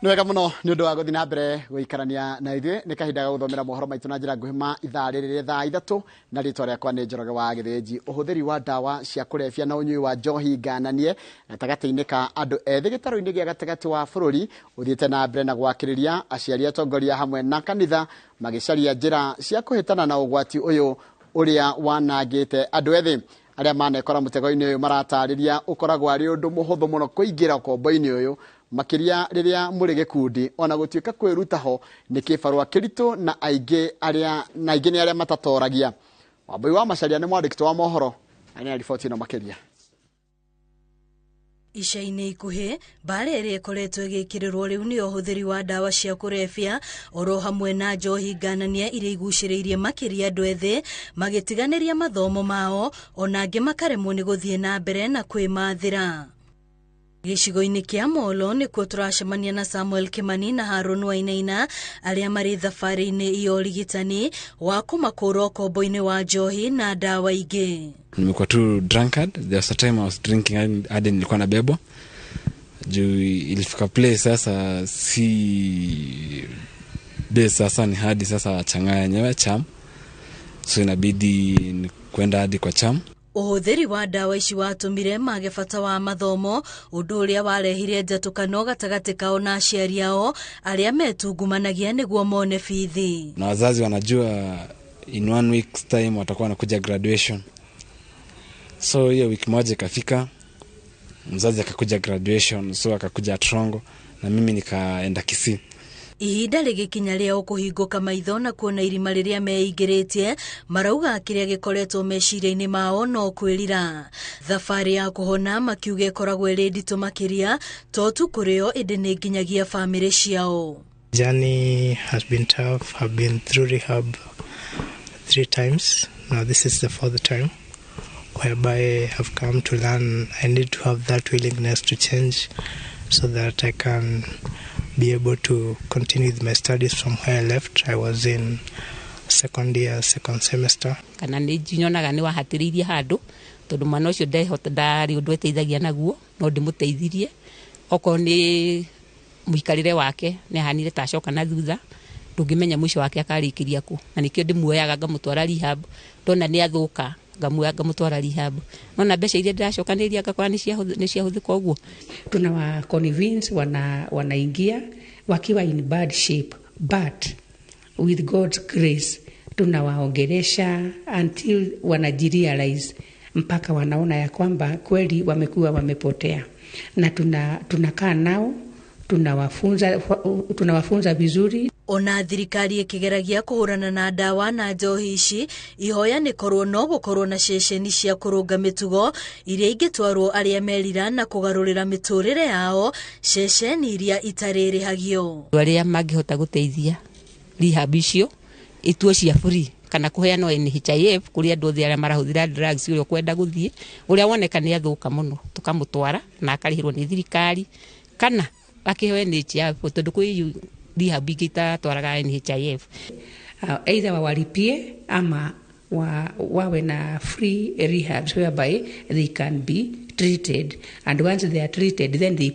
Nĩ wega mũno nĩ ũndũ wa gũthiĩ na mbere gũikarania na ithuĩ. Nĩ kahinda ga gũthomera mohoro maitũ na njĩra nguhĩ ma ithaa rĩrĩ rĩa thaa 3, na rĩtwa rĩakwa nĩ Njoroge wa Gĩthĩnji. Ũhũthĩri wa ndawa cia kũrebia na ũnyui wa njohi ngananie gatagatĩ-inĩ ka andũ ethĩ gĩtarũ-inĩ gĩa gatagatĩ wa bũrũri ũthiĩte na mbere na gwakĩrĩria aciari, atongoria hamwe na kanitha magĩcaria njĩra cia kũhĩtana na ũgwati ũyũ ũrĩa wanangĩte andũ ethĩ. Arĩa manekora mũtego-inĩ ũyũ maratarĩria ũkoragwo arĩ ũndũ mũhũthũ mũno kũingĩra ũkombo-inĩ ũyũ, makĩria rĩrĩa mũrĩ gĩkundi, ona gũtuĩka kwĩruta ho nĩ kĩbarũa kĩritũ na aingĩ arĩa na aingĩ nĩ arĩa matatoragia. Wambui wa Macharia nĩ mwandĩki wa mohoro na nĩ riboti ĩno makĩria. Ica-inĩ ikuhĩ mbara ĩrĩa ĩkoretwo ĩgĩkĩrĩrwo rĩu nĩ ũhũthĩri wa ndawa cia kũrebia oro hamwe na njohi nganania iria igucĩrĩirie makĩria andũ ethĩ magĩtiganĩria mathomo mao, ona angĩ makaremwo nĩ gũthiĩ na mbere na kwĩmathĩra. Gĩcigo-inĩ kĩa Molo nĩkuo tũracemania na Samuel Kimani na Harun Wainaina arĩa marĩ thabarĩ-inĩ ya ũrigitani wa kũmakũra ũkombo-inĩ wa njohi na ndawa ingĩ. Nimekuwa tu drunkard. There was a time I was drinking hadi nilikuwa nabebwa. Juu ilifika place sasa si base sasa ni hadi sasa changanya yenyewe cham. So inabidi kwenda hadi kwa cham. Ũhũthĩri wa ndawa ici watũmire mage bata wa mathomo, ũndũ ũrĩa warehire njatũkano gatagatĩ kao na aciari ao arĩa metungumanagia nĩguo mone bithi. Na wazazi wanajua in 1 week's time watakuwa wanakuja graduation. So hiyo wiki moja ikafika, mzazi akakuja graduation, so akakuja Trongo na mimi nikaenda Kisii. Ihinda rĩgĩkinya rĩao kũhingũka maitho na kuona irima rĩrĩa meingĩrĩtie, marauga kĩrĩa gĩkoretwo meciria-inĩ mao no kwĩrira. Thabarĩ ya kũhona makiuga ĩkoragwo ĩrĩ nditũ makĩria to tu kũrĩ o ĩndĩ nĩ nginyagia bamĩrĩ ciao. Journey has been tough. I've been through rehab 3 times. Now this is the 4th time whereby I've come to learn I need to have that willingness to change so that I can be able to continue with my studies from where I left. I was in second year, second semester. Kana nĩ nyonaga nĩ wahatĩrĩirie handũ tondũ mwana ũcio ndehota ndarĩ ũndũ eteithagia naguo no ndĩmũteithirie. Okorwo nĩ mũikarĩre wake nĩ ahanire ta acoka na thutha, ndũngĩmenya mũico wake akarĩkĩria kũ, na nĩkĩo ndĩmuoyaga ngamũtwara rehab. Ndona nĩ athũka ngamuoya ngamũtwara rehab, nona mbeca iria ndĩracokanĩrĩria ngakora nĩ ciahũthĩka ũguo. Tunawa convince wanaingia wakiwa in bad shape, but with God's grace tunawaongelesha until wanajirealize mpaka wanaona ya kwamba kweli wamekuwa wamepotea, na tunakaa nao tunawafunza vizuri. Ona thirikari ĩkĩgeragia kũhũrana na ndawa na njohi ici, ihoya nĩ korwo no gũkorwo na ceceni cia kũrũnga mĩtugo iria ingĩtwarwo arĩa merira na kũgarũrĩra mĩtũrĩre yao, ceceni iria itarĩrĩhagio. Andũ arĩa mangĩhota gũteithia rehab icio ituo cia free kana kũheanwo NHIF kũrĩ andũ othe arĩa marahũthĩra drugs, ũrĩa ũkwenda gũthiĩ, ũrĩa woneka nĩ athũka mũno tũkamũtwara na akarĩhĩrwo nĩ thirikari kana akĩheo NHIF tondũ kwĩ rehab ingĩ itatwaraga NHIF. Either wawalipie ama wawe na free rehabs whereby they can be treated, and once they are treated then they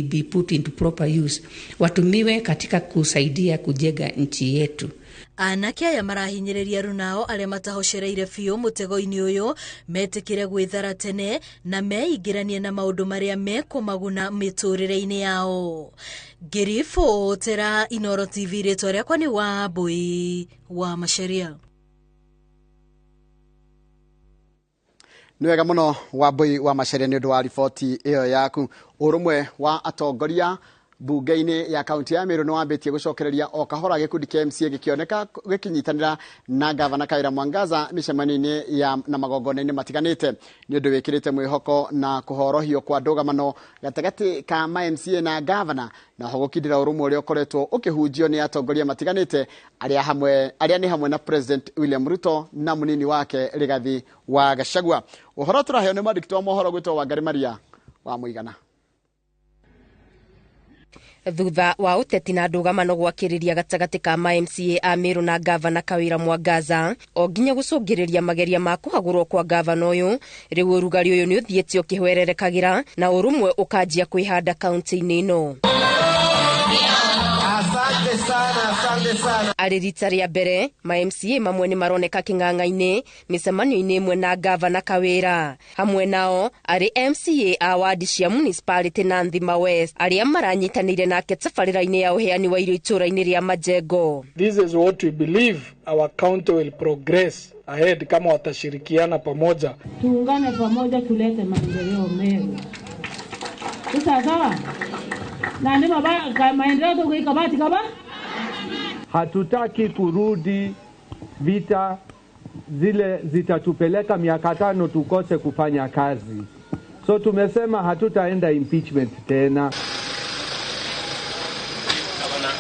be put into proper use, watumiwe katika kusaidia kujenga nchi yetu. Anake aya marahinyĩrĩria runao arĩa matahocereire biũ mũtego-inĩ ũyũ metĩkĩre gwĩthara tene na meingĩranie na maũndũ marĩa mekũmaguna mĩtũrĩre-inĩ yao. Ngĩribotera Inooro TV, rĩtwa rĩakwa nĩ Wambui wa Macharia. Nĩ wega mũno Wambui wa Macharia nĩ ũndũ wa riboti ĩyo yaku. Ũrũmwe wa atongoria bunge-inĩ ya kaunti ya Meru nĩ wambĩtie gũcokereria o kahora gĩkundi kĩa MCA gĩkĩoneka gĩkĩnyitanĩra na gavana Kawira Mwangaza mĩcemanio-inĩ ya na magongona-inĩ matiganĩte. Nĩ ũndũ wĩkĩrĩte mwĩhoko na kũhorohio kwa ndũgamano gatagatĩ ka ma MCA na gavana, na ho gũkindĩra ũrũmwe ũrĩa ũkoretwo ũkĩhunjio nĩ atongoria matiganĩte arĩa nĩ hamwe na President William Ruto na mũnini wake Rigathi wa Gachagua. Ũhoro tũraheo nĩ mwandĩki wa mohoro gwĩtwo Wangari Maria wa Mũigana. Thutha wa ũteti na ndũgamano gwakĩrĩria gatagatĩ ka ma MCA a Meru na gavana Kawira Mwangaza o nginya gũcũngĩrĩria mageria ma kũhagũrwo kwa gavana ũyũ, rĩu ũrugarĩ ũyũ nĩ ũthiĩte ũkĩhwererekagĩra na ũrũmwe ũkanjia kwĩhanda kaunti-inĩ ĩno. Arĩ rita rĩa mbere ma MCA mamwe nĩ maroneka kĩng'ang'a-inĩ mĩcemanio-inĩ ĩmwe na gavana Kawĩra. Hamwe nao arĩ MCA a wadi cia municipality na Nthima West arĩa maranyitanĩire nake tabarĩra-inĩ ya ũheani wa irio itũũra-inĩ rĩa Majengo. This is what we believe our county will progress ahead kama watashirikiana pamoja. Tuungane pamoja tulete maendeleo Meru. Sasa sawa? Na ndio maendeleo tukikamati kama hatutaki kurudi vita zile zitatupeleka miaka 5 tukose kufanya kazi. So tumesema hatutaenda impeachment tena.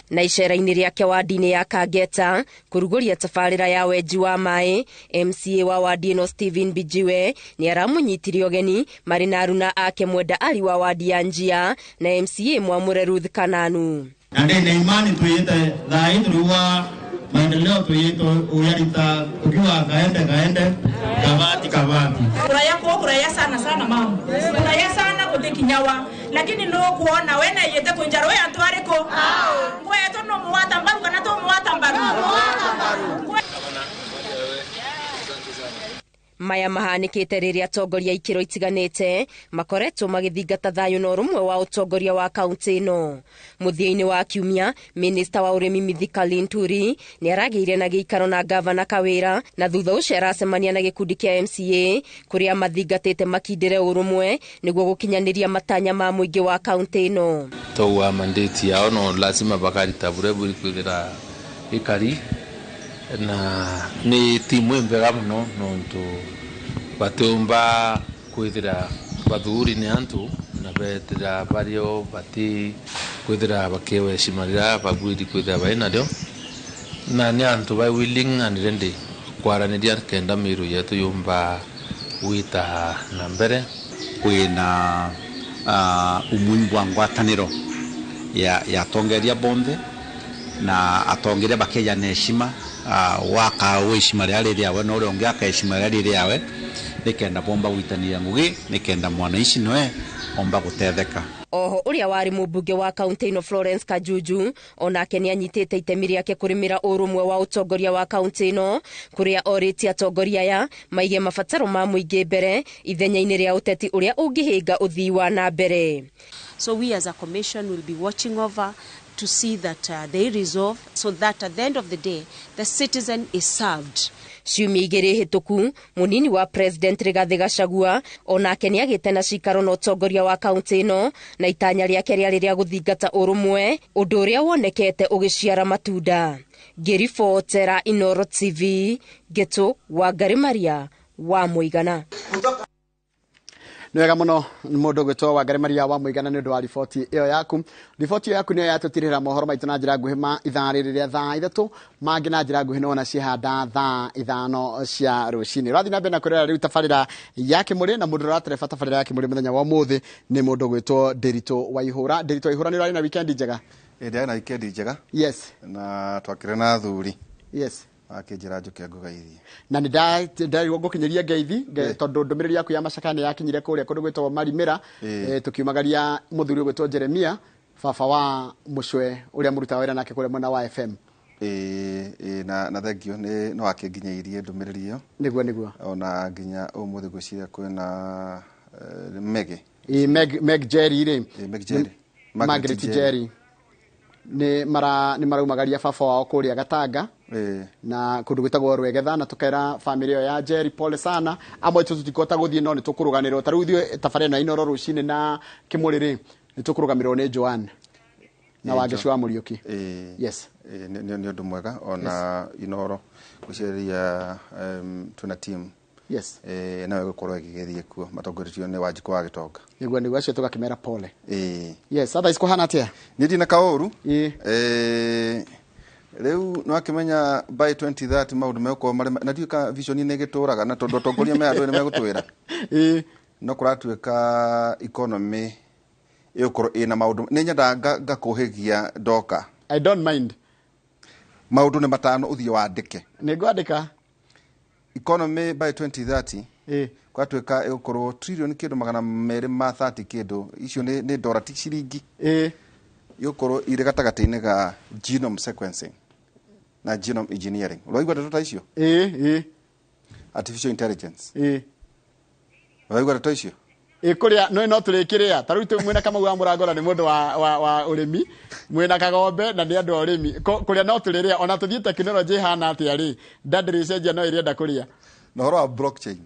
Na icera-inĩ rĩake wadi-inĩ ya Kangeta kũrugũria tabarĩra ya wenji wa maĩ, MCA wa wadi ĩno Stephen Bijiwe nĩ aramũnyitire ũgeni marĩ na aruna ake Mwenda Ali wa wadi ya Njia na MCA Mwamũre Ruth Kananu. Na ndĩ na imani twiyite thai turiwa maendeleo twiyite uyarita ukiwa kaende kaende kabati kabati kuraya ko kuraya sana sana mama kuraya sana guthikinyawa lakini no kuona wena yete kunjaro we antu ariko ngwe to no muwata mbaru kana to muwata mbaru. Maya mahanĩkĩte rĩrĩa atongoria ikĩro itiganĩte makoretwo magĩthingata thayũ na ũrũmwe wa ũtongoria wa kaunti ĩno. Mũthia-inĩ wa kiumia, minista wa ũrĩmi Mithika Linturi nĩ aragĩire na gĩikaro na gavana Kawĩra na thutha ũcio aracemania na gĩkundi kĩa MCA kũrĩa mathingatĩte makindĩre ũrũmwe nĩguo gũkinyanĩria matanya ma mũingĩ wa kaunti ĩno. Towa mandate yao no lazima bakarita bureburi kwithira ikari na ni timu imbega muno nontu batiumba kwithira bathuri ni antu na betira bario bati kwithira bakewe shimarira bagwiri kwithira bainario na ni antu bai willing and ready kwaraniria kenda Miru yetu yumba wita na mbere kwina umuhimu wa ngwataniro ya atongoria bonthe na atongoria bakeja na heshima waka heshima ria rĩrĩawe na ũrĩa ũngĩ akaheshima rĩa rĩrĩawe nĩkenda bomba gwitania ngugi nĩkenda mwanaici noe omba gũtetheka. Oho ũrĩa warĩ mũmbunge wa kaunti ĩno Florence Kajuju onake nĩ anyitĩte itemi rĩake kũrĩmĩra ũrũmwe wa ũtongoria wa kaunti ĩno kũrĩa orĩtie atongoria aya maige mabataro ma mũingĩ mbere ithenya-inĩ rĩa ũteti ũrĩa ũngĩhĩnga ũthii wa na mbere. So we as a commission will be watching over to see that they resolve so that at the end of the day the citizen is served. Ciumia igĩrĩ hĩtũku mũnini wa president Rigathĩ Gachagua onake nĩagĩte na cikaro na ũtongoria wa kaunti ĩno na itanya rĩake rĩarĩ rĩa gũthingata ũrũmwe ũndũ ũrĩa wonekete ũgĩciara matunda. Ngĩribotera Inooro TV Gĩtũ Wangari Maria wa Mũigana. Nĩ wega mũno mũndũ gwĩtwo Wangari Maria wa Mũigana nĩ ũndũ wa riboti ĩyo yaku. Riboti ĩyo yaku nĩyo yatũtirĩra mohoro maitũ na njĩra nguhĩ ma ithaa rĩrĩ rĩa thaa 3 mangĩ na njĩra nguhĩ nĩwona cihanda thaa 5 cia rũcinĩ. Ũrathiĩ na mbere na kwĩrorera rĩu tabarĩra ya Kĩmũrĩ na mũndũ ũratereba tabarĩra ya Kĩmũrĩ mũthenya wa ũmũthĩ nĩ mũndũ gwĩtwo Ndĩritũ Waihũra. Ndĩritũ Waihũra, nĩ ũrarĩ na weekend njega? Ĩ, na weekend njega. Yes. Na twakĩrĩ na athuri. Yes. Akĩnjĩra njũke ngũgeithie. Na nĩ ndarirwo ngũkinyĩria ngeithi tondũ ndũmĩrĩri yaku ya macakaya nĩ yakinyire kũrĩa kũndũ gwĩtagwo Marimĩra, tũkiumagaria mũthuri ũgwĩtwo Jeremia baba wa mũcwe ũrĩa mũrutaga wĩra nake kũrĩa mwena wa FM. Na thengio nĩ no akĩnginyĩirie ndũmĩrĩri ĩyo. Nĩguo nĩguo. Ona nginya ũmũthĩ ngwĩciria kwĩna Meg. Meg Jerry rĩ. Meg Jerry. Margaret Jerry. Nĩ maraumagaria baba wao kũrĩa Gatanga na kũndũ gwĩtagwo Rwegetha na tũkera family ĩyo ya Jerry pole sana. Amwe aitũ tũtikũhota gũthiĩ no nĩ tũkũrũganĩrwo. Ta rĩu ithuĩ tabarĩra ĩno ya Inooro rũcinĩ na Kĩmũrĩ rĩ nĩ tũkũrũgamĩrĩrwo nĩ Joan na Wangeci wa Mũriũki. Yes. Nĩ ũndũ mwega ona Inooro gwĩciria twĩna team. Yes. Nawe gũkorwo ĩgĩgĩthiĩ kuo matongoretio nĩ Wanjikũ wa Gĩtonga. Nĩguo nĩguo acio tũgakĩmera pole. Yes, otherwise kũhana atĩa? Niĩ ndina kaũru. Rĩu nĩwakĩmenya by 2030 maũndũ megũkorwo marĩ na ndiũĩ ka vision nĩ ĩgĩtũraga na tondũ atongoria me andũ nĩ megũtwĩra. No kũratuĩka economy ĩgũkorwo ĩna maũndũ nĩ nyendaga ngakũhĩgia ndoka. I don't mind. Maũndũ nĩ matano ũthiĩ wandĩke. Nĩ ngwandĩka. Economy by 2030 kwatuĩka ĩgũkorwo trillion kĩndũ 230 kĩndũ icio nĩ dora ti ciringi. Ĩgũkorwo irĩ gatagatĩ-inĩ ga genome sequencing. Na genome engineering, ũraigua ndeto ta icio? Ĩĩ. Artificial intelligence. Ĩĩ. Ũraigua ndeto icio? Ĩ, kũrĩa no tũrĩkĩrĩa ta rĩu mwĩna Kamau wa Mũrangora nĩ mũndũ wa ũrĩmi, mwĩna Kagombe na nĩ andũ a ũrĩmi. Kũrĩa no tũrĩrĩa ona tũthiĩ tekinoronjĩ ĩhana atĩa rĩ, nda ndĩrĩcenjia no ĩrĩenda kũrĩa. Na ũhoro wa blockchain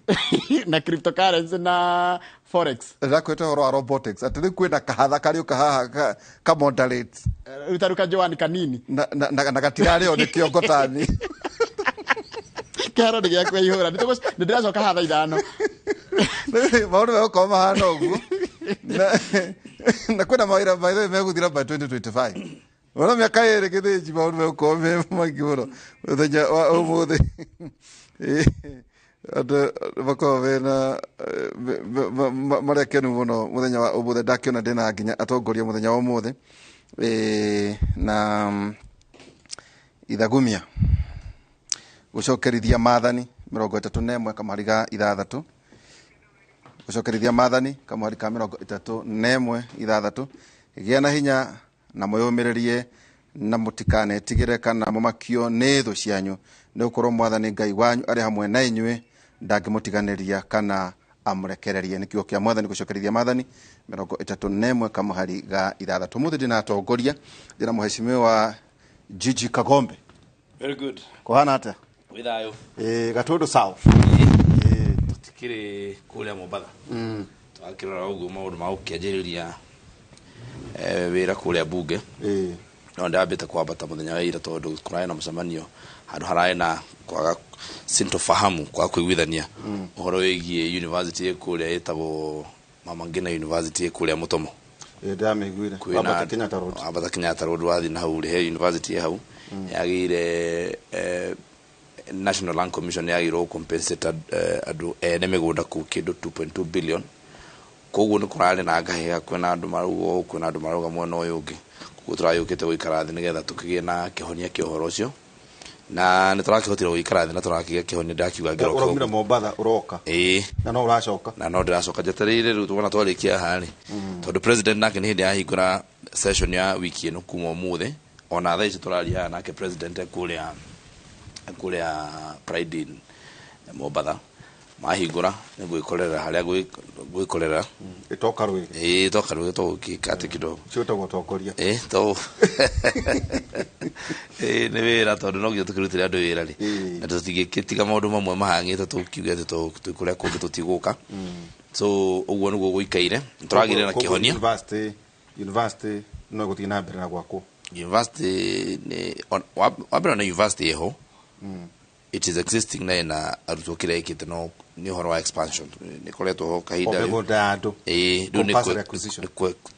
na cryptocurrency na forex. Ndakwĩte ũhoro wa robotics, atĩ rĩu kwĩna kahatha karĩũka haha ka moderate. Rĩu ta rĩu kajoani kanini na gatirarĩo nĩ kĩongo tani. Kĩharo nĩ gĩakwa ihũra. Nĩ ndĩracoka haha thaa 5. Maũndũ megũkorwo mahana ũguo. Na kwĩna mawĩra, by the way, megũthira by 2025. Ona mĩaka 2 gĩthĩnji, maũndũ megũkorwo me maingĩ mũno. Mũthenya wa ũmũthĩ andũ makoragwo mena marĩ akenu mũno. Mũthenya wa ũmũthĩ ndakĩona ndĩna nginya atongoria mũthenya wa ũmũthĩ. Na ithagumia gũcokerithia maathani 31 kamũhari ga 6, gũcokerithia maathani kamũhari ka 31 6: gĩa na hinya na mwĩyũmĩrĩrie na mũtikanetigĩre kana mũmakio nĩ thũ cianyu, nĩ gũkorwo Mwathani Ngai wanyu arĩ hamwe na inyuĩ, ndangĩmũtiganĩria kana amũrekererie. Nĩ kiugo kĩa Mwathani, gũcokerithia maathani 31 kamũhari ga 6. Mũthĩ ndĩna atongoria, ndĩna mũhecimiwa Gigi Kagombe. Very good. Kũhana atĩa? Wĩ thayũ. Ĩ, Gatũndũ South. Tũtikĩrĩ kũrĩa Mombatha. Twakĩrora ũguo maũndũ ma gũkĩanjĩrĩria wĩra kũrĩa bunge. No ndambĩte kwambata mũthenya wa ira tondũ kũrarĩ na mũcemanio handũ hararĩ na kwaga sintofahamu, kwaga kũiguithania ũhoro wĩgiĩ university ĩ kũrĩa ĩtagwo Mama Ngina University ĩ kũrĩa Mũtomo. Ĩ, ndĩramĩiguire. Kwĩna- Wambata Kenyatta Road. Wambata Kenyatta Road wathiĩ na hau rĩ, he university ĩ hau yagĩire National Land Commission yagĩrĩirwo compensate andũ ene mĩgũnda kũu kĩndũ 2.2 billion. Koguo nĩ kũrarĩ na ngahĩha, kwĩna andũ marauga ũũ, kwĩna andũ marauga mwena ũyũ ũngĩ. Koguo tũragĩũkĩte gũikara thĩ nĩgetha tũkĩgĩe na kĩhonia kĩa ũhoro ũcio, na nĩ tũrakĩhotire gũikara thĩ na tũrakĩgĩa kĩhonia, ndakiuga ngĩroka. Ũraumire Mombatha ũroka? Ĩĩ. Na no ũracoka? Na no ndĩracoka, njetereire rĩu tuona twarĩkia haha rĩ, tondũ president nake nĩ hĩndĩ yahingũra session ya wiki ĩno kuma ũmũthĩ ona thaa ici tũraria haha, nake president e kũrĩa Pride Inn Mombatha. Mahingũra nĩ gwĩkorera harĩa gwĩkorera. Ĩtoka rwĩgĩ. Ĩĩ, toka rwĩgĩ tũgũkĩka atĩ kidogo. Ciĩtagwo tongoria. Ĩĩ, to ĩĩ nĩ wĩra, tondũ no nginya tũkĩrutĩre andũ wĩra rĩ, na tũtingĩgĩtiga maũndũ mamwe mahang'ĩte tũkiuge atĩ twĩ kũrĩa kũngĩ tũtigũka. So ũguo nĩguo gũikaire, tũragĩrĩra na Koguo kĩhonia. University no ĩgũthiĩ na mbere na gwakwo? University nĩ wa mbere na university ĩho, it is existing na ĩna arutwo kĩrĩa ĩkĩte, no nĩ ũhoro wa expansion, nĩ ĩkoretwo ho kahinda. O mĩgũnda ya andũ. Ĩĩ, rĩu nĩ Compulsory acquisition. Nĩ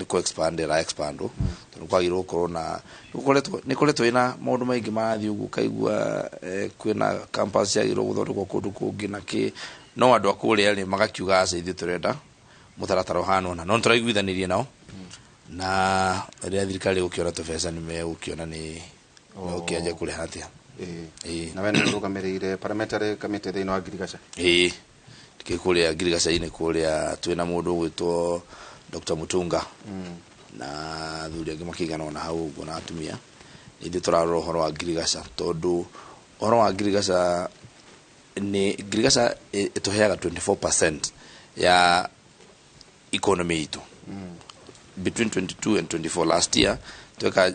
kũ expand ĩra expand, tondũ kwagĩrĩirwo gũkorwo na nĩ ĩkoretwo ĩna maũndũ maingĩ marathiĩ ũguo, ũkaigua kwĩna campus ciagĩrĩirwo gũthondekwo kũndũ kũngĩ na kĩ, no andũ a kũrĩa rĩ magakiuga aca, ithuĩ tũrenda mũtaratara ũhana ũna. No nĩ tũraiguithanirie nao, na rĩrĩa thirikari ĩgũkĩona tũbeca nĩ megũkĩona nĩ megũkĩanjia kũrĩha atĩa. Ĩĩ. Na we nĩ ũrũgamĩrĩire parliamentary committee thĩinĩ wa Ngirigaca? Ĩĩ, ndikĩ kũrĩa Ngirigaca-inĩ kũrĩa twĩna mũndũ ũgwĩtwo Dr. Mutunga na athuri angĩ makĩigana ona hau ũguo na atumia. Ithuĩ tũrarora ũhoro wa Ngirigaca, tondũ ũhoro wa Ngirigaca nĩ Ngirigaca ĩtũheaga 24% ya economy itũ. Between 22 and 24 last year tweka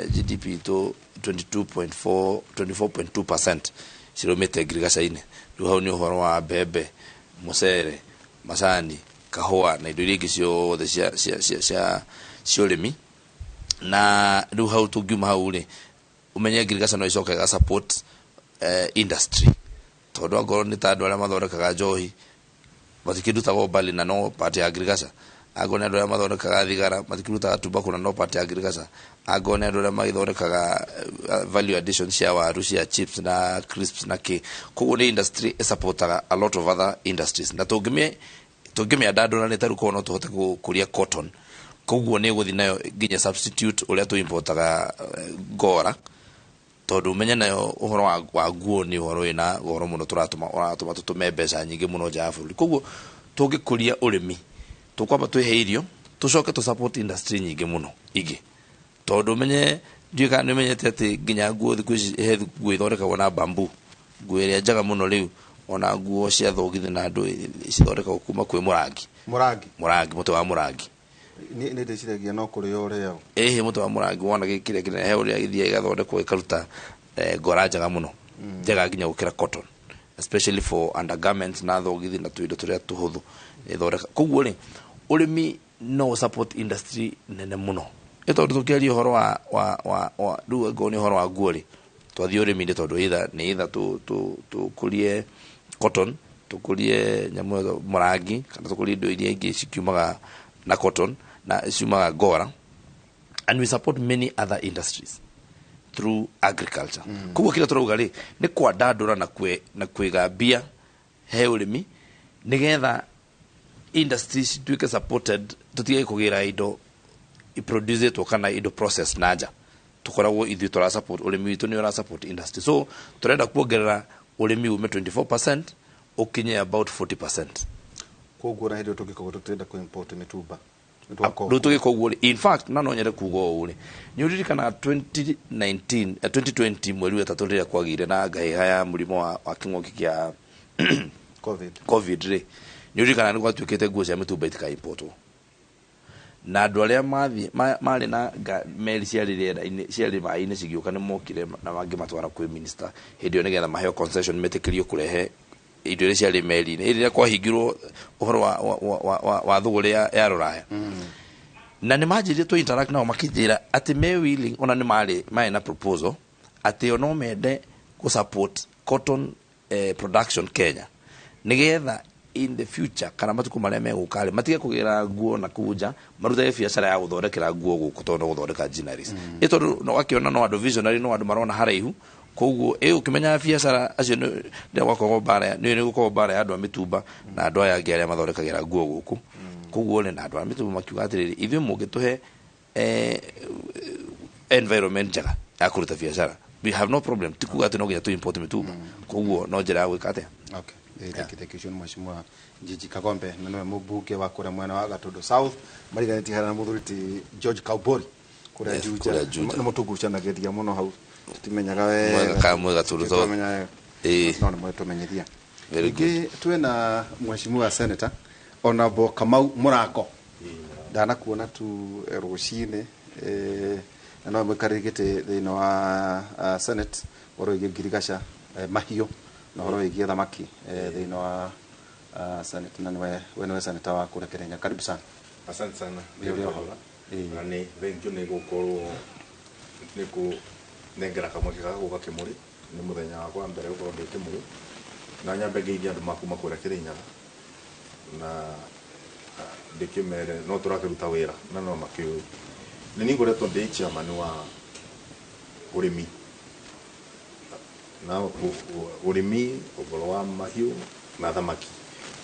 GDP itũ 22.4, 24.2% ciraumĩte Ngirigaca-inĩ. Rĩu hau nĩ ũhoro wa mbembe, mũcere, macani, kahũa na indo iria ingĩ ciothe cia ũrĩmi. Na rĩu hau tũngiuma hau rĩ, ũmenye Ngirigaca no ĩcoke ĩga support industry, tondũ angorwo nĩ ta andũ arĩa mathondekaga njohi matikĩrutagwo mbali na no part ya Ngirigaca, angorwo nĩ andũ arĩa mathondekaga thigara matikĩrutaga tumbaku na no part ya Ngirigaca, angorwo nĩ andũ arĩa magĩthondekaga value addition cia waru, cia chips na crisps na kĩ. Koguo nĩ industry ĩsupportaga a lot of other industries, na tũngĩmĩandandũra nĩ tarĩu korwo no tũhote gũkũria cotton, koguo nĩ ĩgũthiĩ nayo nginya substitute ũrĩa tũimportaga ngora, tondũ ũmenye nayo ũhoro wa nguo nĩ ũhoro wĩna goro mũno, tũratũma ũratũma tũtũme mbeca nyingĩ mũno nja ya bũrũri. Koguo tũngĩkũria ũrĩmi tũkwamba twĩhe irio, tũcoke tũ support industry nyingĩ mũno ingĩ, tondũ ũmenye Ndiũĩ kana nĩ ũmenyete atĩ nginya nguo thikũ ici he nguo ithondekagwo na bamboo, nguo ĩrĩa njega mũno rĩu, ona nguo cia thogithi na andũ cithondekagwo kuma kwĩ mũrangi. Mũrangi? Mũrangi, mũtĩ wa mũrangi. Nĩ ndĩciragia no kũrĩo ũrĩagwo. Ĩhĩ, mũtĩ wa mũrangi wona gĩkĩrĩa kĩnene he ũrĩa gĩthiaga gĩgathondekwo gĩkaruta ngora njega mũno, njega nginya gũkĩra cotton, especially for undergarments na thogithi na tũindo tũrĩa tũhũthũ ĩthondeka. Koguo rĩ, ũrĩmi no support industry nene mũno. Ĩ tondũ tũkĩaria ũhoro wa rĩu angĩkorwo nĩ ũhoro wa nguo rĩ, twathiĩ ũrĩmi-inĩ tondũ either nĩ either tũkũrie cotton, tũkũrie nyamũ ĩyo mũrangi, kana tũkũrie indo iria ingĩ cikiumaga na cotton na ciumaga ngora, and we support many other industries through agriculture. Koguo kĩrĩa tũrauga rĩ, nĩ kwandandũra na kwĩga mbia he ũrĩmi nĩgetha industries cituĩke supported, tũtige kũgĩra indo iproducetwo kana indo process na nja. Tũkoragwo ithuĩ tũra support ũrĩmi witũ, nĩ ũra support industry. So tũrenda kuongerera ũrĩmi ume 24% ũkinye about 40%. Koguo na hĩndĩ ĩyo tũngĩkorwo tũtirenda kũ import mĩtumba. Rĩu tũgĩka ũguo rĩ, in fact na no nyende kuga ũũ rĩ, nĩ ũririkanaga 2019, 2020 mweri wa ĩtatũ rĩrĩa kwagĩire na ngahĩha ya mũrimũ wa kĩng'ũki kĩa Covid. Covid rĩ, nĩ ũririkanaga nĩ gwatuĩkĩte nguo cia mĩtumba itikaimportwo, na andũ arĩa mathiĩ marĩ na meri ciarĩ rĩera-inĩ, ciarĩ maĩ-inĩ cigĩũka, nĩ mokire na mangĩ matwara kwĩ minister hĩndĩ ĩyo nĩgetha maheo concession, metĩkĩrio kũrehe indo iria ciarĩ meri-inĩ hĩndĩ ĩrĩa kwahingirwo ũhoro wa thũgũrĩ ya rũraya. Na nĩ manjĩrire tũ interact nao, makĩnjĩra atĩ me willing, ona nĩ marĩ na proposal atĩ o no mende kũ support cotton production Kenya, nĩgetha in the future kana matukũ marĩa megũka rĩ, matige kũgĩra nguo na kũu nja, marutage biacara ya gũthondekera nguo gũkũ, tondũ no gũthondeka ginneries. Ĩ tondũ no wakĩona no andũ visionary, no andũ marona haraihu. Koguo ĩ ũkĩmenyaga biacara acio nĩ gwakorwo mbara, nĩ gũkorwo mbara ya andũ a mĩtumba na andũ aya angĩ arĩa mathondekagĩra nguo gũkũ. Koguo rĩ, na andũ a mĩtumba makiuga atĩrĩrĩ, ithuĩ mũngĩtũhe environment njega ya kũruta biacara, we have no problem. Ti kuga atĩ no nginya tũ import mĩtumba. Koguo no njĩra ya gwĩka atĩa. Okay. Thank you, ũcio nĩ Mheshimiwa Njiji Kagombe na nĩwe mũmbunge wa kũrĩa mwena wa Gatundu South, mariganĩtie harĩa na mũthuri ti George Kaubori kũrĩa Yes, Juja. kũrĩa Juja. Nĩ mũtũgucanagĩria mũno hau, tũtimenyaga wega. Mwega ka mwega Gatundu South. Tũtimenyaga wega. No nĩ mwetũmenyithia. Very good. Rĩngĩ twĩna Mheshimiwa Senator Honorable Kamau Mũrango, ndanakuona tu rũcinĩ, na nowe mũikarĩri gĩtĩ thĩinĩ wa Senate ũhoro wĩgiĩ ngirigaca, mahiũ na ũhoro wĩgiĩ thamaki, thĩinĩ wa Senate, na nĩwe we nĩwe senator wa kũrĩa Kĩrĩnyaga. Karibu sana. Asante sana. Nĩ ũrĩ oho. Na nĩ thank you nĩ gũkorwo nĩ kũnengera kamweke ga gũka Kĩmũrĩ. Nĩ mũthenya wakwa wa mbere gũkorwo ndĩ Kĩmũrĩ, na nyambe ngeithie andũ makuma kũrĩa Kĩrĩnyaga na ndĩkĩmere no tũrakĩruta wĩra na no makĩũĩ nĩ niĩ ngoretwo ndĩ chairman wa ũrĩmi na ũrĩmi, ũhoro wa mahiũ na thamaki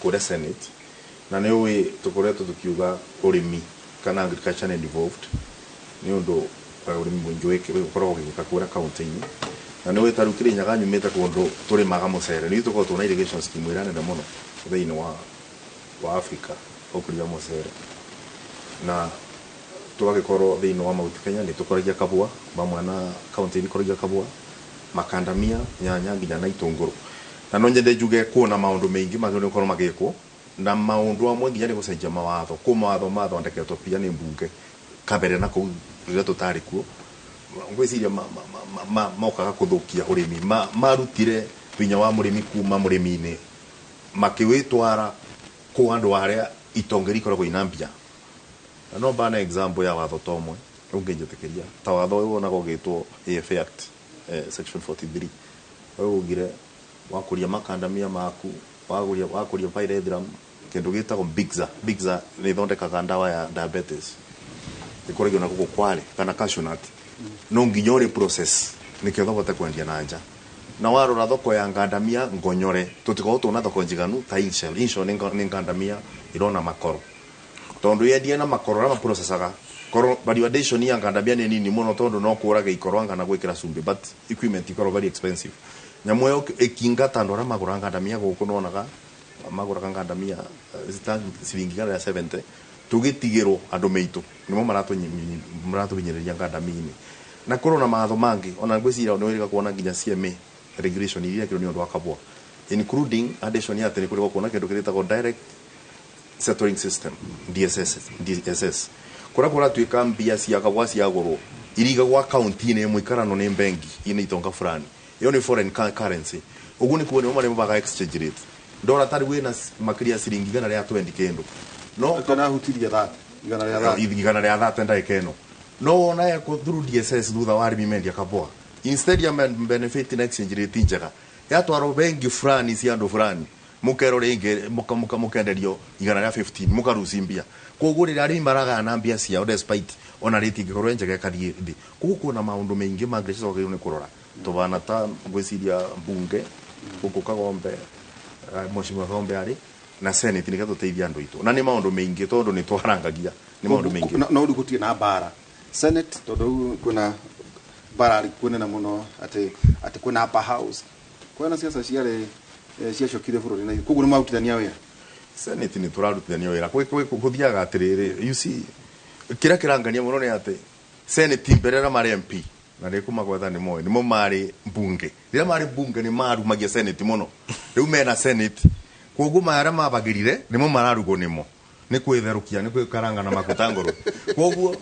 kũrĩa Senate. Na nĩ ũĩ tũkoretwo tũkiuga ũrĩmi kana agriculture nĩ devolved nĩ ũndũ ũrĩmi mũingĩ ũkoragwo ũgĩkĩka kũrĩa kaunti-inĩ. Na nĩ ũĩ ta rĩu Kĩrĩnyaga nyumĩte kũndũ tũrĩmaga mũcere, nĩ tũkoragwo twĩna irrigation scheme ĩrĩa nene mũno thĩinĩ wa Africa ũkũria mũcere, na tũgagĩkorwo thĩinĩ wa Mount Kenya nĩ tũkoragia kabũa mamwe na kaunti nĩ kabũa, makandamia, nyanya nginya na itũngũrũ. Na no nyende njuge kuona maũndũ maingĩ magĩrĩirwo gũkorwo magĩkwo, na maũndũ amwe nginya nĩ gũcenjia mawatho. Kũ mawatho mathondeketwo pia nĩ mbunge kabere na kũu rĩrĩa tũtarĩ kuo, ngwĩciria mokaga kũthũkia ũrĩmi. Marutire hinya wa mũrĩmi kuma mũrĩmi-inĩ makĩwĩtwara kũ andũ arĩa itonga ikoragwo ina mbia. Na no mbane example ya watho ta ũmwe ũngĩnjĩtĩkĩria, ta watho ũyũ wonaga ũgĩtwo AFA Act, section 43, ũyũ ugire wakũria makandamia maku, wakũria pyrethrum, kĩndũ gĩtagwo Bigza. Bigza nĩ ĩthondekaga ndawa ya diabetes, ĩkoragio na gũkũ Kwale, kana cashew nut, no nginya ũrĩ process nĩkĩo ũhote kwendia na nja. Na warora thoko ya ngandamia ngonyore, tũtikoragwo twĩna thoko njiganu ta Inshell. Inshell nĩ ngandamia irona makoro, tondu yendia na makoro arĩa maprocesaga koro value addition ya ngandamia nĩ nini mũno, tondu no kũraga ikoro anga na gwĩkĩra cumbĩ, but equipment ikoragwo very expensive. Nyamũ ĩyo ĩkingata andũ arĩa magũraga ngandamia gũkũ, nonaga magũraga ngandamia ciringi 170, tũgĩtigĩrwo andũ meitũ nĩmo maratũhinyĩrĩria ngandamia-inĩ. Na kũrĩ na matho mangĩ ona ngwĩciria nĩ wĩrĩga kuona nginya CMA regulation iria kĩrĩ nĩ ũndũ wa kabwa, including addition ya atĩ nĩ kũrĩ kuona kĩndũ kĩrĩtagwo direct settling system, DSS. DSS kũrĩa kũratuĩka mbia cia kabwa ciagũrwo irigagwo akaunti-inĩ ĩmwe ikarano nĩ bengi ina itonga fulani, ĩyo nĩ foreign currency. Ũguo nĩ kuona nĩmo marĩa mabaga exchange rate ndora tarĩ wĩna makĩria ciringi 120 kĩndũ no kana hutirie that 130. 130 ndagĩka ĩno no wona yekwo through DSS thutha wa arĩmi mendia kabwa, instead ya benefit na exchange rate njega, yatwarwo bengi fulani cia andũ fulani, mũkerwo rĩngĩ mũkenderio 115, mũkaruci mbia. Koguo rĩrĩa arĩmi maragana mbia ciao, despite ona rate ĩngĩkorwo njega ĩkathiĩ thĩ. Koguo kuona maũndũ maingĩ ma ngĩrĩca twagĩrĩirwo nĩ kũrora tũbana ta ngwĩciria mbunge gũkũ Kagombe, mheshimiwa Kagombe arĩ na senate nĩgetha tũteithie andũ aitũ, na nĩ maũndũ maingĩ tondũ nĩ twarangagia nĩ maũndũ maingĩ. No rĩu gũtirĩ na mbara senate, tondũ rĩu kwĩna mbara kwĩnene mũno atĩ kwĩna upper house, kwĩna ciaca ciarĩ ciacokire bũrũri na koguo nĩ marutithania wĩra. Senate nĩ tũrarutithania wĩra. Gũthiaga atĩrĩrĩ, you see, kĩrĩa kĩrangania mũno nĩ atĩ senate mbere arĩa marĩ MP na nĩ kũmagwetha nĩ moĩ nĩmo marĩ mbunge, rĩrĩa marĩ mbunge nĩ marumagia senate mũno. Rĩu mena senate, koguo marĩa mabagĩrire nĩmo mararugwo, nĩmo nĩ kwĩtherũkia, nĩ kwĩkaranga na maguta ngũrũ. Koguo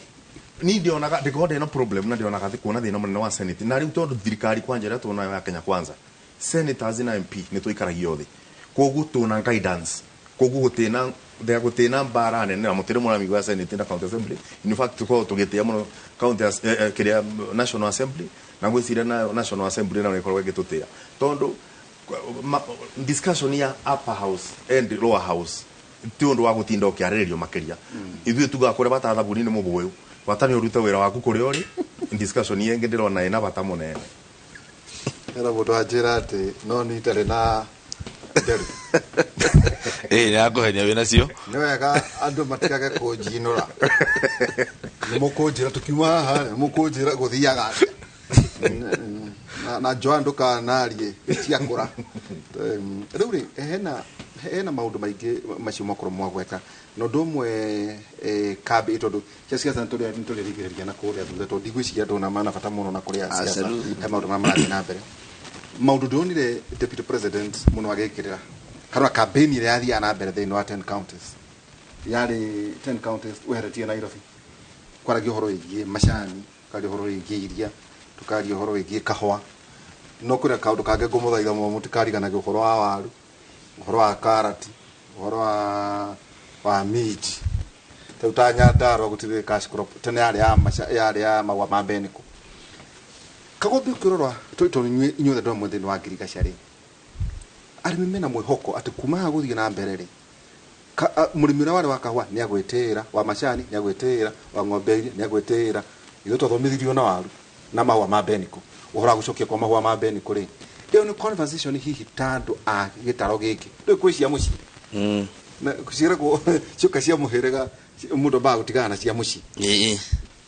ni ndionaga ndikorwo ndĩna problem na ndionaga kuona thĩna mũnene wa senate. Na rĩu tondũ thirikari kwanja ĩrĩa tuonayo ya Kenya Kwanza, senators na MP nĩ tũikaragia thĩ, koguo tuna guidance, koguo gũtĩna mbara nene na mũtirĩ mũramigua ya senate na county assembly. In fact tukorwo tũgĩtĩa mũno county kĩrĩa national assembly, na ngwĩciria nayo national assembly nayo ĩkorwo ĩgĩtũtĩa tondũ discussion ya upper house and lower house ti ũndũ wa gũtinda ũkĩarĩrĩrio makĩria. Ithuĩ tugaga kũrĩa bata thabuni nĩ mũbũyũ, bata nĩ ũrute wĩra waku kũrĩa ũrĩ. Discussion ĩngĩ ndĩrona ĩna bata mũnene. Hena mũndũ anjĩra atĩ no nĩ itarĩ na nderu. Ĩĩ nĩ akũhenia wĩna cio. Nĩ wega andũ matikage kũnjinũra, nĩ mũkũnjĩra tũkiuma haha, nĩ mũkũnjĩra gũthiaga atĩa na Joan ndũkanarie ciakũra. Rĩu rĩ hena maũndũ maingĩ macio makorwo mwagweta, na ũndũ ũmwe kambĩ tondũ cia siasa nĩ tũrĩrigĩrĩria na kũrĩa thutha, tondũ ndigwĩciria andũ mana bata mũno na kũrĩa siasa he maũndũ marĩa marathiĩ na mbere. Maũndũ ndonire deputy president mũno agĩkĩrĩra kana campaign ĩrĩa yathiaga na mbere thĩinĩ wa 10 counties, yarĩ 10 counties weheretie Nairobi, kwaragia ũhoro wĩgiĩ macani, kwaria ũhoro wĩgiĩ iria, tukaria ũhoro wĩgiĩ kahũa, no kwĩna kaũndũ kangĩ ngũmũthaitha mũno mũtikariganage, ũhoro wa waru, ũhoro wa karati, ũhoro wa minji. Rĩu ta Nyandarua gũtirĩ cash crop, tene yarĩ ya yarĩ ya mahũa ma mbenĩkũ. Kagombe ũkĩrora tondũ inyuothe andũ amwe thĩinĩ wa ngirigaca rĩ, arĩmi mena mwĩhoko atĩ kuma haha gũthiĩ na mbere rĩ, mũrĩmi ũrĩa warĩ wa kahũa nĩ agwĩtĩĩra, wa macani nĩ agwĩtĩĩra, wa ng'ombe iria nĩ agwĩtĩĩra. Ithuĩ twathomithirio na waru na mahũa ma mbenĩkũ, ũhoro wa gũcokia kwa mahũa ma mbenĩkũ rĩ, ĩyo nĩ conversation hihi ta andũ a gĩtaro gĩkĩ rĩu kwĩ cia mũciĩ na ciĩragwo cioka cia mũhĩrĩga, mũndũ ambaga gũtigana na cia mũciĩ.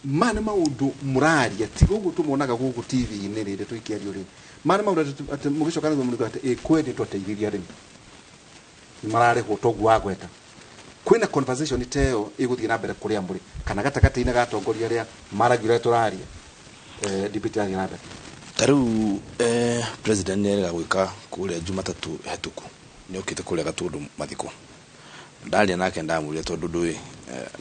Ma nĩ maũndũ mũraria ti gũkũ tũmonaga gũkũ TV-inĩ rĩrĩ tũikĩario rĩ, ma nĩ maũndũ atĩ mũgĩcoka nĩguo mũrigo atĩ ĩ kweli twateithirie arĩmi nĩ mararĩhwo toguo wagweta. Kwĩna conversation ta ĩyo ĩgũthiĩ na mbere kũrĩa mũrĩ kana gatagatĩ-inĩ ga atongoria arĩa maragia ũrĩa tũraria, debate ĩrathiĩ na mbere? Ta rĩu president nĩ erĩga gwĩka kũrĩa Jumatatũ hetũku, nĩ okĩte kũrĩa Gatũndũ mathiko, ndaria nake ndamwĩrire tondũ ndũĩ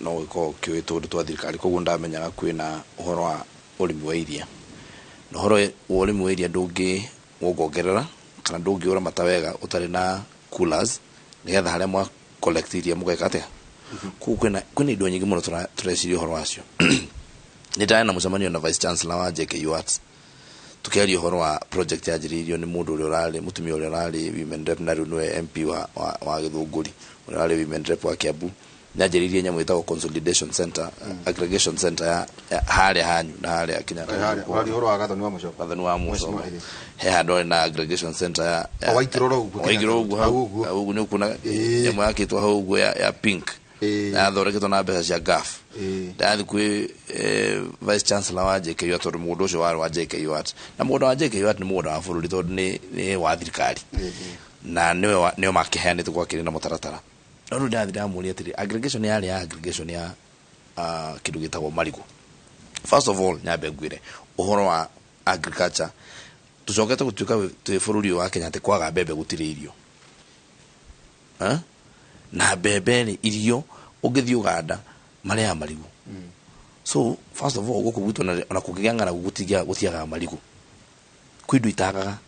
no gũkorwo ũkĩũĩ tondũ twa thirikari, koguo ndamenyaga kwĩna ũhoro wa ũrĩmi wa iria, na ũhoro wa ũrĩmi wa iria ndũngĩ wongongerera kana ndũngĩũramata wega ũtarĩ na coolers nĩgetha harĩa mwa collect iria mũgeka atĩa. Koguo kwĩna indo nyingĩ mũno tũreciria ũhoro wacio. Nĩ ndarĩ na mũcemanio na vice chancellor wa JKU Arts, tukiaria ũhoro wa project yanjĩrĩirio nĩ mũndũ ũrĩa ũrarĩ mũtumia ũrĩa ũrarĩ women rep na rĩu nĩwe MP wa Gĩthũngũri, ũrĩa ũrarĩ women rep wa Kiambu. Nĩanjĩrĩirie nyamũ ĩtagwo consolidation center, aggregation center ya harĩa hanyu na harĩa Kenyatta. Harĩa, ũraria ũhoro wa Gathoni wa Mũcoka. Gathoni wa Mũcoka. Mheshimiwa Ĩĩ. He handũ harĩ na aggregation center ya O waingĩra oro ũguo. Waingĩra ũguo hau. Hau ũguo. Hau ũguo nĩ ũkuona nyamũ yakĩtwo hau ũguo ya pink. Yathondeketwo na mbeca cia GAF. Ndathiĩ kwĩ vice chancellor wa JKU tondũ mũgũnda ũcio warĩ wa JKU Arts, na mũgũnda wa JKU Arts nĩ mũgũnda wa bũrũri tondũ nĩ wa thirikari na nĩo makĩheanĩte gwakĩrĩ na mũtaratara. No rĩu ndathiĩ ndamũria atĩrĩ, aggregation yarĩ ya aggregation ya kĩndũ gĩtagwo marigũ. First of all, nyambe ngwire ũhoro wa agriculture, tucokete gutuika twi bururi wa Kenya ati kwaga mbembe gutiri irio. Na mbembe ni irio ũngĩthiĩ Uganda marĩaga marigũ. So first of all, gũkũ gwitũ ona kũngĩgĩa ng'aragu gũtiagaga marigũ. Kwĩ indo itagaga.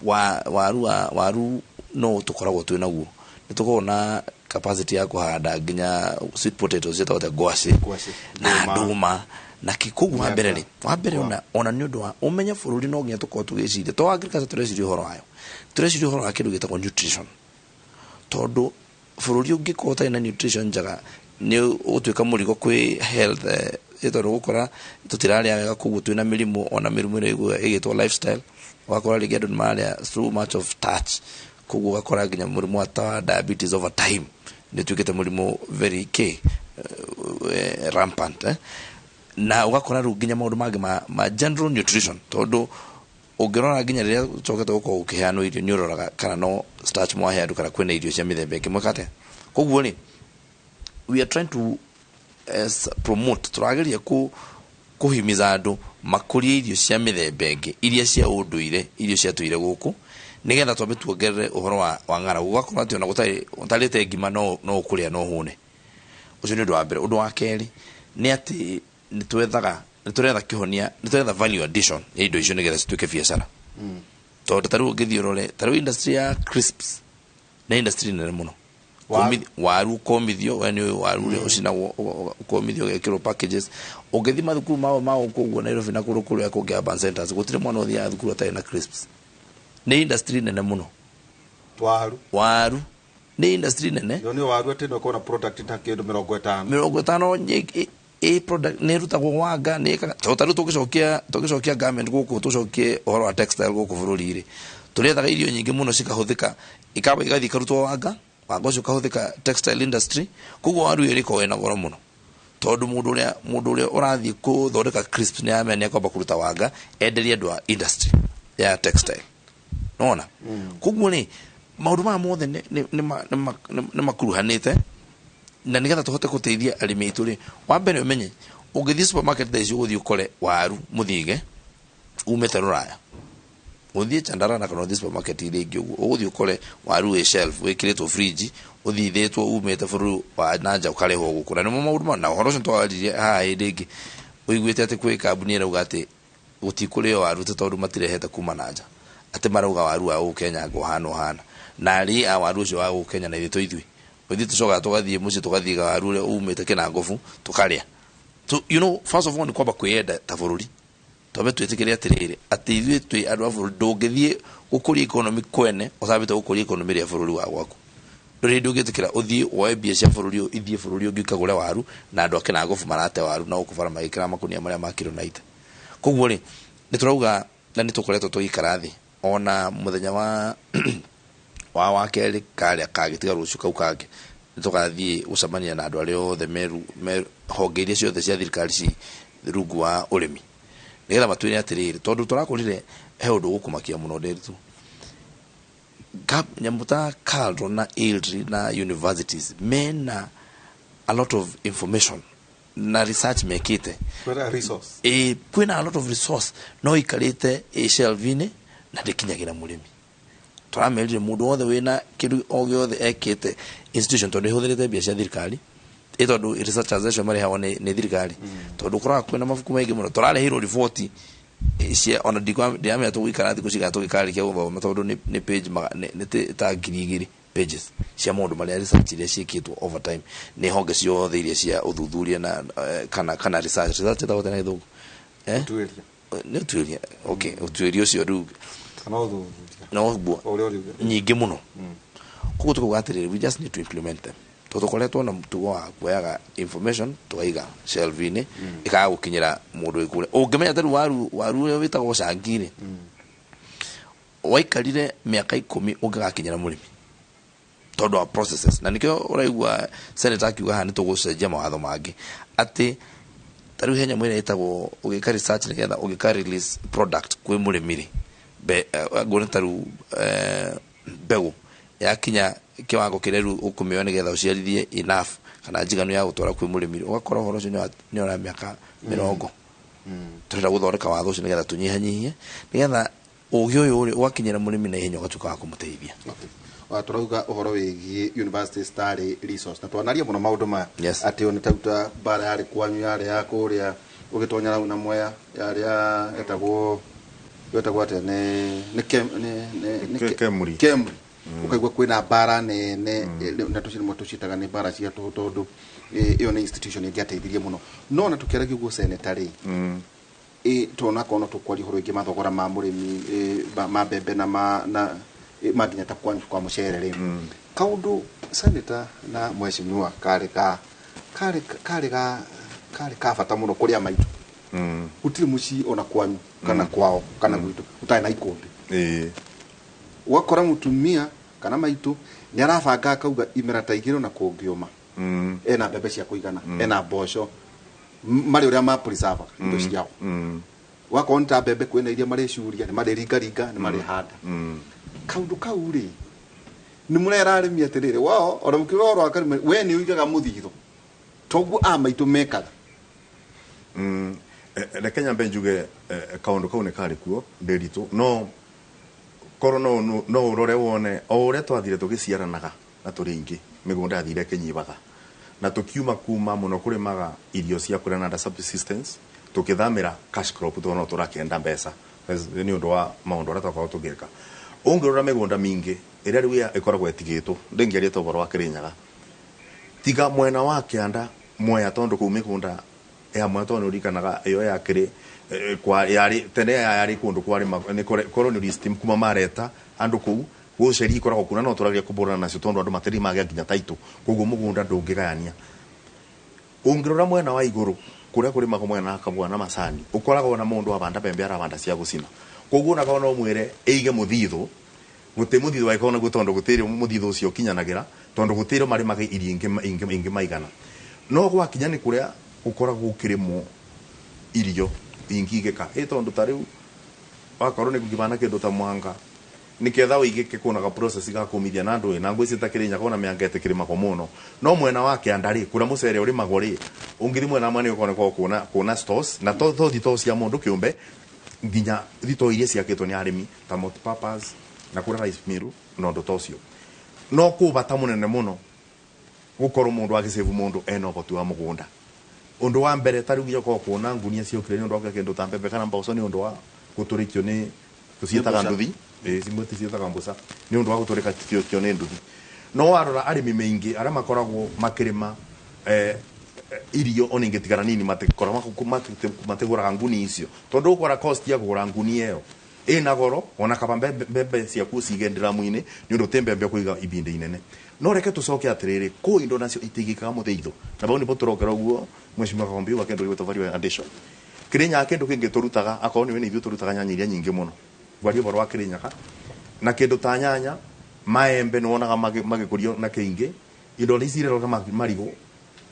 Waru no tũkoragwo twĩ naguo. Nĩ tũkoragwo na capacity ya kũhanda nginya sweet potatoes ciĩtagwo ta ngwacĩ na ndũma na kikoguo. Wa mbere rĩ, wa mbere ona nĩ ũndũ wa ũmenye bũrũri no nginya tũkorwo tũgĩciria to agriculture, tũreciria ũhoro wayo, tũreciria ũhoro wa kĩndũ gĩtagwo nutrition, tondũ bũrũri ũngĩkorwo ũtarĩ na nutrition njega nĩ ũgũtuĩka mũrigo kwĩ health, tondũ ũgũkora tũtirarĩa wega, koguo twĩna mĩrimũ, ona mĩrimũ ĩrĩa ĩgĩtwo lifestyle. Ũgakora rĩngĩ andũ nĩ mararĩa so much of starch, koguo ũgakora nginya mũrimũ wa diabetes over time nĩ ũtuĩkĩte mũrimũ very rampant, Na ũgakora rĩu nginya maũndũ mangĩ ma general nutrition, tondũ ũngĩrora nginya rĩrĩa ũcokete gũkorwo ũkĩheanwo irio, nĩ ũroraga kana no starch mwahe andũ kana kwĩna irio cia mĩthemba ĩngĩ mweka atĩa. Koguo rĩ, we are trying to promote, tũrageria kũhimiza andũ makũrie irio cia mĩthemba ĩngĩ, iria cia ũndũire, irio ciatũire gũkũ, nĩgetha twambe tuongerere ũhoro wa ng'aragu. Ũgakorwo atĩ ona gũtarĩ ũtarĩte ngima no ũkũrĩa no ũhũne. Ũcio nĩ ũndũ wa mbere. Ũndũ wa kerĩ nĩ atĩ nĩ tũretha kĩhonia, nĩ tũretha value addition ya indo icio nĩgetha cituĩke biacara. Tondũ ta rĩu ũngĩthiĩ ũrore ta rĩu industry ya crisps nĩ industry nene mũno. Waru ũkomithio, we nĩ ũĩ waru ũrĩa ũcinagwo, ũkomithio ũgekĩrwo packages. Ũngĩthiĩ mathukuru mao ma gũkũ ũguo Nairobi na kũndũ kũrĩa kũngĩ urban centers, gũtirĩ mwana ũthiaga thukuru atarĩ na crisps. Nĩ industry nene mũno. Waru nĩ industry nene. Nĩ waru atĩ no ũkorwo na product ta kĩndũ 50. 50 ĩ product nĩ ĩrutagwo wanga, nĩ ĩkaga tondũ ta rĩu tũgĩcokia garment gũkũ, tũcokie ũhoro wa textile gũkũ bũrũri-rĩ, tũrĩethaga irio nyingĩ mũno cikahũthĩka, ikamba igathiĩ ikarutwo wanga, wanga ũcio ũkahũthĩka textile industry. Koguo waru ĩyo ĩrĩkoragwo ĩna goro mũno, tondũ mũndũ ũrĩa ũrathiĩ gũthondeka crisps nĩ aramenya nĩ akwamba kũruta wanga enderie andũ a industry ya textile. Nĩwona? Koguo rĩ, maũndũ maya mothe nĩ makuruhanĩte, na nĩgetha tũhote gũteithia arĩmi aitũ rĩ, wa mbere ũmenye ũngĩthiĩ supermarket thaa ici ũgũthiĩ ũkore waru mũthige umĩte Rũraya, ũthiĩ Chandarana kana ũthiĩ supermarket iria ingĩ ũguo, ũgũthiĩ ũkore waru wĩ shelf wĩkĩrĩtwo fridge, ũthithĩtwo umĩte bũrũri wa na nja ũkarehwo gũkũ. Na nĩmo maũndũ na ũhoro ũcio twaririe haha hĩndĩ ĩngĩ, ũiguĩte atĩ kwĩ kambuni ĩrauga atĩ gũtikũrĩo waru tĩ tondũ matirehete kuma na nja, atĩ marauga waru wa gũkũ Kenya anga ũhana ũhana, na arĩi a waru ũcio wa gũkũ Kenya na ithuĩ to ithuĩ ithuĩ tũcokaga tũgathiĩ mũciĩ tũgathiga waru ũrĩa umĩte Kĩnangobu tũkarĩa. So you know, first of all nĩ kwamba kwĩyenda ta bũrũri, twambe twĩtĩkĩre atĩrĩrĩ atĩ ithuĩ twĩ andũ a bũrũri. Ndũngĩthiĩ gũkũria economy kwene ũtambĩte gũkũria economy ĩrĩa bũrũri wa gwaku. Ndũrĩ hĩndĩ ũngĩtĩkĩra ũthiĩ woe mbia cia bũrũri ũyũ ithiĩ bũrũri ũngĩ ũkagũre waru, na andũ a Kĩnangobu marate waru na gũkũ bara magĩkĩra makũnia marĩa ma kiro 90. Koguo rĩ, nĩ tũrauga na nĩ tũkoretwo tũgĩikara thĩ ona mũthenya wa kerĩ karĩa kangĩ tiga rũciũ kau kangĩ, nĩ tũgathiĩ gũcemania na andũ arĩa othe honge iria ciothe cia thirikari ci rungu wa ũrĩmi, nĩgetha matwĩre atĩrĩrĩ, tondũ tũrakorire he ũndũ ũgũkũmakia mũno Nderitu. Nyamũ ta KALRO na ILRI na universities mena a lot of information na research mekĩte. Kwĩna resource. Kwĩna a lot of resource no ikarĩte ĩ shelf-inĩ na ndĩkinyagĩra mũrĩmi. Tũramerire mũndũ wothe wĩna kĩndũ o gĩothe ekĩte institution, tondũ ĩhũthĩrĩte mbia cia thirikari, ĩ tondũ researchers acio marĩhagwo nĩ thirikari, tondũ ũkoraga kwĩna mabuku maingĩ mũno tũrareheirwo riboti cia ona ndiramenya tũgũikara thikũ cigana tũgĩkarĩkia gũthoma, tondũ nĩ page nĩ ta 2000 pages cia maũndũ marĩa research iria ciĩkĩtwo over time nĩ honge ciothe iria cia ũthuthuria na kana research ĩtagwo atĩa na Gĩthũngũ? Ũtuĩria. Nĩ ũtuĩria. Okay, ũtuĩria ũcio rĩu kana ũthuthuria. No ũguo. Ũrĩa ũriuga. Nyingĩ mũno. Koguo tũkauga atĩrĩrĩ, we just need to implement them. Tondũ tũkoretwo na mũtugo wa kuoyaga information tũkaiga shelf-inĩ, ĩkaga gũkinyĩra mũndũ wĩ kũrĩa. Ũngĩmenya ta rĩu waru ũrĩa wĩtagwo cangi rĩ, waikarire mĩaka 10 ũngĩgakinyĩra mũrĩmi tondũ wa processes. Na nĩkĩo ũraigua senator akiuga haha nĩ tũgũcenjia mawatho mangĩ, atĩ ta rĩu he nyamũ ĩrĩa ĩtagwo ũgĩka research nĩgetha ũgĩka release product kwĩ mũrĩmi rĩ, nguona ta rĩu mbegũ yakinya kiwango kĩrĩa rĩu ũkũmĩoya nĩgetha ũciarithie enough kana njiganu ya gũtwara kwĩ mũrĩmi, ũgakora ũhoro ũcio nĩ ũra mĩaka Mĩrongo tũrenda gũthondeka watho ũcio nĩgetha tũnyihanyihie, nĩgetha ũgĩ ũyũ rĩ ũgakinyĩra mũrĩmi na ihenya, ũgatuĩka wa kũmũteithia. Turauga uhoro wigie university starĩ resource na twanaria muno maundu maya ati ona tauta bara yari kwanyu yari ya kuria ugitonya hau na Mwea yari ya etagwo atia ni ni Kemri. Kemri ukaigua kwina bara nene na tucirimo tucitaga ni bara cia tuhu tondu iyo ni institution ingiateithirie muno no na tukiaragia uguo senator ri tuona kono tukwaria uhoro ingi mathogora ma murimi ma mbembe na ma nginya ta kwa mucere ri kaundu senator na mheshimiwa kari ka bata muno kuria maitu gutiri mucii ona kwanyu kana kwao kana gwitu utari na ikumbi. Wakora mutumia kana maitu ni arabanga akauga imera ta igĩrĩ na kũngĩũma ena mbembe cia kũigana, ena mboco marĩ ũrĩa ma preserve indo ciao. Wakorwo nĩ ta mbembe kwĩna iria marĩcuria, nĩ marĩringaringa, nĩ marĩhanda. Kaundu kau rĩ nĩ mũrera arĩmi atĩrĩrĩ wao ona mũkiuga ũhoro wa karĩmi we nĩ ũigaga mũthithũ toguo a maitũ mekaga. Reke nyambe njuge kaundu kau nĩ karĩ kuo ndĩritũ no korwo no ũrore wone o ũrĩa twathire tũgĩciaranaga na tũrĩ aingĩ mĩgũnda yathire ĩkĩnyihaga na tũkiuma kuma mũno kũrĩmaga irio cia kũrĩa na subsistence tũkĩthamĩra cash crop tondũ no tũrakĩenda mbeca nĩ ũndũ wa maũndũ arĩa twakoragwo tũgĩka. Ũngĩrora mĩgũnda mĩingĩ ĩrĩa rĩu ĩkoragwo ĩtigĩtwo ndĩngĩaria ũhoro wa Kĩrĩnyaga tiga mwena wa kĩanda Mwea tondũ kũu mĩgũnda ya Mwea tondũ nĩũririkanaga ĩyo yakĩrĩ yarĩ tene yarĩ kũndũ kwarĩ colonialist kuma mareta andũ kũu gũceria ikoragwo kuo na no tũrageria kũbũrana nacio tondũ andũ matirĩ magĩa nginya taitũ koguo mũgũnda ndũngĩgayania. Ũngĩrora mwena wa igũrũ kũrĩa kũrĩmagwo mwena wa Kabua na Macani ũkoragwo na mũndũ abanda mbembe arabanda cia gũcina koguo onakorwo no mwĩre ĩige mũthithũ gũtĩ mũthithũ angĩkorwo naguo tondũ gũtirĩ mũthithũ ũcio ũkinyanagĩra tondũ gũtirĩ marĩmaga irio ingĩ maigana no gwakinya nĩ kũrĩa gũkoragwo gũkĩrĩmwo irio ingigĩka ĩ tondũ ta rĩu wakorwo nĩ kũngĩbana kĩndũ ta mwanga nĩketha ũigĩke kuonaga process ga kũmithia na ndũĩ na ngwĩciria ta Kĩrĩnyaga ona mĩanga ĩtĩkĩrĩmagwo mũno no mwena wa kĩanda rĩ kũrĩa mũcere ũrĩmagwo rĩ ũngĩthiĩ mwena wa nĩ ũkorwo kuona stores na to thitoo cia mũndũ kĩũmbe nginya thitoo iria ciakĩtwo nĩ arĩmi ta multipurpose na kũrĩa rice mill na ũndũ ta ũcio no kũ bata mũnene mũno gũkorwo mũndũ agĩsave mũndũ ena ũhoti wa mũgũnda. Ũndũ wa mbere ta rĩu nginya ũkorwo kuona ngunia ciokire nĩ ũndũ wa kĩndũ ta mbembe kana mboco nĩ ũndũ wa gũtũrĩkio nĩ tũciĩtaga nduthi cimwe tũciĩtaga mboca nĩ ũndũ wa gũtũrĩkio nĩ nduthi no warora arĩmi maingĩ arĩa makoragwo makĩrĩma irio ona ingĩtigara nini matigũraga nguni icio tondũ ũkora cost ya kũgũra nguni ĩyo ĩna goro ona kaba mbembe ciaku cige ndiramu-inĩ nĩ ũndũ ti mbembe kũiga ibinda inene no reke tũcoke atĩrĩrĩ kũ indo nacio itigĩkaga mũthithũ na bau nĩpo tũrokera ũguo mheshimiwa Kaombi uga kĩndũ gĩgwĩtwo value addition. Kĩrĩnyaga kĩndũ kĩngĩ tũrutaga akorwo nĩwe nĩ ithuĩ tũrutaga nyanya iria nyingĩ mũno ngwaria ũhoro wa Kĩrĩnyaga na kĩndũ ta nyanya maembe nĩwonaga magĩkũrio na kĩingĩ indo ici irerora marigũ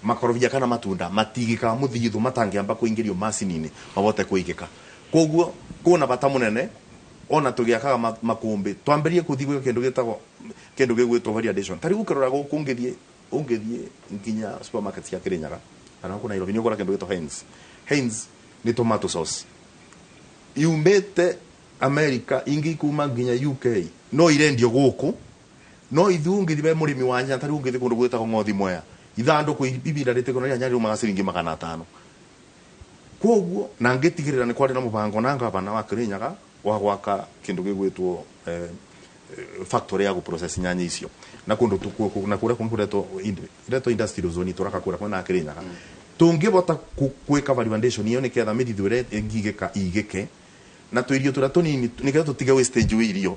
makorobia kana matunda matigĩkaga mũthithũ matangĩamba kũingĩrio macini-inĩ mabote kũigĩka koguo kũna bata mũnene ona tũgĩakaga makũmbĩ twambĩrĩrie kũthiĩ gwĩka kĩndũ gĩtagwo kĩndũ gĩgwĩtwo value addition ta rĩu ũkĩrora gũkũ ũngĩthiĩ nginya supermarket cia Kĩrĩnyaga kana gũkũ Nairobi nĩ ũgũra kĩndũ gĩtwo Heinz. Heinz nĩ tomato sauce yumĩte America ingĩ kuma nginya UK no irendio gũkũ no ithuĩ ũngĩthiĩ we mũrĩmi wa nyanya ta rĩu ũngĩthiĩ kũndũ gwĩtagwo Ng'othi Mwea ithandũkũ ibinda rĩtĩkwo rĩa nyanya riumaga ciringi 500 koguo na ngĩtigĩrĩra nĩ kwarĩ na mũbango na ngavana wa Kĩrĩnyaga wa gwaka kĩndũ gĩgwĩtwo factory ya gũprocess nyanya icio na kũndũ na kũrĩa kũngĩ kũretwo industrial zone tũraka kũrĩa kwĩna Kĩrĩnyaga tũngĩbota gwĩka value addition iyo nĩketha mĩthithũ ĩrĩa ĩngĩgĩka ĩigĩke na tũirio tũrĩa tũnini nĩgetha tũtige wastage wa irio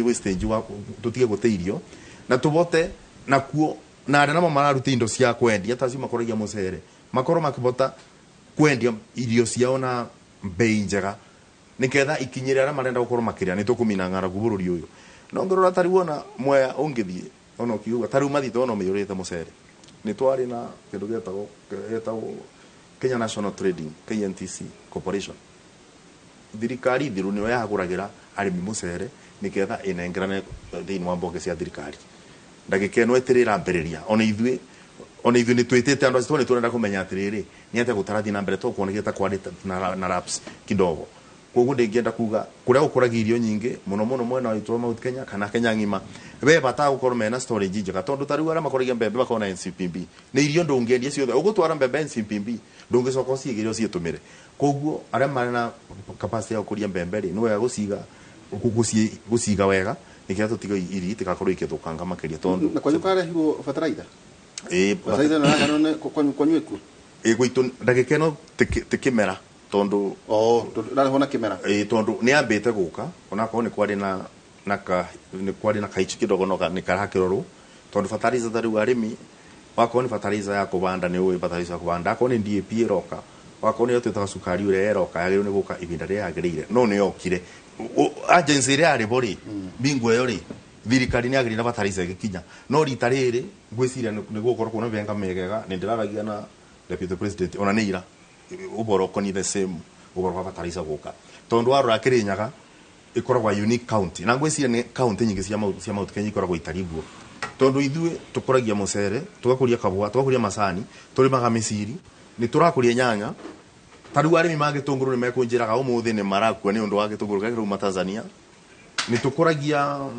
wastage wa tũtige gũte irio na tũbote nakuo na arĩa namo mararuta indo cia kwendia ta acio makoragia mũcere makorwo makĩbota kwendia irio ciao na mbei njega nĩketha ikinyĩre arĩa marenda gũkorwo makĩrĩa nĩ tũkũmina ng'aragu bũrũri ũyũ no ngĩrora ta rĩu ona Mwea ũngĩthiĩ ona ũkiuga ta rĩu mathito ona maiyũrĩte mũcere nĩ twarĩ na kĩndũ gĩtagwo Kenya National Trading KNTC Corporation thirikari thiru nĩyo yagũragĩra arĩmi mũcere nĩketha ĩnengerane thĩinĩ wa mbonge cia thirikari ndagĩka ĩno ĩtĩrĩ ĩrambĩrĩria ona ithuĩ Ona ithuĩ nĩ twĩtĩte andũ acio tondũ nĩ tũrenda kũmenya atĩrĩrĩ, nĩ atĩa gũtarathiĩ na mbere, tondũ kuonekete kwarĩ na lapse kidogo. Koguo ndingĩenda kuga kũrĩa gũkũragia irio nyingĩ mũno mũno mwena witũ wa Mount Kenya kana Kenya ng'ima, we bata gũkorwo mena storage njega, tondũ ta rĩu arĩa makũragia mbembe makoragwo na NCPB, nĩ irio ndũngĩendia ciothe. Ũgũtwara mbembe NCPB, ndũngĩcoka ũciigĩre ũciĩtũmĩre. Koguo arĩa marĩ na capacity ya gũkũria mbembe rĩ, nĩ wega gũciga wega nĩgetha tũtige irio itigakorwo ikĩthũkanga makĩria, tondũ Na kwanyu karehirwo fertilizer? Ĩĩ. Fertilizer na heanwo nĩ kwanyu ĩkuo? Ĩĩ, gwitũ ndagĩka ĩno ti kĩmera, tondũ Oh, tondũ rarehwo na kĩmera. Ĩĩ, tondũ nĩ yambĩte gũka, onakorwo nĩ kwarĩ na na ka nĩ kwarĩ na kaichi kidogo, no nĩ karakĩrorwo, tondũ fertilizer ta rĩu arĩmi, wakorwo nĩ fertilizer ya kũbanda, nĩ ũĩ fertilizer ya kũbanda, akorwo nĩ DAP ĩroka, wakorwo nĩyo twĩtaga cukari ũrĩa ĩroka, yagĩrĩirwo nĩ gũka ihinda rĩrĩa yagĩrĩire, no nĩ yokire. Agency ĩrĩa yarĩ bo rĩ, bingo ĩyo rĩ, thirikari nĩ yagĩrĩire na fertilizer ĩgĩkinya, no rita rĩrĩ ngwĩciria nĩ gũgũkorwo kwĩna mĩbango mĩega. Nĩ ndĩraragia na deputy president ona nĩ ira ũhoro ũkoniĩ the same ũhoro wa fertilizer gũka, tondũ warora Kĩrĩnyaga ĩkoragwo a unique county, na ngwĩciria nĩ county nyingĩ cia Mount Kenya ikoragwo itarĩ guo, tondũ ithuĩ tũkũragia mũcere, tũgakũria kabũa, tũgakũria macani, tũrĩmaga mĩciri, nĩ tũrakũria nyanya. Ta rĩu arĩmi ma gĩtũngũrũ nĩ mekũnjĩraga ũmũthĩ nĩ marakua nĩ ũndũ wa gĩtũngũrũ kĩrĩa kĩrauma Tanzania. Nĩ tũkũragia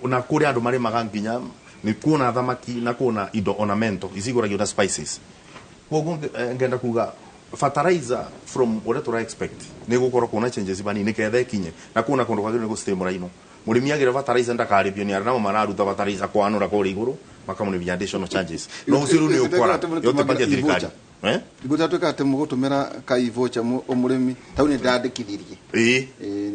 na kũrĩ andũ marĩmaga nginya nĩ kuona thamaki na kuona indo ornamental ici igũragio na spices. Koguo ngenda kuga fertilizer from ũrĩa tũra expect nĩ gũkorwo kuona changes banini nĩgetha ĩkinye na kuona kũndũ kwagĩrĩirwo nĩ gũstay mũraino. Mũrĩmi agĩra fertilizer ndakarĩbio nĩ arĩa namo mararuta fertilizer kwanũra kũrĩa igũrũ, makamũrĩbia additional charges, no ũcio rĩu nĩ ũkora yote thirikari. Eh? Igũta tuĩka atĩ mũgũtũmĩra ka e-voucher mũrĩmi tau nĩ ndandĩkithirie. Ĩĩ,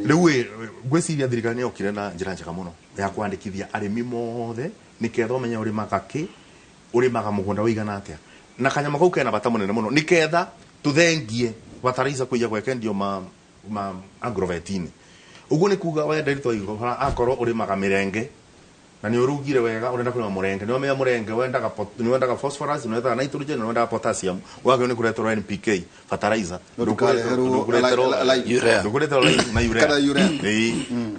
rĩu ĩ, ngwĩciria thirikari nĩ yokire na njĩra njega mũno ya kwandĩkithia arĩmi mothe, nĩketha ũmenye ũrĩmaga kĩ, ũrĩmaga mũgũnda ũigana atĩa, na kanyama kau kena bata mũnene mũno, nĩketha tũthengie fertilizer kũiya gwekendio ma agrovet-inĩ. Ũguo nĩ kuga wenda itwa akorwo ũrĩmaga mĩrenge na nĩ ũrugire wega, ũrenda kũrĩma mũrenge, nĩ wamenya mũrenge wendaga nĩ wendaga phosphorus, nĩ wendaga nitrogen, nĩ wendaga potassium, wagĩrĩirwo nĩ kũreterwo NPK fertilizer. No ndũkareherwo lime. Urea. Ndũkũreterwo lime na urea. Kana urea. Ĩĩ.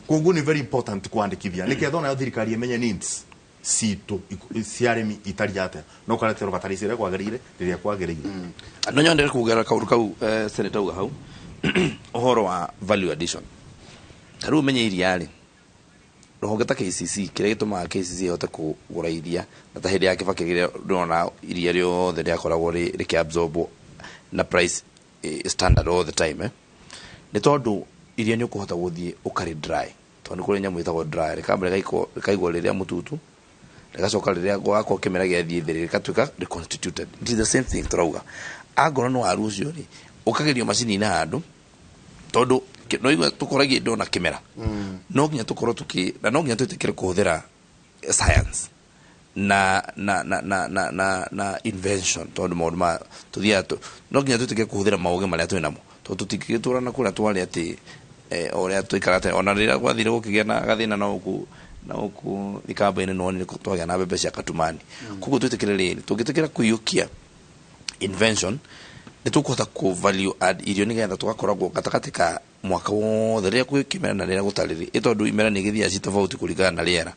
Koguo nĩ very important kwandĩkithia, nĩketha onayo thirikari ĩmenye needs citũ cia arĩmi itariĩ atĩa, no ũkareterwo fertilizer ĩrĩa kwagĩrĩire rĩrĩa kwagĩrĩire. No nyendere kuongerera kaũndũ kau senator auga hau, ũhoro wa value addition. Ta rĩu ũmenye iria rĩ, rũhonge ta KCC, kĩrĩa gĩtũmaga KCC ĩhote kũgũra iria, na ta hĩndĩ ya Kibaki rĩrĩa ndĩrona iria rĩothe rĩakoragwo rĩkĩabsorbwo na price standard all the time, eh? Nĩ tondũ iria nĩ ũkũhota gũthiĩ ũkarĩ dry, tondũ nĩ kũrĩ nyamũ ĩtagwo dry, rĩkamba rĩkaigwo rĩrĩa mũtutu, rĩgacoka rĩrĩa gwakorwo kĩmera gĩathiĩ thĩ rĩgatuĩka reconstituted. It is the same thing tũrauga, angorwo nĩ waru ũcio rĩ, ũkagerio macini-inĩ handũ, tondũ no igua tũkoragia indo na kĩmera, no nginya tũkorwo tũkĩ na no nginya twĩtĩkĩre kũhũthĩra science na invention, tondũ maũndũ ma tũthiaga no nginya twĩtĩkĩre kũhũthĩra maũgĩ marĩa twĩ namo, tondũ tũtingĩgĩtũra na kũrĩa twarĩ atĩ o ũrĩa tũikaraga tene. Ona rĩrĩa gwathire gũkĩgĩa na gathĩna na gũkũ ikamba-inĩ, nĩwonire twagĩa na mbembe cia katumani. Koguo twĩtĩkĩre rĩrĩ, tũngĩtĩkĩra kũiyũkia invention, nĩ tũkũhota kũ value add irio, nĩgetha tũgakoragwo gatagatĩ ka mwaka wothe rĩrĩa kwĩ kĩmera na rĩrĩa gũtarĩ rĩ, tondũ imera nĩ igĩthiaga ci tofauti kũringana na rĩera,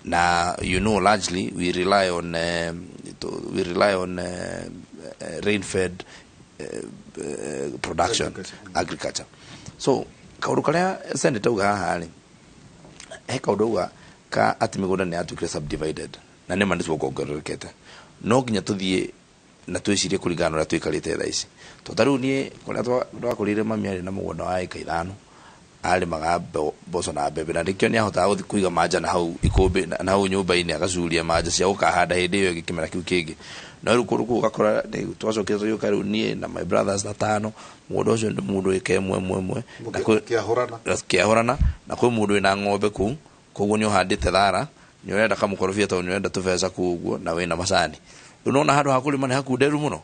na largely we rely on rain fed production, agriculture. So kaũndũ karĩa senator auga haha rĩ, he kaũndũ auga ka atĩ mĩgũnda nĩ yatuĩkire subdivided, na nĩma nĩ tuongererekete. No nginya tũthiĩ na twĩcirie kũringana na ũrĩa tũikarĩte thaa ici, tondũ ta rĩu niĩ kũrĩa twakũrĩire, mami arĩ na mũgũnda wa ĩka 5, arĩmaga mboco na mbembe, na nĩkĩo nĩahotaga gũthiĩ kũiga manja na hau ikũmbĩ na hau nyũmba-inĩ, agacuria manja cia gũkahanda hĩndĩ ĩyo ĩngĩ kĩmera kĩu kĩngĩ. No rĩu kũndũ kũu ũgakora twacokire tũgĩũka rĩu niĩ na my brothers atano, mũgũnda ũcio nĩ mũndũ ĩka ĩmwe ĩmwe ĩmwe na Kĩahũrana. Kĩahũrana, na kwĩ mũndũ wĩna ng'ombe kũu, koguo nĩ ũhandĩte thara, nĩ ũrenda kamũkorobia tondũ nĩ ũrenda tũbeca kũu ũguo, na wĩna macani. Rĩu nona handũ ha kũrĩma nĩ hakunderu mũno.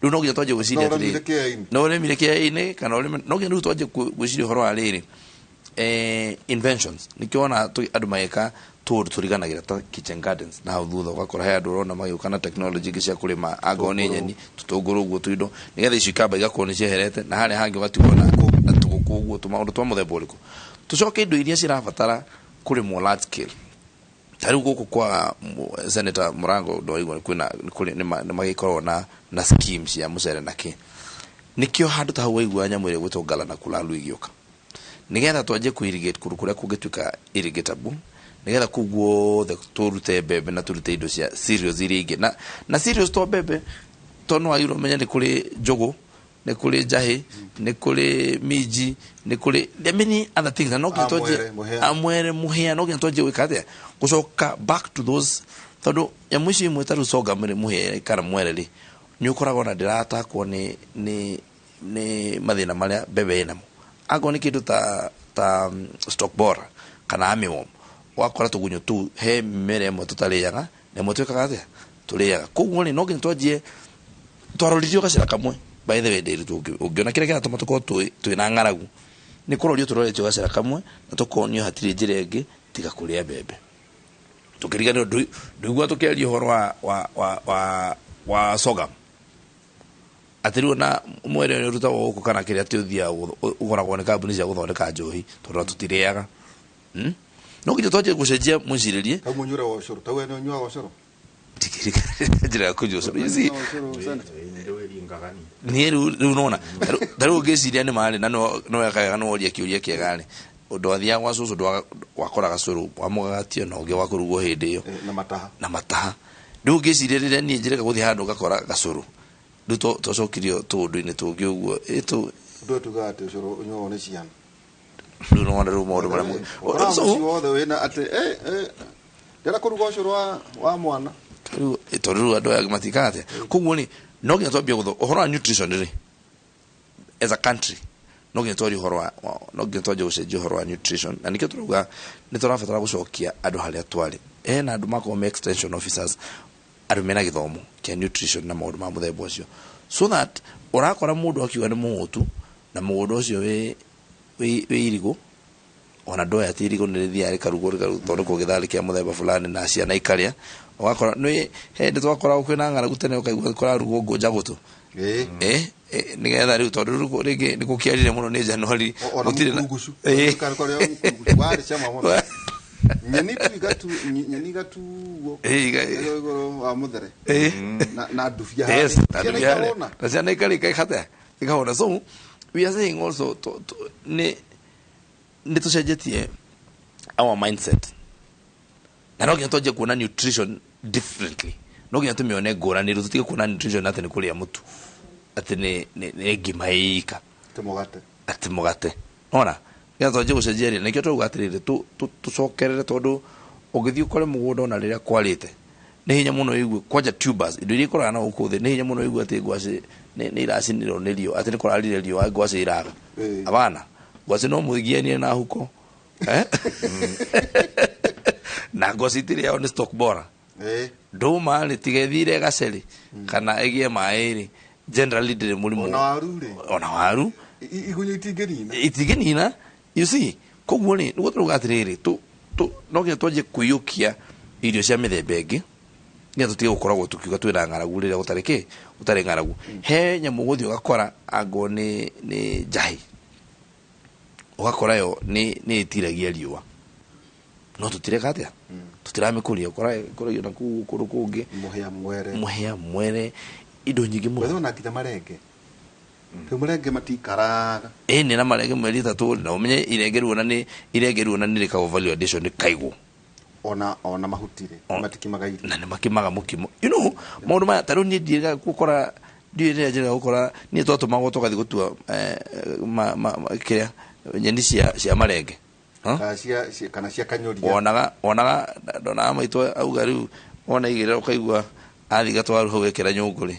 Rĩu no nginya twanjie gwĩciria No ũrĩmire atĩrĩrĩ, kĩea-inĩ. No ũrĩmire kĩea-inĩ kana ũrĩme, no nginya rĩu twanjie gwĩciria ũhoro wa rĩrĩ, inventions. Nĩkĩo wona andũ magĩka tũũndũ tũriganagĩra ta kitchen gardens na hau thutha, ũgakora he andũ ũrona magĩũka na technology ingĩ cia kũrĩma, angorwo nĩ nyeni, tũtũngũrũ ũguo, tũindo, nĩgetha icio ikamba igakorwo nĩ cieherete, na harĩa hangĩ ũgatigwo na tũgũkũ ũguo, tũmaũndũ twa mũthemba ũrĩkũ. Tũcoke indo iria cirabatara kũrĩmwo large scale. Ta rĩu gũkũ kwa Senator Mũrango ndoigua kwĩna kũrĩ nĩ magĩkoragwo na scheme cia mũcere na kĩ. Nĩkĩo handũ ta hau waigua nyamũ ĩrĩa ĩgwĩtwo Ngala na Kulalu ĩgĩũka, nĩgetha twanjie kũ irrigate kũndũ kũrĩa kũngĩtuĩka irrigatable, nĩgetha kũu guothe tũrute mbembe na tũrute indo cia cereals iria ingĩ na cereals to mbembe, tondũ nĩwagĩrĩirwo ũmenye nĩ kũrĩ njũgũ, nĩ kũrĩ njahĩ, nĩ kũrĩ minji, nĩ kũrĩ there are many other things, na no nginya twanjie. Amwere, mũhĩa. Amwere, mũhĩa, no nginya twanjie gwĩka atĩa, gũcoka back to those, tondũ nyamũ icio imwe ta rĩu sorghum rĩ, mũhĩa kana mwere rĩ, nĩ ũkoragwo na ndĩratakwo nĩ mathĩna marĩa mbembe ĩnamo. Angorwo nĩ kĩndũ ta stalk borer kana armyworm, ũgakora tũgunyũ tũu he mĩmera ĩmwe tũtarĩaga na ĩmwe twĩkaga atĩa, tũrĩaga. Koguo rĩ, no nginya twanjie twaroririo gacĩra kamwe. By the way, ndĩrutwo ũngĩona kĩrĩa kĩratũma tũkorwo twĩna ng'aragu nĩ kũrorio tũroretio gacĩra kamwe na tũkonio hatirĩ njĩra ĩngĩ tiga kũrĩa mbembe. Tũkĩriganĩrwo ndũigua tũkĩaria ũhoro wa sorghum, atĩ rĩu ona mwere ũrĩa ũrutagwo gũkũ kana kĩrĩa atĩ ũthiaga ũgũragwo nĩ kambuni cia gũthondeka njohi tondũ tũtirĩaga. No nginya twanjie gũcenjia mwĩcirĩrie. Kau mũnyuĩre wa ũcũrũ, tau we nĩ ũnyuaga ũcũrũ? Njĩra ya kũnyua ũcũrũ, you see, niĩ rĩu nona ta rĩu ũngĩciria nĩ marĩ na no wekaga no woria kĩũria kĩega rĩ, ũndũ wathiaga gwa cũcũ wakoraga cũrũ wa mũgagatio na ũngĩ wa kũrugwo hĩndĩ ĩyo. Na mataha. Na mataha. Rĩu ũngĩciria rĩrĩa niĩ njĩrĩga gũthiĩ handũ ngakora gacũrũ, rĩu twacokirio tũũndũ-inĩ tũngĩ ũguo ĩtũ. Ũndũ ũyũ tugaga atĩ ũcũrũ ũnyuagwo nĩ ciana. Rĩu nĩwona rĩu maũndũ marĩa Ũkoraga So mũciĩ wothe wĩna atĩ ndĩrenda kũruga ũcũrũ wa mwana. Rĩu tondũ rĩu andũ aya matikaga atĩa. Koguo rĩ, no nginya twambie gũtho ũhoro wa nutrition rĩ, as a country no nginya twarie ũhoro wa, no nginya twanjie gũcenjia ũhoro wa nutrition, na nĩkĩo tũrauga nĩ tũrabatara gũcokia andũ harĩa twarĩ. Hena andũ makorwo me extension officers, andũ mena gĩthomo kĩa nutrition na maũndũ ma mũthemba ũcio, so that ũrakora mũndũ akiuga nĩ mũhũtu na mũgũnda ũcio wĩ irigũ, ona ndoya atĩ irigũ nĩ rĩthiaga rĩkarugwo rĩgathondekwo gĩtharĩ kĩa mũthemba fulani na ciana ikarĩa. Ũgakora nĩ hĩndĩ twakoragwo kwĩna ng'aragu tene, ũkaigua kũrarugwo ngũnja gũtũ nĩgetha rĩu tondũ rĩu rĩngĩ nĩ gũkĩarire mũno nĩ Januari. Ona gũtirĩ na mũkurugucu. Karĩa mũkurugucu warĩ cama mũno, nyeni tu igatu, nyeni igatuo igũrũ wa mũthere na ndubia Yes, harĩa. na Ciana ndubia harĩa. ikahũna. Na ciana ikarĩa ikaihata ikahũna. So we are saying also nĩ tũcenjetie our mindset na no nginya twanjie kuona nutrition differently. No nginya tũmĩone ngũrani rĩu, tũtige kuona nutrition atĩ nĩ kũrĩa mũtu, atĩ nĩ ngima ĩika. Atĩ mũgate. Atĩ mũgate. Ona nginya twanjie gũcenjia rĩ, nĩkĩo tũrauga atĩrĩrĩ, tũcokerere, tondũ ũngĩthiĩ ũkore mũgũnda ona rĩrĩa kwarĩte nĩ hinya mũno ũigue kwanja tubers, indo iria ikũraga na gũkũ thĩ, nĩ hinya mũno ũigue atĩ ngwacĩ nĩ iracinirwo nĩ riũa, atĩ nĩ kũrarire riũa ngwacĩ iraga. Abana, ngwacĩ no mũgianie na huko, eh? Na ngwacĩ itirĩao nĩ stalk borer. Ndũma rĩ, tiga ĩthire gaceri kana ĩgĩe maĩ rĩ, generally ndĩrĩ mũrimũ. Ona waru rĩ. Ona waru. Igunyũ itingĩnina. Itingĩnina, you see. Koguo rĩ, nĩguo tũrauga atĩrĩrĩ, no nginya twanjie kũiyũkia irio cia mĩthemba ĩngĩ, nginya tũtige gũkoragwo tũkiuga twĩna ng'aragu rĩrĩa gũtarĩ kĩ, gũtarĩ ng'aragu. He nyamũ ũgũthiĩ ũgakora angorwo nĩ njahĩ, ũgakora yo nĩ ĩtiragia riũa, no tũtireka atĩa, tũtiramĩkũria, ũkora ĩkũragio na kũu kũndũ kũngĩ. Mũhĩa, mwere. Mũhĩa, mwere, indo nyingĩ mũno. Wethe ona nginya marenge, rĩu marenge matikaraga. Ĩni, na marenge 3 na ũmenye irenge rĩu ona nĩ irenge rĩu ona nĩ rĩkagwo value addition rĩkaigwo. Ona mahuti rĩ, matikimaga irio. Na nĩ makimaga mũkimo. Maũndũ maya ta rĩu niĩ ndiĩrĩga gũkora, ndiũĩ rĩrĩa njĩrĩga gũkora niĩ twatũmagwo tũgathiĩ gũtua kĩrĩa nyeni cia marenge. Huh? Kana cia kanyũria. Wonaga ndonaga maitũ auga rĩu wona igĩrĩra, ũkaigua athiĩ gatwaru hau ekĩra nyũngũ rĩ,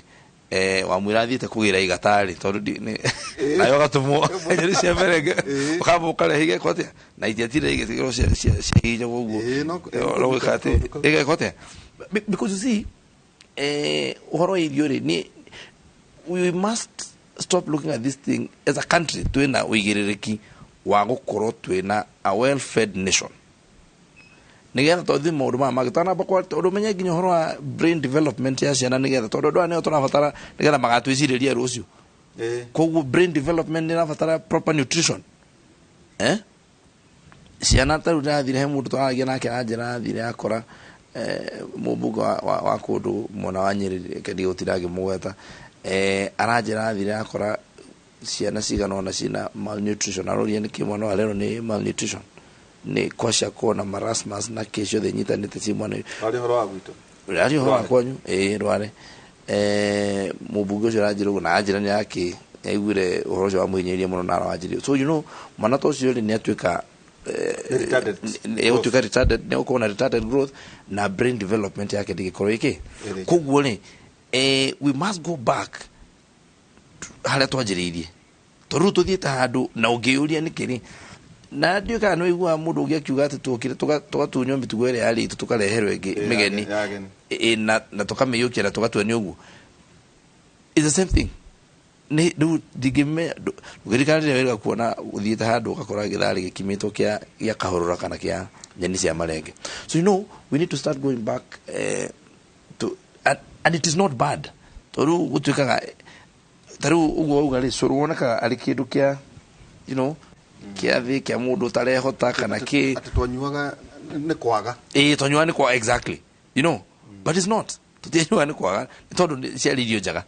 wamwĩra athiĩte kũgĩra igatarĩ tondũ nayo agatũmwo nyeni cia merenge, ũkamba ũkarehe igekwo atĩa na itiatire igĩtigĩrwo ciahihinyagwo ũguo no gwĩka atĩ ĩgekwo atĩa. Because you see, ũhoro wa irio rĩ, nĩ we must stop looking at this thing as a country. Twĩna ũigĩrĩrĩki wa gũkorwo twĩna a well fed nation, nigetha twathi maũndũ maya mangĩ twanamba kwa tondũ ũmenye nginya ũhoro wa brain development ya ciana, nigetha tondũ andũ aya nĩo tũrabatara nigetha magatwĩcirĩria rũciũ. Koguo brain development nĩ ĩrabatara proper nutrition. Ciana ta rĩu ndĩrathire he mũndũ tũraragia nake aranjĩra athire akora mũmbunge wa kũndũ mwena wa Nyĩrĩ, reke ndigũtinda ngĩmũgweta, aranjĩra athire akora ciana cigana ũna ciĩna malnutrition. Aroria nĩkĩ mwana arerwo nĩ malnutrition, nĩ kwashiorkor na marasmus na kĩ ciothe inyitanĩte ci mwana ũyũ. Arĩ ũhoro wa gwitũ. Arĩ ũhoro wa kwanyu, ĩĩ Rware. Mũmbunge ũcio aranjĩra ũguo na aranjĩra nĩ akĩ aiguire ũhoro ũcio wamũhinyĩrĩria mũno na aranjĩra, so you know, mwana ta ũcio rĩ nĩ atuĩka retarded. Ĩgũtuĩka retarded, nĩ gũkorwo na retarded growth na brain development yake ndĩgĩkorwo ĩkĩ. Ĩrĩ. Koguo rĩ, we must go back harĩa twanjĩrĩirie, tondũ rĩu tũthiĩte handũ na ũngĩyũria nĩkĩ rĩ, na ndiũĩ kana nĩ ũiguaga mũndũ ũngĩ akiuga atĩ tuokire tũgatunywo mĩtugo ĩrĩa yarĩ itũ tũkareherwo ĩngĩ mĩgeni. Ya ageni. Na tũkamĩiyũkia na tũgatua nĩ ũguo. It's the same thing. Nĩ rĩu ndingĩmenya ndũngĩririkana rĩrĩa wĩrĩga kuona ũthiĩte handũ ũgakora gĩtharĩ gĩkimĩtwo gĩa kahũrũra kana kĩa nyeni cia marenge. So you know, we need to start going back to and it is not bad, tondũ gũtuĩkaga ta rĩu ũguo wauga rĩ, cũrũ wonekaga arĩ kĩndũ kĩa, you know, kĩa thĩ, kĩa mũndũ ũtarehota kana kĩ. Atĩ twanyuaga nĩ kwaga. Ĩĩ, twanyuaga nĩ kwaga, exactly, you know, but it's not, tũtianyuaga nĩ kwaga, nĩ tondũ ciarĩ irio njega.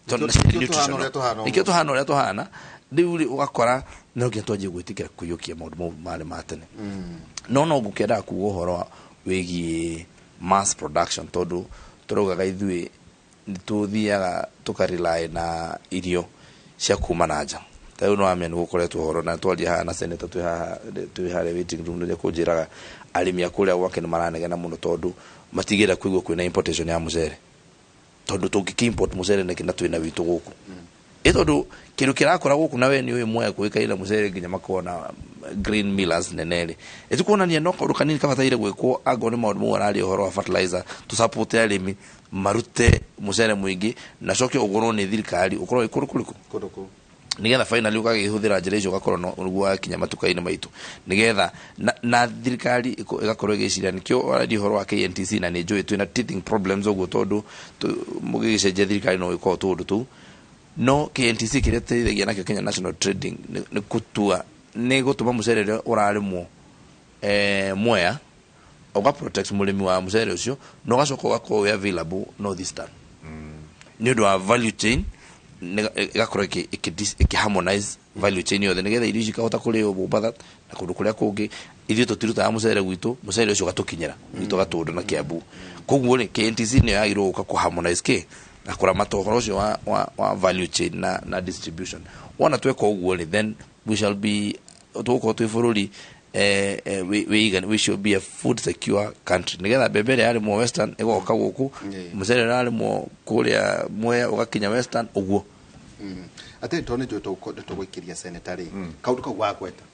Tondũ Nĩkĩo ciarĩ tũhana ũrĩa nutritional. tũhana. Nĩkĩo tũhana ũrĩa tũhana rĩu rĩ, ũgakora no nginya twanjie gwĩtĩkĩra kũiyũkia maũndũ mau marĩ ma tene. No ngũkĩendaga kuga ũhoro wĩgiĩ mass production, tondũ tũraugaga ithuĩ nĩ tũthiaga tũkarely na irio cia kuma na nja. Ta rĩu nĩwamenya nĩ gũkoretwo ũhoro na twaria haha na senator twĩ haha, twĩ harĩa waiting room, rĩrĩa kũnjĩraga arĩmi a kũrĩa gwake nĩ maranegena mũno tondũ matigĩra kũigua kwĩna importation ya mũcere, tondũ tũngĩkĩ import mũcere nĩkĩ na twĩna witũ gũkũ? Ĩ tondũ kĩndũ kĩrakũra gũkũ na we nĩ ũĩ mwaya kũĩkaine na mũcere nginya makona green millers nene rĩ, ĩtikuonania no kaũndũ kanini kabataire gwĩkwo, angorwo nĩ maũndũ mau araria ũhoro wa fertilizer, tũ support arĩmi marute mũcere mũingĩ na coke ũgũrwo nĩ thirikari, ũkorwo wĩ kũndũ kũrĩkũ? Kũndũ kũu. Nigetha finally ũgagĩhũthĩra njĩra icio ũgakorwo no nĩguo wakinya matuka-inĩ maitũ, nigetha na thirikari ĩgakorwo ĩgĩciria. Nĩkĩo araria ũhoro wa KNTC, na nĩ njũĩ twĩna teething problems ũguo, tondũ mũgĩgĩcenjia thirikari no ĩkorwo tũũndũ tũu, no KNTC kĩrĩa ĩteithagia nakĩo Kenya National Trading nĩ gũtua nĩ gũtũma mũcere ũrĩa ũrarĩmwo Mwea, ũga protect mũrĩmi wa mũcere ũcio na ũgacoka ũgakorwo wĩ available North Eastern nĩ ũndũ wa value chain, ĩgakorwo ĩkĩ harmonize value chain yothe, nĩgetha irio ici ikahota kũrĩo Mombatha na kũndũ kũrĩa kũngĩ. Ithuĩ tũtirutaga mũcere gwitũ, mũcere ũcio ũgatũkinyĩra gwitũ Gatũndũ na Kiambu. Koguo rĩ, KNTC nĩyo yagĩrĩirwo gũka kũ harmonize kĩ na kũramata ũhoro ũcio wa value chain na distribution. Wona tweka ũguo rĩ, then we shall be, tũgũkorwo twĩ bũrũri we should be a food secure country, nigetha mbembe ĩrĩa yarĩmwo Western ĩgoka gũkũ, mũcere ũrĩa warĩmwo kũrĩa Mwea ũgakinya Western ũguo. Atĩ tondũ nĩ njũĩ tũgũikĩria seneta rĩ, kaũndũ kau wagweta,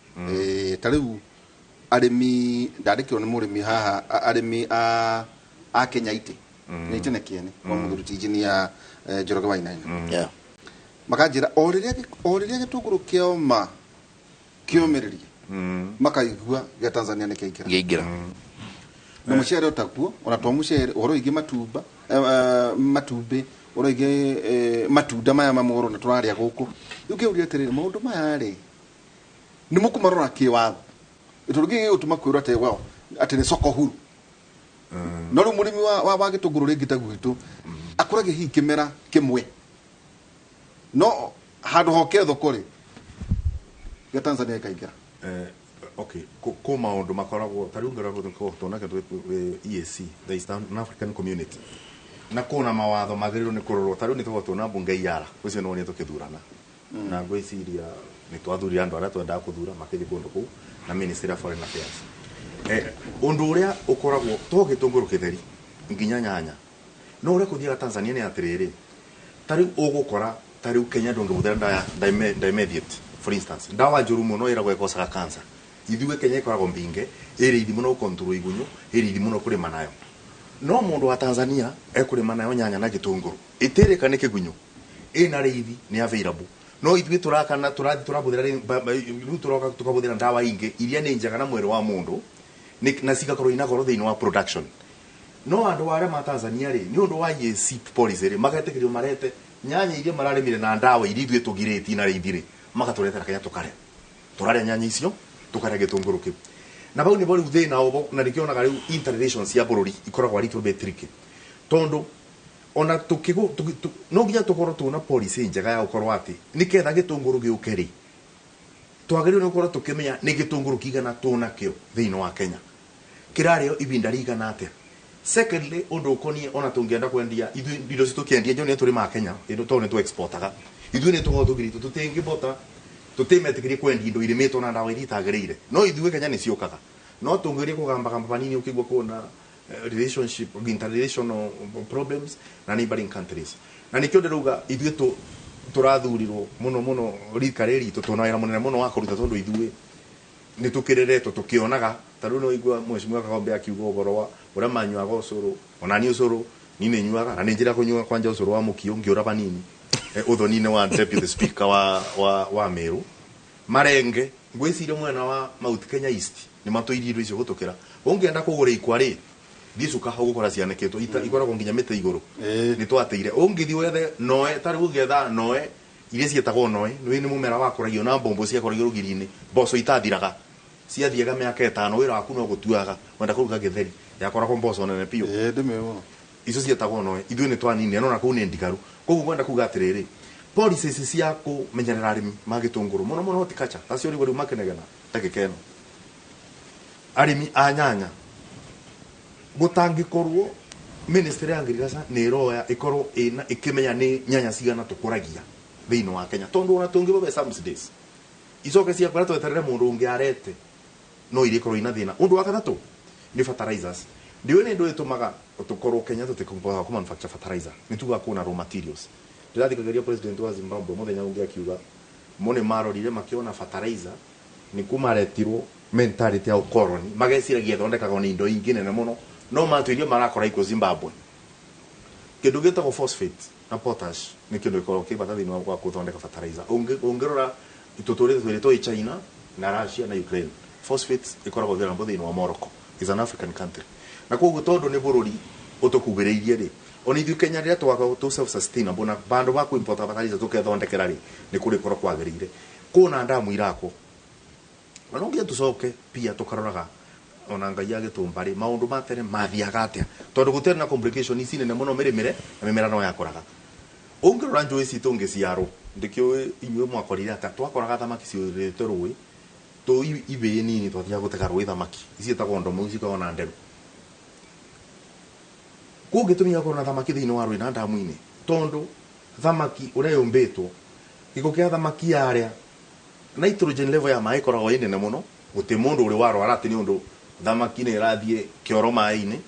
ta rĩu arĩmi, ndandĩkĩrwo nĩ mũrĩmi haha, arĩmi a Kenya ite Kenya ite nĩ kĩene kwa mũthuri ti engineer Njoroge Wainaina, makanjĩra o rĩrĩa gĩtũngũrũ kĩoma kĩũmĩrĩria, makaigua gĩa Tanzania nĩ kĩaingĩra. Kĩaingĩra. Na mũcere otaguo, ona to mũcere, ũhoro wĩgiĩ matumba, matumbĩ, ũhoro wĩgiĩ matunda maya mamũrũ na tũrarĩa gũkũ. Rĩu ngĩũria atĩrĩrĩ, maũndũ maya rĩ, nĩ mũkũmarora kĩwatho? Tondũ gĩkĩ gĩgũtũma kwĩrwo atĩ, well, atĩ nĩ soko huru, no rĩu mũrĩmi wa gĩtũngũrũ rĩngĩ ta gwitũ akũragia hihi kĩmera kĩmwe, no handũ hoke thoko rĩ, gĩa Tanzania ĩkaingĩra. Okay, kũ maũndũ makoragwo ta rĩu ngoragwo tuonake twĩ EAC, the East African Community, na kũna mawatho magĩrĩirwo nĩ kũrorwo. Ta rĩu nĩ tũkoragwo tuona mbunge iara ũcio nĩ wonire tũkĩthurana, na ngwĩciria nĩ twathurire andũ arĩa twendaga kũthura makĩthiĩ kũndũ kũu na Ministry of Foreign Affairs. Ũndũ ũrĩa ũkoragwo to gĩtũngũrũ kĩtheri nginya nyanya, no ũrĩa kũthiaga Tanzania nĩ atĩrĩrĩ, ta rĩu ũgũkora ta rĩu Kenya ndũngĩhũthĩra ndawa dimethoate, for instance, ndawa njũru mũno ĩragwo ĩkocaga cancer. Ithuĩ Kenya ĩkoragwo mbinge, ĩrĩ ithi mũno gũcontrol igunyũ, ĩrĩ ithi mũno kũrĩma nayo, no mũndũ wa Tanzania ekũrĩma nayo nyanya na gĩtũngũrũ ĩtĩrĩka nĩ kĩgunyũ, ĩna rĩithi, nĩ available. No ithuĩ tũrakana tũrathiĩ tũrabũthĩra rĩu tũroka tũkabũthĩra ndawa ingĩ iria nĩ njega na mwĩrĩ wa mũndũ na cigakorwo ina goro thĩinĩ wa production. No andũ arĩa ma Tanzania rĩ, nĩ ũndũ wa EAC policy rĩ, magetĩkĩrio marete nyanya iria mararĩmire na ndawa iria ithuĩ tũgirĩtie na rĩithi rĩ, makatũretera Kenya tũkarĩa, tũrarĩa nyanya icio. Tukaria gitunguru kiu na bau nibo riu thina ubo na nikionaga riu interrelations cia bururi ikoragwo ari bit tricky tondu ona tukigo no nginya tukorwo tuna policy njega ya gukorwo ati niketha gitunguru giuke ri twagĩrĩirwo nĩ gũkorwo tũkĩmenya nĩ gĩtũngũrũ kĩigana tũnakĩo thĩinĩ wa Kenya kĩrarĩo ibinda rĩigana atĩa. Secondly, ũndũ ũkoniĩ ona tũngĩenda kwendia ithuĩ indo citũ tũkĩendia njo nĩ tũrĩmaga Kenya indo tondũ nĩ tũ-exportaga ithuĩ nĩ tũkoragwo tũgirĩtwo tũtingĩbota tũtimetĩkĩrie kwendia indo irĩmĩtwo na ndawa iria itagĩrĩire no ithuĩ Kenya nĩ ciũkaga no tũngĩgeria kũgambagamba vanini ũkĩigua kũna relationship interrelational problems na neighboring countries na nĩkĩo ndĩrauga ithuĩ tũrathurirwo mũno mũno rika rĩrĩ ritũ tũna wĩra mũnene mũno wa kũruta tondũ ithuĩ nĩ tũkĩreretwo tũkĩonaga ta rĩu nĩ waigua mheshimiwa Kagombe akiuga ũhoro wa ũrĩa manyuaga ũcũrũ ona niĩ ũcũrũ niĩ nĩ nyuaga na nĩ njĩra kũnyua kwanja ũcũrũ wa mũkio ngĩũra vanini ũthoni-inĩ wa deputy speaker wa Meru marenge ngwĩciria mwena wa Mount Kenya East nĩ matũirie indo icio gũtũkĩra ũngĩenda kũgũra ikwa rĩ thiĩ cuka hau ũgũkora cianĩkĩtwo ikoragwo nginya mĩtĩ igũrũ nĩ twatĩire ũngĩthiĩ wethe noe ta rĩu ũngĩetha noe iria ciĩtagwo noe nĩ mũmera wakũragio na mbombo ciakũragio rũgiri-inĩ mboco itathiraga ciathiaga mĩaka 5 wĩra waku no gũtuaga wenda kũruga gĩtheri yakoragwo mboco nene biũ icio ciĩtagwo noe ithuĩ nĩ twaninire no na kũu nĩ ndigaru koguo ngwenda kuga atĩrĩrĩ policies cia kũmenyerera arĩmi ma gĩtũngũrũ mũno mũno horticulture acio rĩu makĩnegena ndagĩka ĩno arĩmi a nyanya gũtangĩkorwo ministry ya agriculture nĩ ĩroya ĩkorwo ĩna ĩkĩmenya nĩ nyanya cigana tũkũragia thĩinĩ wa Kenya tondũ ona tũngĩbabe subsidies icoke ciakora tweterere mũndũ ũngĩ arete no irĩkorwo ina thĩna. Ũndũ wa gatatũ nĩ fertilizers ndiũĩ nĩ ndũ ĩtũmaga tũkorwo Kenya tũtikũhota kũ manufacture fertilizer nĩ tugaga kwĩna raw materials. Ndĩrathikagĩria president wa Zimbabwe mũthenya ũngĩ akiuga mo nĩ marorire makĩona fertilizer nĩ kũmaretirwo mentality ya ũkoroni mageciragia ĩthondekagwo nĩ indo ingĩ nene mũno no matuirio marakora iko Zimbabwe kĩndũ gĩtagwo phosphate na potash nĩ kĩndũ gĩkoragwo kĩ bata thĩinĩ wa gũthondeka fertilizer. Ũngĩrora tũtũrĩte twĩrĩtwo ĩ China na Russia na Ukraine phosphate ĩkoragwo available thĩinĩ wa Morocco is an African country na koguo tondũ nĩ bũrũri ũtũkuhĩrĩirie rĩ ona ithuĩ Kenya rĩrĩa twakorwo tũ self sustainable na bandũ ba kũ-import fertilizer tũkethondekera rĩ nĩ kũrĩkorwo kwagĩrĩire kũna ndamu irakwo na no nginya tũcoke pia tũkaroraga ona Ngai agĩtũmba rĩ maũndũ ma tene mathiaga atĩa tondũ gũtiarĩ na complication ici nene mũno mĩrĩmĩre na mĩmera no yakũraga. Ũngĩrora njũĩ citũ ngĩciarwo ndĩkĩũĩ inyuĩ mwakorire atĩa twakoraga thamaki ciũrĩte rũĩ tũ ibĩĩ nini twathiaga gũtega rũĩ thamaki ici ciĩtagwo ndomo cikoragwo na nderu kũu gĩtũmi gĩa gũkorwo na thamaki thĩinĩ wa rũĩ na ndamu-inĩ tondũ thamaki ũrĩa yũmbĩtwo gĩko kĩa thamaki yarĩa nitrogen level ya maĩ ĩkoragwo ĩ nene mũno gũtĩ mũndũ ũrĩ warwara atĩ nĩ ũndũ thamaki nĩ ĩrathiĩ kĩoro maĩ-inĩ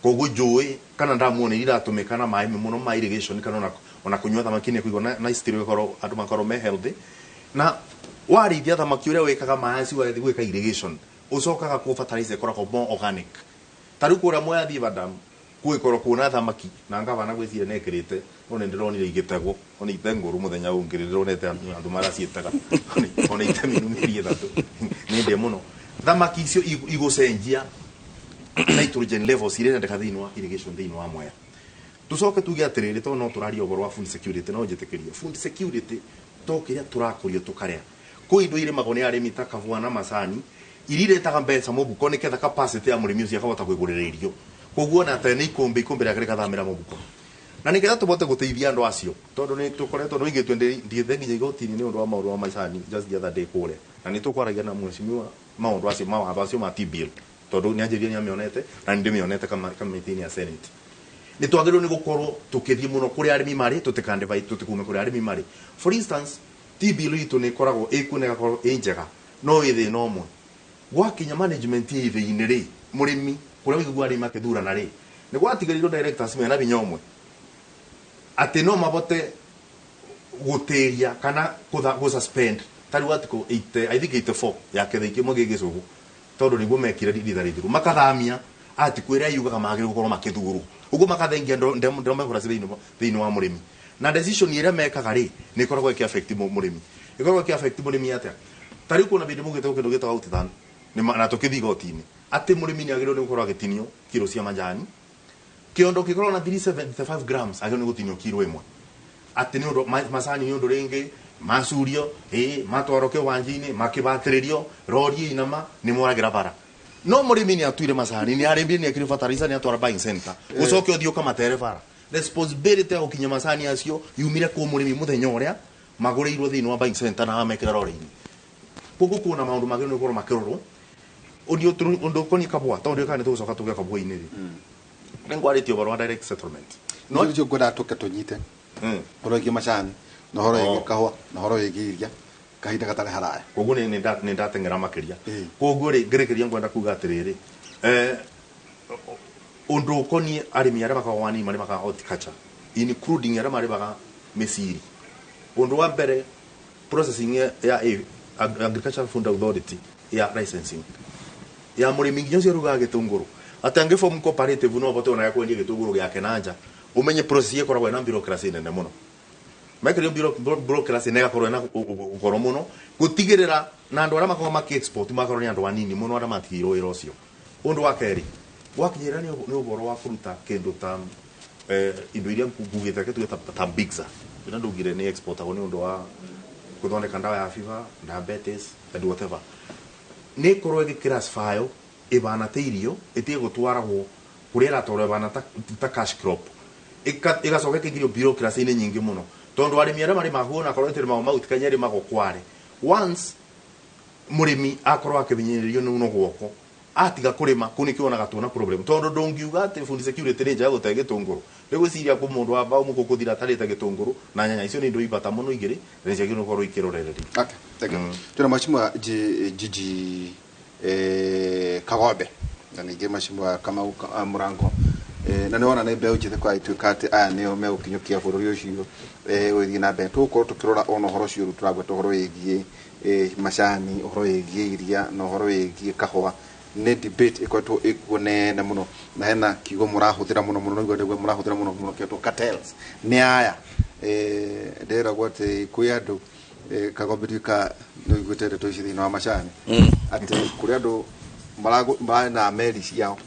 koguo njũĩ kana ndamu nĩ iratũmĩka na maĩ mũno ma irrigation kana ona kũnyua thamaki nĩ kũigwo na still ĩkorwo andũ makorwo me healthy na warĩithia thamaki ũrĩa wĩkaga maĩ acio wagĩthiĩ gwĩka irrigation ũcokaga kũ fertilizer ĩkoragwo more organic ta rĩu kũrĩa Mwea River Dam gwĩkorwo kuona thamaki na ngavana gwĩciria nĩ ĩkĩrĩte no nĩ ndĩronire igĩtegwo ona ite ngũrũ mũthenya ũngĩ ndĩronete andũ maraciĩtega ona ite mĩnu mĩeri 3 nĩ ndĩ mũno thamaki icio igũcenjia nitrogen levels iria irendeka thĩinĩ wa irrigation thĩinĩ wa Mwea. Tũcoke tuge atĩrĩrĩ tondũ no tũraria ũhoro wa food security no njĩtĩkĩrie food security to kĩrĩa tũrakũrio tũkarĩa kwĩ indo irĩmagwo nĩ arĩmi ta kahũa na macani iria iretaga mbeca mũbuko nĩgetha capacity ya mũrĩmi ũcio akahota kwĩgũrĩra irio koguo ona tene ikũmbĩ ikũmbĩ rĩake rĩgathamĩra mũbuko na nĩgetha tũbote gũteithia andũ acio tondũ nĩ tũkoretwo nĩ ũigĩtwo ndiĩte nginya igoti-inĩ nĩ ũndũ wa maũndũ ma macani just the other day kũrĩa na nĩ tũkwaragia na mheshimiwa maũndũ acio mawatho acio ma T-bill tondũ nĩ anjĩrire nĩ amĩonete na nĩ ndĩmĩonete kamĩtĩ-inĩ ya Senate nĩ twagĩrĩirwo nĩ gũkorwo tũkĩthiĩ mũno kũrĩa arĩmi marĩ tũtikandivide tũtikume kũrĩa arĩmi marĩ. For instance T-bill itũ nĩ ĩkoragwo ĩkuo na ĩgakorwo ĩ njega no ĩ thĩna ũmwe gwakinya management ya ithĩinĩ rĩ mũrĩmi kũrĩa wĩigua arĩmi makĩthurana rĩ nĩ gwatigĩrĩirwo directors mena hinya ũmwe atĩ no mabote gũtĩria kana gũ suspend ta rĩu article 80 I think 84 ya kĩthĩi kĩmwe gĩ gĩcũgũ tondũ nĩguo mekire ritha rĩthiru makathamia article ĩrĩa yugaga magĩrĩirwo gũkorwo makĩthurwo ũguo makathengia ndemekũra thĩinĩ wa mũrĩmi na decision ĩrĩa mekaga rĩ nĩ ĩkoragwo ĩkĩ affect mũrĩmi ĩkoragwo ĩkĩ affect mũrĩmi atĩa ta rĩu kuona bĩndĩ mũgĩte kĩndũ gĩtagwo outturn na tũkĩthiĩ igoti-inĩ atĩ mũrĩmi nĩ agĩrĩirwo nĩ gũkorwo agĩtinio kiro cia majani kĩondo kĩkorwo na 375 grams agĩrĩirwo nĩ gũtinio kiro ĩmwe atĩ nĩ ũndũ macani nĩ ũndũ rĩngĩ Macurio matwarwo kiwanjini makibatiririo rori inama ni moragira bara no murimi ni atuire macani ni arimire ni akiri fertilizer ni atwara buying center ucoke uthii ukamatere bara responsibility ya gukinya macani acio yumire ku murimi muthenya uria maguriirwo thiini wa buying center na amekira rori-ini koguo kuona maundu magirwo ni gukorwo makirorwo undu ukoni kabwa tondu kana tugucoka tuge kabwa-ini ri ningwaritie ũhoro wa direct settlement no nĩcio ngwendaga tũke tũnyite ũhoro wĩgiĩ macani na ũhoro wĩgiĩ kahũa na ũhoro wĩgiĩ iria kahinda gatarĩ haraya koguo nĩ ndateng'era makĩria koguo rĩ ngĩrĩkĩria ngwenda kuga atĩrĩrĩ ũndũ ũkoniĩ arĩmi arĩa makoragwo anini marĩmaga horticulture including arĩa marĩmaga mĩciri ũndũ wa mbere processing ya Agricultural Food Authority ya licensing ya mũrĩmi nginya ũcio ũrugaga gĩtũngũrũ atĩ angĩ form cooperative no abote ona kwendia gĩtũngũrũ gĩake na nja umenye process ĩkoragwo ĩna bureaucracy nene mũno mekĩrio bureaucracy na ĩgakorwo ĩna goro mũno gũtigĩrĩra na andũ arĩa makoragwo makĩ export makorwo nĩ andũ anini mũno arĩa matigĩirwo wĩra ũcio ũndũ wa kerĩ gwakinyĩra nĩ ũhoro wa kũruta kĩndũ ta indo iria ngugĩte reke tuge ta Bixa ĩrĩa ndugire nĩ exportagwo nĩ ũndũ wa gũthondeka ndawa ya fever diabetes and whatever nĩ ĩkorwo ĩgĩclassify ĩbana ta irio ĩtige gũtwaragwo kũrĩa ĩratwarwo ĩbana ta cash crop ĩgacoka ĩkaingĩrio bureaucracy-inĩ nyingĩ mũno tondũ arĩmi arĩa marĩmaga onakorwo ĩtĩrĩmagwo Mount Kenya ĩrĩmagwo Kware once mũrĩmi akorwo akĩhinyĩrĩrio nĩ guoko atiga kũrĩma kũu nĩkĩo wonaga tuona problem tondũ ndũngiuga atĩ food security nĩ njega gũte gĩtũngũrũ rĩgwĩciria kũ mũndũ wa mbaũ mũkũ kũthira atarĩte gĩtũngũrũ na nyanya icio nĩ indo ibata mũno igĩrĩ na nĩciagĩrĩirwo gũkorwo ikĩrorererio. Okay, thank you. Tuna mheshimiwa Gigi Kagombe na ningĩ mheshimiwa Kamau Mũrango na nĩ wona nĩ mbeũ njĩthĩ kwa ituĩka atĩ aya nĩo megũkinyũkia bũrũri ũcio ũgĩthiĩ na mbere tũgũkorwo tũkĩrora ona ũhoro ũcio rĩu tũragweta ũhoro wĩgiĩ macani ũhoro wĩgiĩ iria na ũhoro wĩgiĩ kahũa nĩ debate ĩkoretwo ĩkuo nene mũno na hena kiugo mũrahũthĩra mũno mũno nĩguo nĩguo mũrahũthĩra mũno mũno kĩetwo cartels nĩ aya ndĩragwo atĩ kwĩ andũ Kagombe tuĩka nĩ ũiguĩte ndeto ici thĩinĩ wa macani atĩ kũrĩ andũ marĩ meri ciao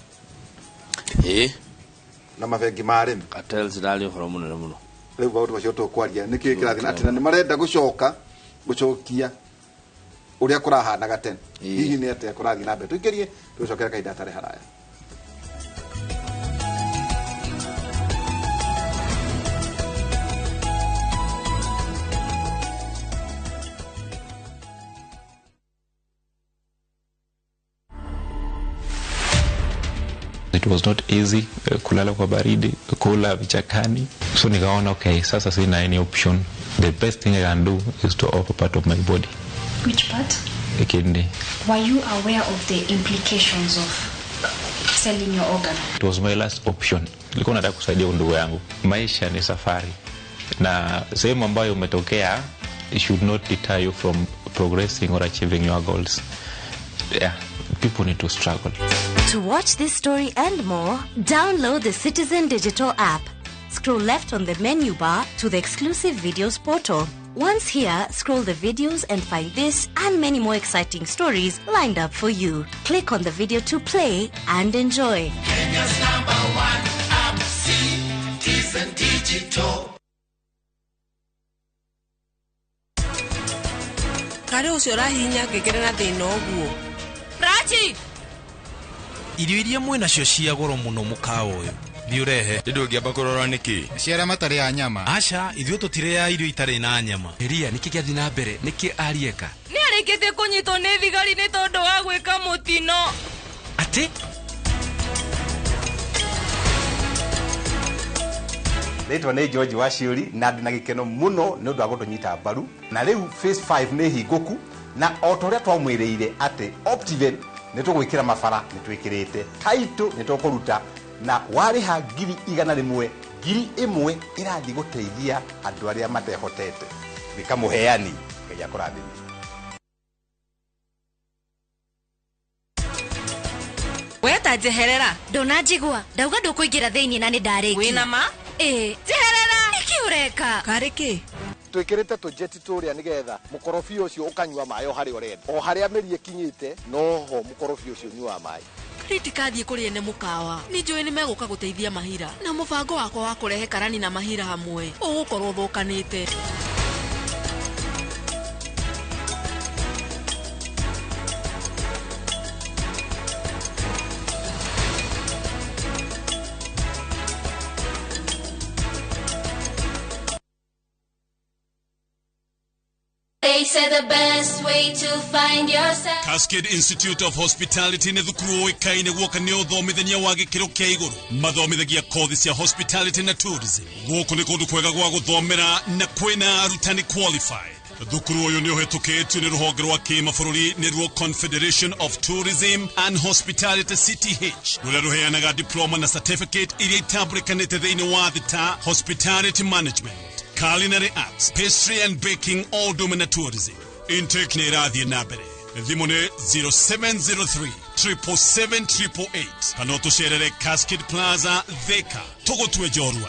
na mabengi ma arĩmi cartels irarĩ ũhoro mũnene mũno rĩu maũndũ macio tũkwaria nĩkĩĩ kĩrathiĩ atĩ na nĩ marenda gũcoka gũcokia ũrĩa kũrahanaga tene hihi nĩ atĩa kũrathiĩ na mbere tũingĩrie tũcokere kahinda gatarĩ haraya. It was not easy, kulala kwa baridi, kula vichakani. So nikaona okay, sasa sina any option. The best thing I can do is to offer part of my body. Which part? A kidney. Were you aware of the implications of selling your organ? It was my last option. Nilikuwa nataka kusaidia ndugu yangu. Maisha ni safari. Na sehemu ambayo umetokea, it should not deter you from progressing or achieving your goals. Yeah, people need to struggle. To watch this story and more, download the Citizen Digital app. Scroll left on the menu bar to the exclusive videos portal. Once here, scroll the videos and find this and many more exciting stories lined up for you. Click on the video to play and enjoy. Kenya's number one app, Citizen Digital. Karĩ ũcio ũrahihinya ngengere na thĩna ũguo. Prachi! Irio iria mwĩnacio cia goro mũno mũkawa ũyũ thiĩ ũrehe ndũngĩamba kũrora nĩkĩ cia arĩa matarĩ a nyama. Aca ithuĩ tũtirĩaga irio itarĩ na nyama. Ria nĩkĩ gĩathiĩ na mbere nĩkĩ arieka nĩ arĩkĩtie kũnyitwo nĩ thigari nĩ tondũ wa gwĩka mũtino atĩ Rĩtwa nĩ George Waciũri na ndĩ na gĩkeno mũno nĩ ũndũ wa gũtũnyita mbaru na rĩu phase 5 nĩ hingũku na o ta ũrĩa twamwĩrĩire atĩ Optiven nĩ tũgwĩkĩra mabara nĩ twĩkĩrĩte title nĩ tũkũruta na warĩha 100,000 1,000 ĩrathiĩ gũteithia andũ arĩa matehotete gwĩka mũheani Ngai akũrathime. Weta njeherera ndũnanjigua ndauga ndũkũingĩra thĩinĩ na nĩ ndarĩkia wĩna ma ĩĩ njeherera nĩkĩ ũreka karĩ kĩ twikirite tujeti turia nigetha mukorobi ucio ukanyua maĩ o harĩa ũrenda o harĩa mĩri ĩkinyĩte noho mukorobi ũcio ũnyuaga maĩ. Ritikathie kũrĩ ene mũkawa nĩ njũĩ nĩ megũka gũteithia Mahira na mũbango wakwa wa kũrehe karani na Mahira hamwe ũgũkorwo ũthũkanĩte. They say the best way to find yourself. Cascade Institute of Hospitality nĩ thukuru ũĩkaine guoka nĩ ũthomithania wa gĩkĩro kĩa igũrũ. Mathomithagia kothi cia hospitality na tourism. Gũkũ nĩ kũndũ kwega gwa gũthomera na kwĩna arutani qualified. Thukuru ũyũ nĩ ũhĩtũkĩtio nĩ rũhonge rwa kĩmabũrũri nĩruo Confederation of Tourism and Hospitality CTH, rũrĩa rũheanaga diploma na certificate iria itambũrĩkanĩte thĩinĩ wa thĩ ta hospitality management, culinary arts, pastry and baking, all ũndũ ũmwe na tourism. Intake nĩ ĩrathiĩ na mbere. Thimũ nĩ 0703 777 888 kana ũtũcerere Cascade Plaza, Thika. Tũgũtue njorua.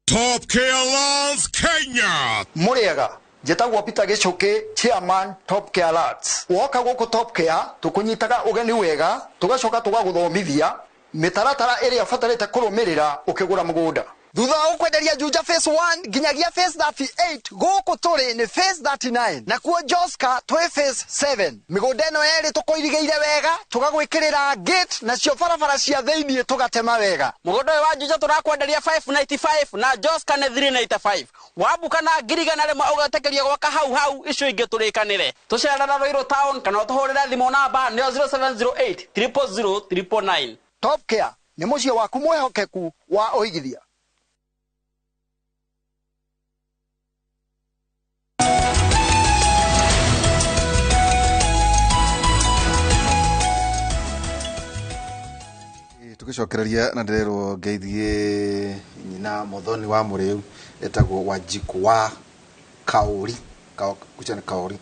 Top Care Love Kenya. Muriega njĩtagwo Peter Gĩchũkĩ, chairman Top Care Lads. Woka gũkũ Top Care tũkũnyitaga ũgeni wega, tũgacoka tũgagũthomithia mĩtaratara ĩrĩa ũbatarĩte kũrũmĩrĩra ũkĩgũra mũgũnda. Thutha wa gũkwenderia Juja phase 1 nginyagia phase 38, gũkũ tũrĩ nĩ phase 39, nakuo Joska twĩ phase 7. Mĩgũnda ĩno yerĩ tũkũirigĩire wega, tũgagwĩkĩrĩra gate, nacio barabara cia thĩiniĩ tũgatema wega. Mũgũnda ũyũ wa Juja tũrakwenderia 595 na Joska nĩ 395. Wambuka na 100,000 ũgetĩkĩrio gwaka hau hau, icio ingĩ tũrĩkanĩre. Tũcerera Ruiru town kana ũtũhũrĩre thimũ namba nĩyo 0708 000 999. Top Care nĩ mũciĩ waku mwĩhokeku wa ũigithia. Tugicokereria na ndirerwo ngeithie nyina Muthoni wa Muriu etagwo Wanjiku wa Kauri, kuchana Kauri.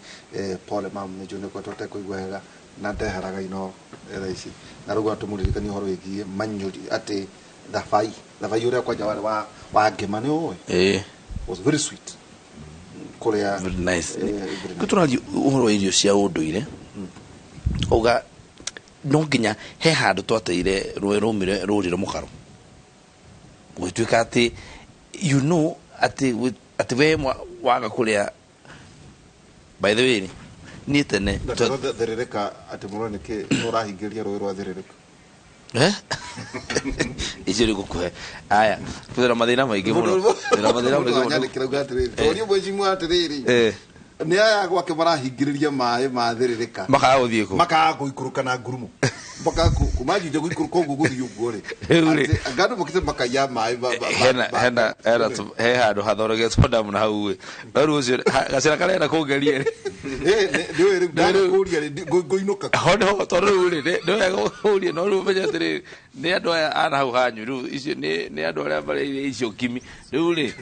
Pole mam, nĩ njũĩ nĩ ũkoretwo ũtekũigua wega na ndeheraga ino thaa ici na rĩu atũmũririkanie ũhoro wĩgiĩ manyũri atĩ thabai ũrĩa kwanja warĩ wa ngima nĩ ũĩ? Ĩĩ. Was very sweet kũrĩa. Very nice. Kũ tũraria ũhoro wa irio cia ũndũire, uga no nginya he handũ twateire rũĩ rũmire rũrĩro mũkaro, gũgĩtuĩka atĩ you know atĩ atĩ we waga kũrĩa. By the way, niĩ tene Thĩrĩrĩka atĩ mũrore nĩkĩ ũrahingĩria rũĩ rwa thĩrĩrĩka. Icio nĩ ngũkũhe aya twĩna mathĩna maingĩ mũno, twĩna mathĩna maingĩ mũno. Nyandĩkĩra uga atĩrĩrĩ, tũrie mwĩcimu atĩrĩrĩ, nĩ aya gwake marahingĩrĩria maĩ ma thĩrĩrĩka makaga gũthiĩ kũ, makaga gũikũrũka na ngurumo, makaga kuma Juja gũikũrũka ũguo gũthiĩ ũguo rĩ, anga andũ mokĩte makaiya maĩ. Hena he handũ hathondeketwo ndamu na hau ĩ, no rĩu ũcio gacĩra karenda kũngeria rĩ, nĩũĩ rĩu ndakũria rĩ, ngũinũka ho nĩho, tondũ rĩu rĩ nĩ wega ũrie, no rĩu ũmenye atĩrĩrĩ nĩ andũ aya a na hau hanyu rĩu icio nĩ andũ arĩa marĩire icio kimi rĩu rĩ,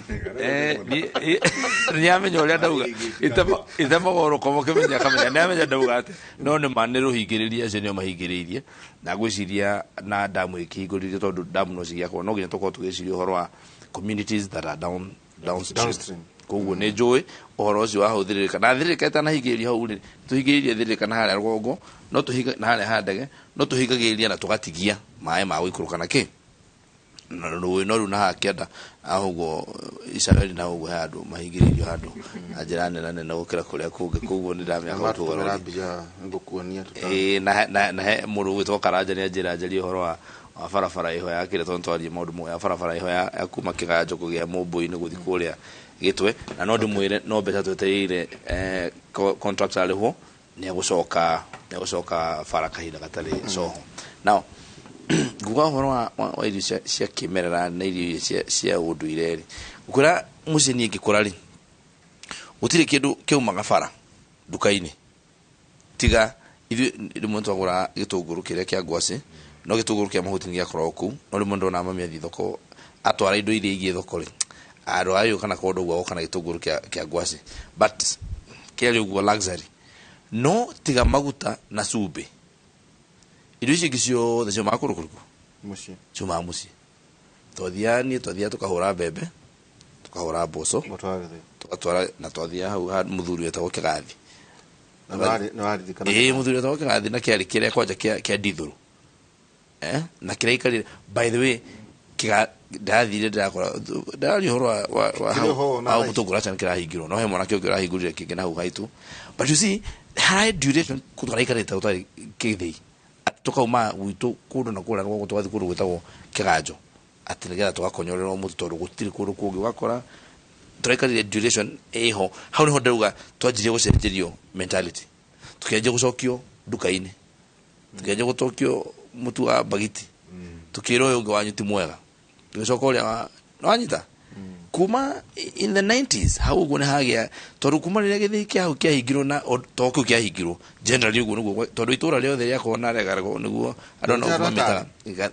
nĩamenya ũrĩa ndauga itemaga rũkomo kĩmenya kamenya nĩamenya ndauga atĩ no nĩ ma nĩ rũhingĩrĩrie, acio nĩo mahingĩrĩirie na ngwĩciria na ndamu ĩkĩhingũrĩrio tondũ ndamu no cigĩakwo no nginya tũkorwo tũgĩciria ũhoro wa communities that are downstream. Koguo nĩ njũĩ ũhoro ũcio wa hau thĩrĩrĩka na thĩrĩrĩka ĩtanahingĩrĩrio hau rĩ, tũhingĩrĩrie thĩrĩrĩka na harĩa rũgongo, no tũhinga na harĩa ha ndege, no tũhingagĩrĩria na tũgatigia maĩ ma gũikũrũka na kĩ na rũĩ, no rĩu na haha kĩanda ũguo Isabeli na ũguo he handũ mahingĩrĩirio handũ na njĩra nene nene gũkĩra kũrĩa kũngĩ, koguo nĩ ndamenya hau tũgarũrie. Ĩĩ, na he mũndũ ũgwĩtwo Karanja nĩ anjĩra njarie ũhoro wa barabara ĩho ya kĩrĩa, tondũ twarie maũndũ mo ya barabara ĩho ya kuma kĩganjo kũgĩa Mũmbũi-inĩ gũthiĩ kũrĩa Gĩtwe, na no ndĩmwĩre no mbeca twetereire contract arĩhwo nĩ egũcoka bara kahinda gatarĩ coho. Now nguga ũhoro wa irio cia kĩmerera na irio cia ũndũire rĩ, ngũkwĩra mũciĩ niĩ ngĩkũra rĩ, gũtirĩ kĩndũ kĩaumaga bara nduka-inĩ tiga ithuĩ rĩmwe twagũra gĩtũngũrũ kĩrĩa kĩa ngwacĩ, no gĩtũngũrũ kĩa mahuti nĩ gĩakoragwo kũu, no rĩmwe ndona mami athiĩ thoko atwara indo iria ingĩ thoko rĩ, andũ ayo kana kũndũ ũguo agoka na gĩtũngũrũ kĩa ngwacĩ, but kĩarĩ ũguo luxury, no tiga maguta na cumbĩ, irio icio ingĩ ciothe ciumaga kũndũ kũrĩkũ? Mũciĩ. Ciumaga mũciĩ. Twathiaga niĩ twathiaga tũkahũra mbembe, tukahũra mboco, tugatwara na twathiaga hau ha mũthuri wetagwo Kĩgathi. Ĩĩ, mũthuri wetagwo Kĩgathi na kĩarĩ kĩrĩa kwanja kĩa ndithũrũ, na kĩrĩa aikarire. By the way, ndathire ndakora ndararia ũhoro wa hau mũtũngũra aca nĩkĩrahingirwo, no he mwanake ũngĩ ũrahingũrire kĩngĩ na hau haitũ, but you see harĩ duration tũraikarĩte gũtarĩ kĩthĩi. Tukauma gwitũ kũndũ na kũrĩa rũgongo tũgathiĩ kũndũ gwĩtagwo Kĩganjo atĩ nĩgetha tũgakonyorerwo mũtu tondũ gũtirĩ kũndũ kũngĩ. Ũgakora tũraikarire duration ĩho hau. Nĩho ndĩrauga twanjirie gũcenjerio mentality, tukĩanjia gũcokio nduka-inĩ, tukĩanjia gũtokio mũtu wa bagiti, tukĩrwo ũyũ ũngĩ wanyu ti mwega, tũgĩcoka ũrĩa wa nĩwanyita kuma in the 90s hau ũguo nĩ hagĩa, tondũ kuma rĩrĩa gĩthĩi kĩa hau kĩahingirwo na to kĩu kĩahingirwo generally ũguo nĩguo, tondũ itũra rĩothe rĩakorwo na regarego nĩguo andũ no mamĩtaga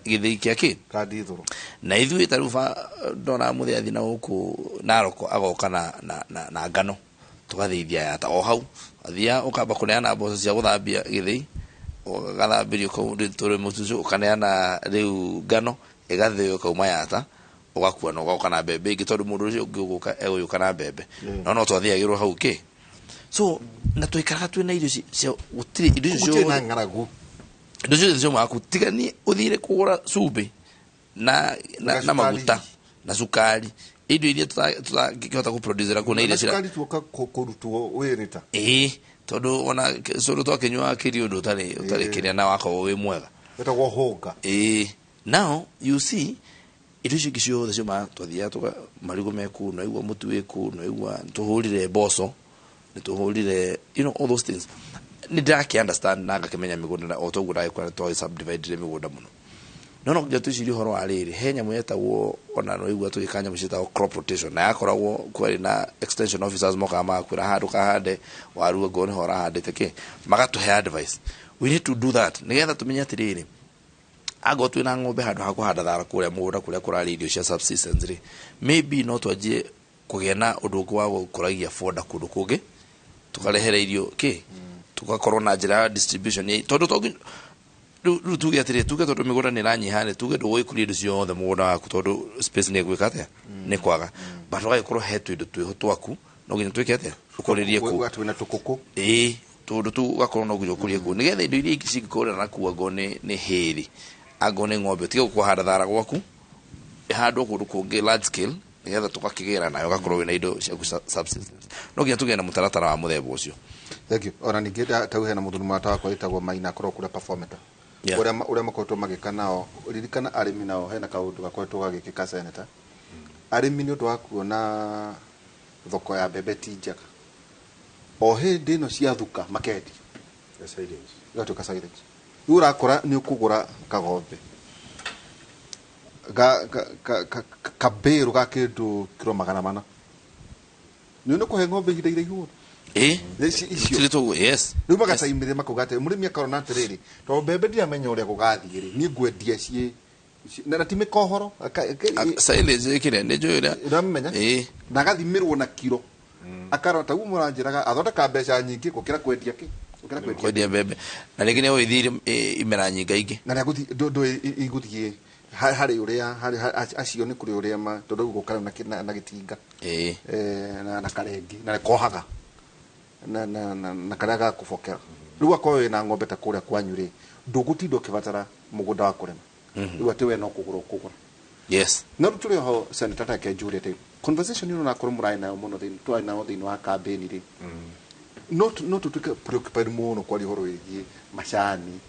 gĩthĩi kĩa kĩ Kandithũrũ. Na ithuĩ ta rĩu ndona mũthĩ athiĩ na gũkũ Naroko agoka na ngano tũgathĩithia yata o hau, athia ũkamba kũneana mboco cia gũthambia gĩthĩi, ũgathambĩrio kũu tũrĩ mũtu ũcio, ũkaneana rĩu ngano ĩgathĩo ĩkauma yata, ũgakua na ũgoka na mbembe ingĩ, tondũ mũndũ ũcio ũngĩ ũgũka egũgĩũka na mbembe. No twathĩagĩrwo hau kĩ so na twaikaraga twĩna irio cia gũtirĩ indo icio Gũtirĩ na ng'aragu. Indo ciothe ciaumaga kũu, tiga nĩ ũthire kũgũra cumbĩ na maguta na cukari, indo iria tutangĩhota gũproducera kũu na iria cukari tuoka kũrutwo wĩrĩ ta Ĩĩ, tondũ ona cũrũ twakĩnyua kĩri ũndũ ũtarĩ kĩrĩa na wakorwo wĩ mwega. Wĩtagwo hũnga. Ĩĩ, now you see indo icio ingĩ ciothe ciumaga, twathiaga tũka marigũ me kũu, nĩwaigua mũtu wĩ kũu, nĩwaigua nĩtũhũrire mboco, nĩtũhũrire all those things. Nĩ ndĩrakĩ understand na ngakĩmenya mĩgũnda na o toguo ndagĩkora nĩ subdivided mĩgũnda mũno, no nginya twĩcirie ũhoro wa rĩrĩ, he nyamũ yetagwo ona nĩwaigua tũgĩka nyamũ ciĩtagwo crop rotation, na yakoragwo kwarĩ na extension officers mokaga magakwĩra handũ kahande waru angorwo nĩho ũrahandĩte kĩ, magatũhe advice. We need to do that nĩgetha tũmenye atĩrĩrĩ, angorwo twĩna ng'ombe handũ ha kũhanda thara kũrĩa mũgũnda kũrĩa kũrarĩ irio cia subsistence rĩ, maybe no twanjie kũgĩa na ũndũ ũngĩ wa gũkũragia foda kũndũ kũngĩ, tũkarehere irio kĩ, tũgakorwo na njĩra ya distribution, tondũ to rĩu tuge atĩrĩ, tuge tondũ mĩgũnda nĩ ĩranyiha rĩ, tuge ndũgũgĩkũria indo ciothe mũgũnda waku tondũ space nĩ ĩgwĩka atĩa, nĩ kwaga, but ũgagĩkorwo he tũindo twĩho twaku no nginya twĩke atĩa, ũkũrĩrie kũu. Twĩna tũkũkũ. Ĩĩ, tũndũ tũu ũgakorwo no nginya ũkũrie kũu nĩgetha indo iria ingĩ cingĩkũrĩra na kũu, angorwo nĩ hĩrĩ, angorwo nĩ ng'ombe, ũtige kũhanda thara gwaku, ĩhandwo kũndũ kũngĩ large scale nĩgetha tũgakĩgĩra nayo, ũgakorwo wĩna indo ciaku subsistence. No nginya tũgĩe na mũtaratara wa mũthemba ũcio. Thank you. Ona ningĩ tau hena mũthuri mũrata wakwa wĩtagwo Maina, akoragwo kũrĩa performeta ũrĩa makoretwo magĩka nao. Ririkana arĩmi nao hena kaũndũ gakoretwo gagĩkĩka, senator. Arĩmi nĩ ũndũ wa kuona thoko ya mbembe ti njega, o hĩndĩ ĩno ciathuka makendia igatuĩka silage. Rĩu ũrakora nĩ ũkũgũra kagombe kabĩrũ ga kĩndũ kiro 400, nĩ nĩ kũhe ng'ombe ihinda iraihu mũno. Icio yes. Rĩu magataimĩrĩra makauga atĩ mũrĩmi akarona atĩrĩrĩ, tondũ mbembe ndiramenya ũrĩa gũgathiĩ rĩ, niĩ ngwendia ciĩ na ti mĩkohoro. Silage ĩkĩrĩa nĩ njũĩ ũrĩa ũramenya na agathimĩrwo na kiro, akarora ta ũguo mũranjĩraga athondeka mbeca nyingĩ gũkĩra kwendia kĩ, gũkĩra kwendia mbembe, na rĩngĩ nĩ ũgĩthiĩ imera nyingaingĩ na nĩ igũthiĩ harĩ ũrĩa harĩ acio nĩ kũrĩ ũrĩa ma tondũ rĩu gũka na gĩtinga na karengi na kohaga na karĩa ga kũbokera. Rĩu akorwo wĩna ng'ombe ta kũrĩa kwanyu rĩ, ndũgũtinda ũkĩbatara mũgũnda wa kũrĩma, rĩu atĩ we no kũgũra ũkũgũra. Yes. No tũrĩ ho, senator, take njũrie atĩ conversation ĩno nakorwo mũrarĩ nayo mũno thĩinĩ twarĩ nayo thĩinĩ wa campaign rĩ, no tũtuĩke preoccupied mũno kwaria ũhoro wĩgiĩ macani,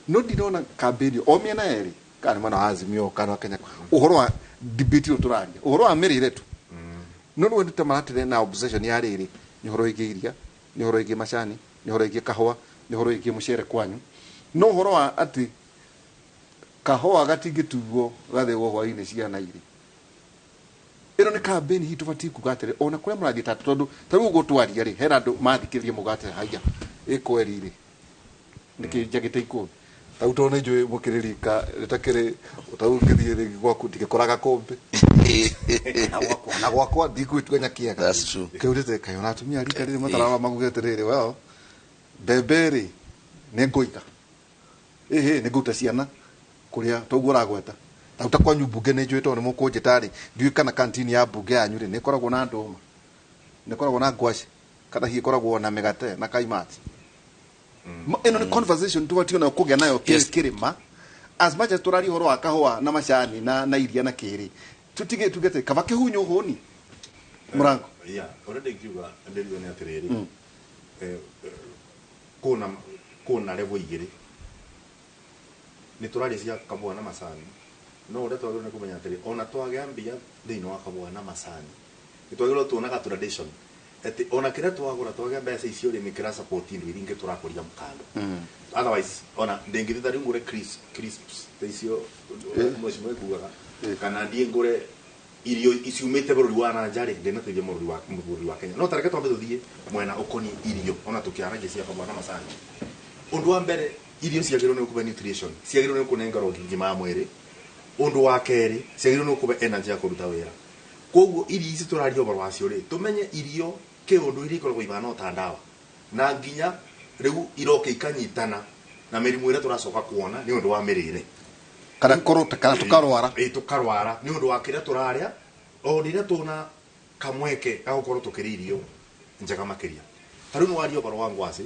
no ndirona campaign o mĩena yerĩ, kana nĩ mwena wa Azimio kana wa Kenya, ũhoro wa debate ĩyo tũraria ũhoro wa mĩrĩre tu, no rĩu andũ ta maratire na obsession ya rĩrĩ, nĩ ũhoro wĩgiĩ iria, nĩ ũhoro wĩgiĩ macani, nĩ ũhoro wĩgiĩ kahũa, nĩ ũhoro wĩgiĩ mũcere kwanyu, no ũhoro wa atĩ kahũa gatingĩtuo gathĩgwo hwaĩ-inĩ ciana irĩ, ĩno nĩ campaign hihi tũbatiĩ kuga atĩrĩ ona kũrĩa mũrathiĩ ta tondũ ta rĩu ũguo twaria rĩ, hena andũ mathikĩrĩria muga atĩrĩ haiya ĩkweri rĩ nĩkĩ njagĩte ikũmbĩ tau, tondũ nĩ njũĩ mũkĩrĩrika rĩtakĩrĩ tau ngĩthiĩ rĩngĩ gwaku ndingĩkora gakũmbĩ na gwakwa ndigwĩtua nyakĩega kĩurĩte kaĩ ona atumia rika rĩrĩ matarara maguge atĩrĩrĩ, well mbembe rĩ nĩ ngũiga ĩhĩ nĩ ngũruta ciana kũrĩa toguo ũragweta tau ta kwanyu mbunge nĩ njũĩ tondũ nĩ mũkũnjĩta rĩ, ndiũĩ kana kantini ya mbunge yanyu rĩ nĩ ĩkoragwo na ndũma, nĩ ĩkoragwo na ngwacĩ, kana hihi ĩkoragwo na mĩgate na kaimati. Ĩno nĩ conversation tũbatiĩ nayo kũgĩa nayo kĩrĩma, as much as tũraria ũhoro wa kahũa na macani na iria na kĩrĩ, tũtige tugete kaba kĩhunyũ hũni mũrango. Yeah, ũrĩa ndingiuga ndĩriuga nĩ atĩrĩrĩ, kũna level igĩrĩ. Nĩ tũraria cia kabũa na macani, no ũrĩa twagĩrĩirwo nĩ kũmenya atĩrĩ, ona twagĩa mbia thĩinĩ wa kabũa na macani, nĩ twagĩrĩirwo tuonaga tradition atĩ ona kĩrĩa twagũra twagĩa mbeca icio rĩ, nĩ kĩra support indo iria ingĩ tũrakũria kando. Otherwise ona ndĩngĩthiĩ ta rĩu ngũre crisps ta icio mheshimiwa ekugaga, kana ndiĩ ngũre irio iciumĩte bũrũri wa na nja rĩ, ndĩnateithia bũrũri wa Kenya. No tareke twambe tũthiĩ mwena ũkoniĩ irio, ona tũkĩaragia cia kabũa na macani. Ũndũ wa mbere, irio ciagĩrĩirwo nĩ gũkũhe nutrition, ciagĩrĩirwo nĩ gũkũnengera ũgima wa mwĩrĩ. Ũndũ wa kerĩ, ciagĩrĩirwo nĩ gũkũhe energy ya kũruta wĩra. Koguo irio ici tũraria ũhoro wacio rĩ, tũmenye irio kĩũndũ iria ikoragwo ibana ta ndawa, na nginya rĩu iroka ikanyitana na mĩrimũ ĩrĩa tũracoka kuona nĩ ũndũ wa mĩrĩre. Kana kana tũkarwara. Ĩ, tũkarwara nĩ ũndũ wa kĩrĩa tũrarĩa, o rĩrĩa tũna kamweke ga gũkorwo tũkĩrĩa irio njega makĩria. Ta rĩu nĩ waria ũhoro wa ngwacĩ.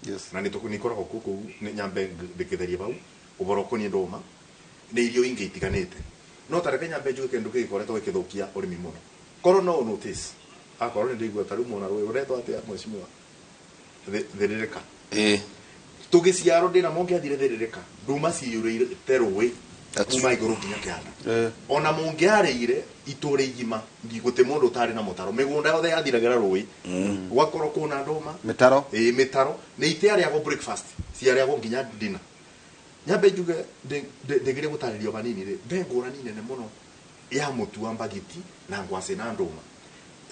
Yes. Na nĩ ikoragwo kũu kũu, nĩ nyambe ndĩkĩtherie hau ũhoro ũkoniĩ ndũma nĩ irio ingĩ itiganĩte. No ta reke nyambe njuge kĩndũ gĩgĩkoretwo gĩkĩthũkia ũrĩmi mũno. Korwo no notice, akorwo nĩ ndĩigua ta rĩu mwona rũĩ rũretwo atĩa mheshimiwa? Thĩrĩrĩka. Tũgĩciarwo ndĩna mũngĩathire thĩrĩrĩka, ndũma ciyũrĩte rũĩ kuma igũrũ nginya kĩanda. Ona mũngĩarĩire itũũra igima, gũtirĩ mũndũ ũtarĩ na mũtaro. Mĩgũnda yothe yathiragĩra rũĩ. Gwakorwo kwĩna ndũma. Mĩtaro. Ĩ, mĩtaro. Nĩ itiarĩagwo breakfast, ciarĩagwo nginya dinner. Nyambe njuge ndĩgerie gũtarĩrio hanini rĩ, mbe ngũrani nene mũno ya mũtu wa mbagiti na ngwacĩ na ndũma.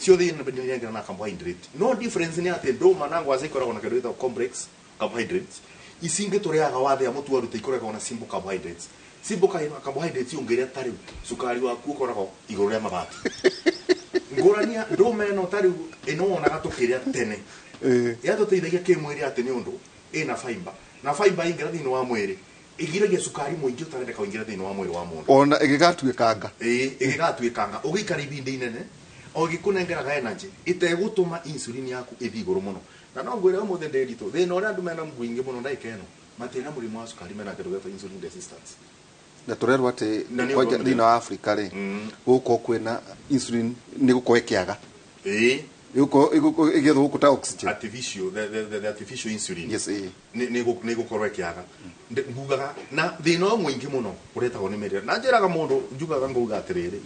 Ciothe nĩ na carbohydrate. No difference nĩ atĩ ndũma na ngwacĩ ikoragwo na kĩndũ gĩtagwo complex carbohydrates. Ici ingĩ tũrĩaga wathĩa mũtu waruta ikoragwo na simple carbohydrates. Simple carbohydrates ũngĩrĩa ta rĩu cukari waku ũkoragwo igũrũ rĩa mabati. Ngũrani ya ndũma ĩno ta rĩu ĩno wonaga tũkĩrĩa tene. Yatũteithagia kĩmwĩrĩ atĩ nĩ ũndũ ĩna fiber. Na fiber ingĩra thĩinĩ wa mwĩrĩ ĩgiragia cukari mũingĩ ũtarendeka ũingĩre thĩinĩ wa mwĩrĩ wa mũndũ. Ona ĩgĩgatuĩkanga. Ĩĩ, ĩgĩgatuĩkanga. Ũgĩikara ihinda inene, o ĩgĩkũnengeraga energy, ĩtegũtũma insulin yaku ĩthiĩ igũrũ mũno. Na no ngwĩre ũmũthĩ ndĩritũ, thĩna ũrĩa andũ mena mũingĩ mũno ndagĩka ĩno, matirĩ na mũrimũ wa cukari, mena kĩndũ gĩtagwo insulin resistance. Na tũrerwo atĩ Na nĩ kwanja ũndũ thĩinĩ wa Afrika rĩ, gũgũkorwo kwĩna insulin nĩ gũkorwo ĩkĩaga. Ĩgũkorwo ĩgĩethwo gũkũ ta oxygen. Artificial, the artificial insulin. Yes, ĩĩ. Nĩ gũkorwo ĩkĩaga. Ngugaga na thĩna ũyũ mũingĩ mũno ũretagwo nĩ mĩrĩre. Na njĩraga mũndũ, njugaga ngauga atĩrĩrĩ,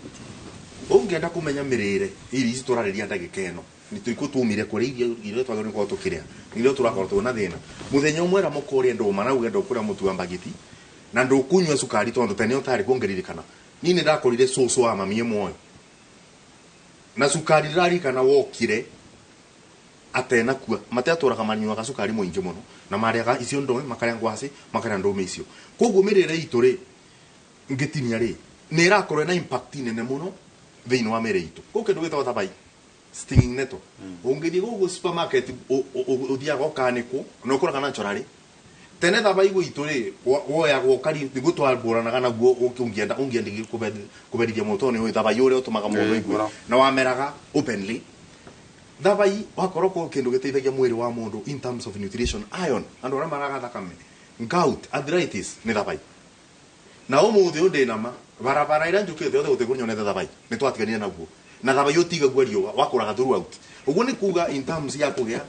ũngĩenda kũmenya mĩrĩre, irio ici tũrarĩria ndagĩka ĩno, nĩ tũikũ tumire kũrĩa irio iria twagĩrĩirwo gũkorwo tũkĩrĩa, iria tũrakorwo twĩna thĩna. Mũthenya ũmwe ra mũkũrĩa ndũma na uge ndũkũrĩa mũtu wa mbagiti, na ndũkũnyua cukari tondũ tene ũtarĩ kuo ngĩririkana. Niĩ nĩ ndakorire cũcũ wa mami muoyo. Na cukari ndĩraririkana wokire atenakua, matetũraga manyuaga cukari mũingĩ mũno, na marĩaga icio ndũme, makarĩa ngwacĩ, makarĩa ndũme icio. Koguo mĩrĩre itũ rĩ, ngĩtinia rĩ, nĩ ĩrakorwo ĩna impact nene mũno thĩinĩ wa mĩrĩ itũ. Kũu kĩndũ gĩtagwo thabai, stinging nettle. Ũngĩthiĩ gũkũ supermarket, ũthiaga ũkanĩkwo, na ũkoraga naturally. Tene thabai gwitũ rĩ, woyagwo ũkari, nĩguo twambũranaga naguo, ũngĩenda kũberithia mũndũ tondũ nĩ ũĩ thabai ũrĩa ũtũmaga mũndũ aigue. Na wameraga openly. Thabai wakorwo kũ kĩndũ gĩteithagia mwĩrĩ wa mũndũ in terms of nutrition, iron, andũ arĩa maraga thakame, gout, arthritis, nĩ thabai. Na ũmũthĩ ũyũ ndĩna ma, barabara ĩrĩa njũkĩte yothe gũtirĩ kũnyonete thabai, nĩ twatiganire naguo. Na thabai ũtigagua riũa, wakũraga throughout. Ũguo nĩ kuga in terms ya kũgĩa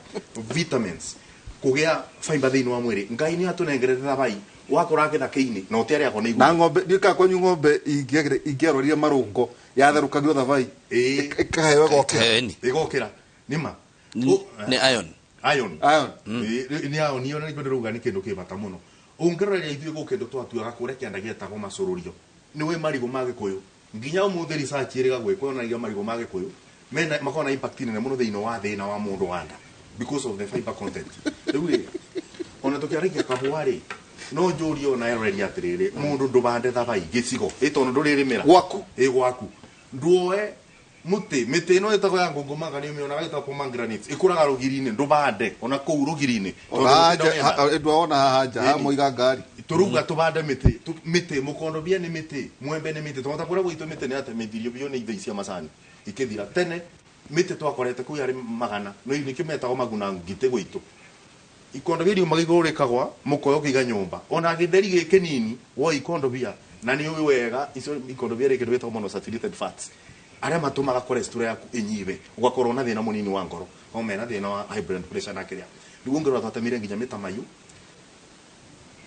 vitamins, kũgĩa fiber thĩinĩ wa mwĩrĩ, Ngai nĩ atũnengerete thabai, wakũraga gĩthaka-inĩ, na ũtiarĩagwo nĩ Na igunyũ. ng'ombe, ndiũĩ kana kwanyu ng'ombe ingĩarwarire marũngo, yatherũkagio thabai, ĩkaheo ĩgokĩra. Ĩgokĩra. Nĩ ma. Nĩ iron. Iron. Iron. Nĩ iron, iyo nĩkĩo ndĩrauga nĩ kĩndũ kĩ bata mũno. Ũngĩroreria ithuĩ gũkũ kĩndũ twatuaga kũrĩa kĩanda gĩetagwo macũrũrio. Nĩ ũĩ marigũ ma Gĩkũyũ. Nginya ũmũthĩ research ĩrĩga gwĩkwo yonanagia marigũ ma Gĩkũyũ makoragwo na impact nene mũno thĩinĩ wa thĩna wa mũndũ wa nda because of the fiber content. Rĩu rĩ, ona tũkĩaragia kahũa rĩ, no njũrie ona eroreria atĩrĩrĩ, mũndũ ndũbande thabai gĩcigo, ĩ tondũ ndũrĩrĩmĩra. Gwaku. Ĩ gwaku. Nduoe mũtĩ, mĩtĩ ĩno ĩtagwo ya ngũngũmanga nĩ ũmĩonaga ĩtagwo pomegranates, ĩkũraga rũgiri-inĩ, ndũbande ona kũu rũgiri-inĩ. Ona haha nja, ndwaona haha nja, haha mũiga ngari. Tũrauga tũbande mĩtĩ, mĩtĩ, mũkondobia nĩ mĩtĩ, mwembe nĩ mĩtĩ, tondũ ta kũrĩa gwitũ mĩtĩ nĩ yatemithirio biũ nĩ ithĩi cia macani ikĩthira. Tene mĩtĩ twakorete kũu yarĩ magana, no nĩkĩo metagwo maguna ngitĩ gwitũ. Ikondobia riumaga igũrũ rĩkagwa, mũkoyo ũkĩiga nyũmba. Ona gĩtheri gĩ kĩnini, woe ikondobia, na nĩ ũĩ wega, icio ikondobia rĩ kĩndũ gĩtagwo monounsaturated fats, arĩa matũmaga cholesterol yaku ĩnyibe, ũgakorwo na thĩna mũnini wa ngoro, o mena thĩna wa high blood pressure na kĩrĩa. Rĩu ũngĩrora twatemire nginya mĩtamaiyũ.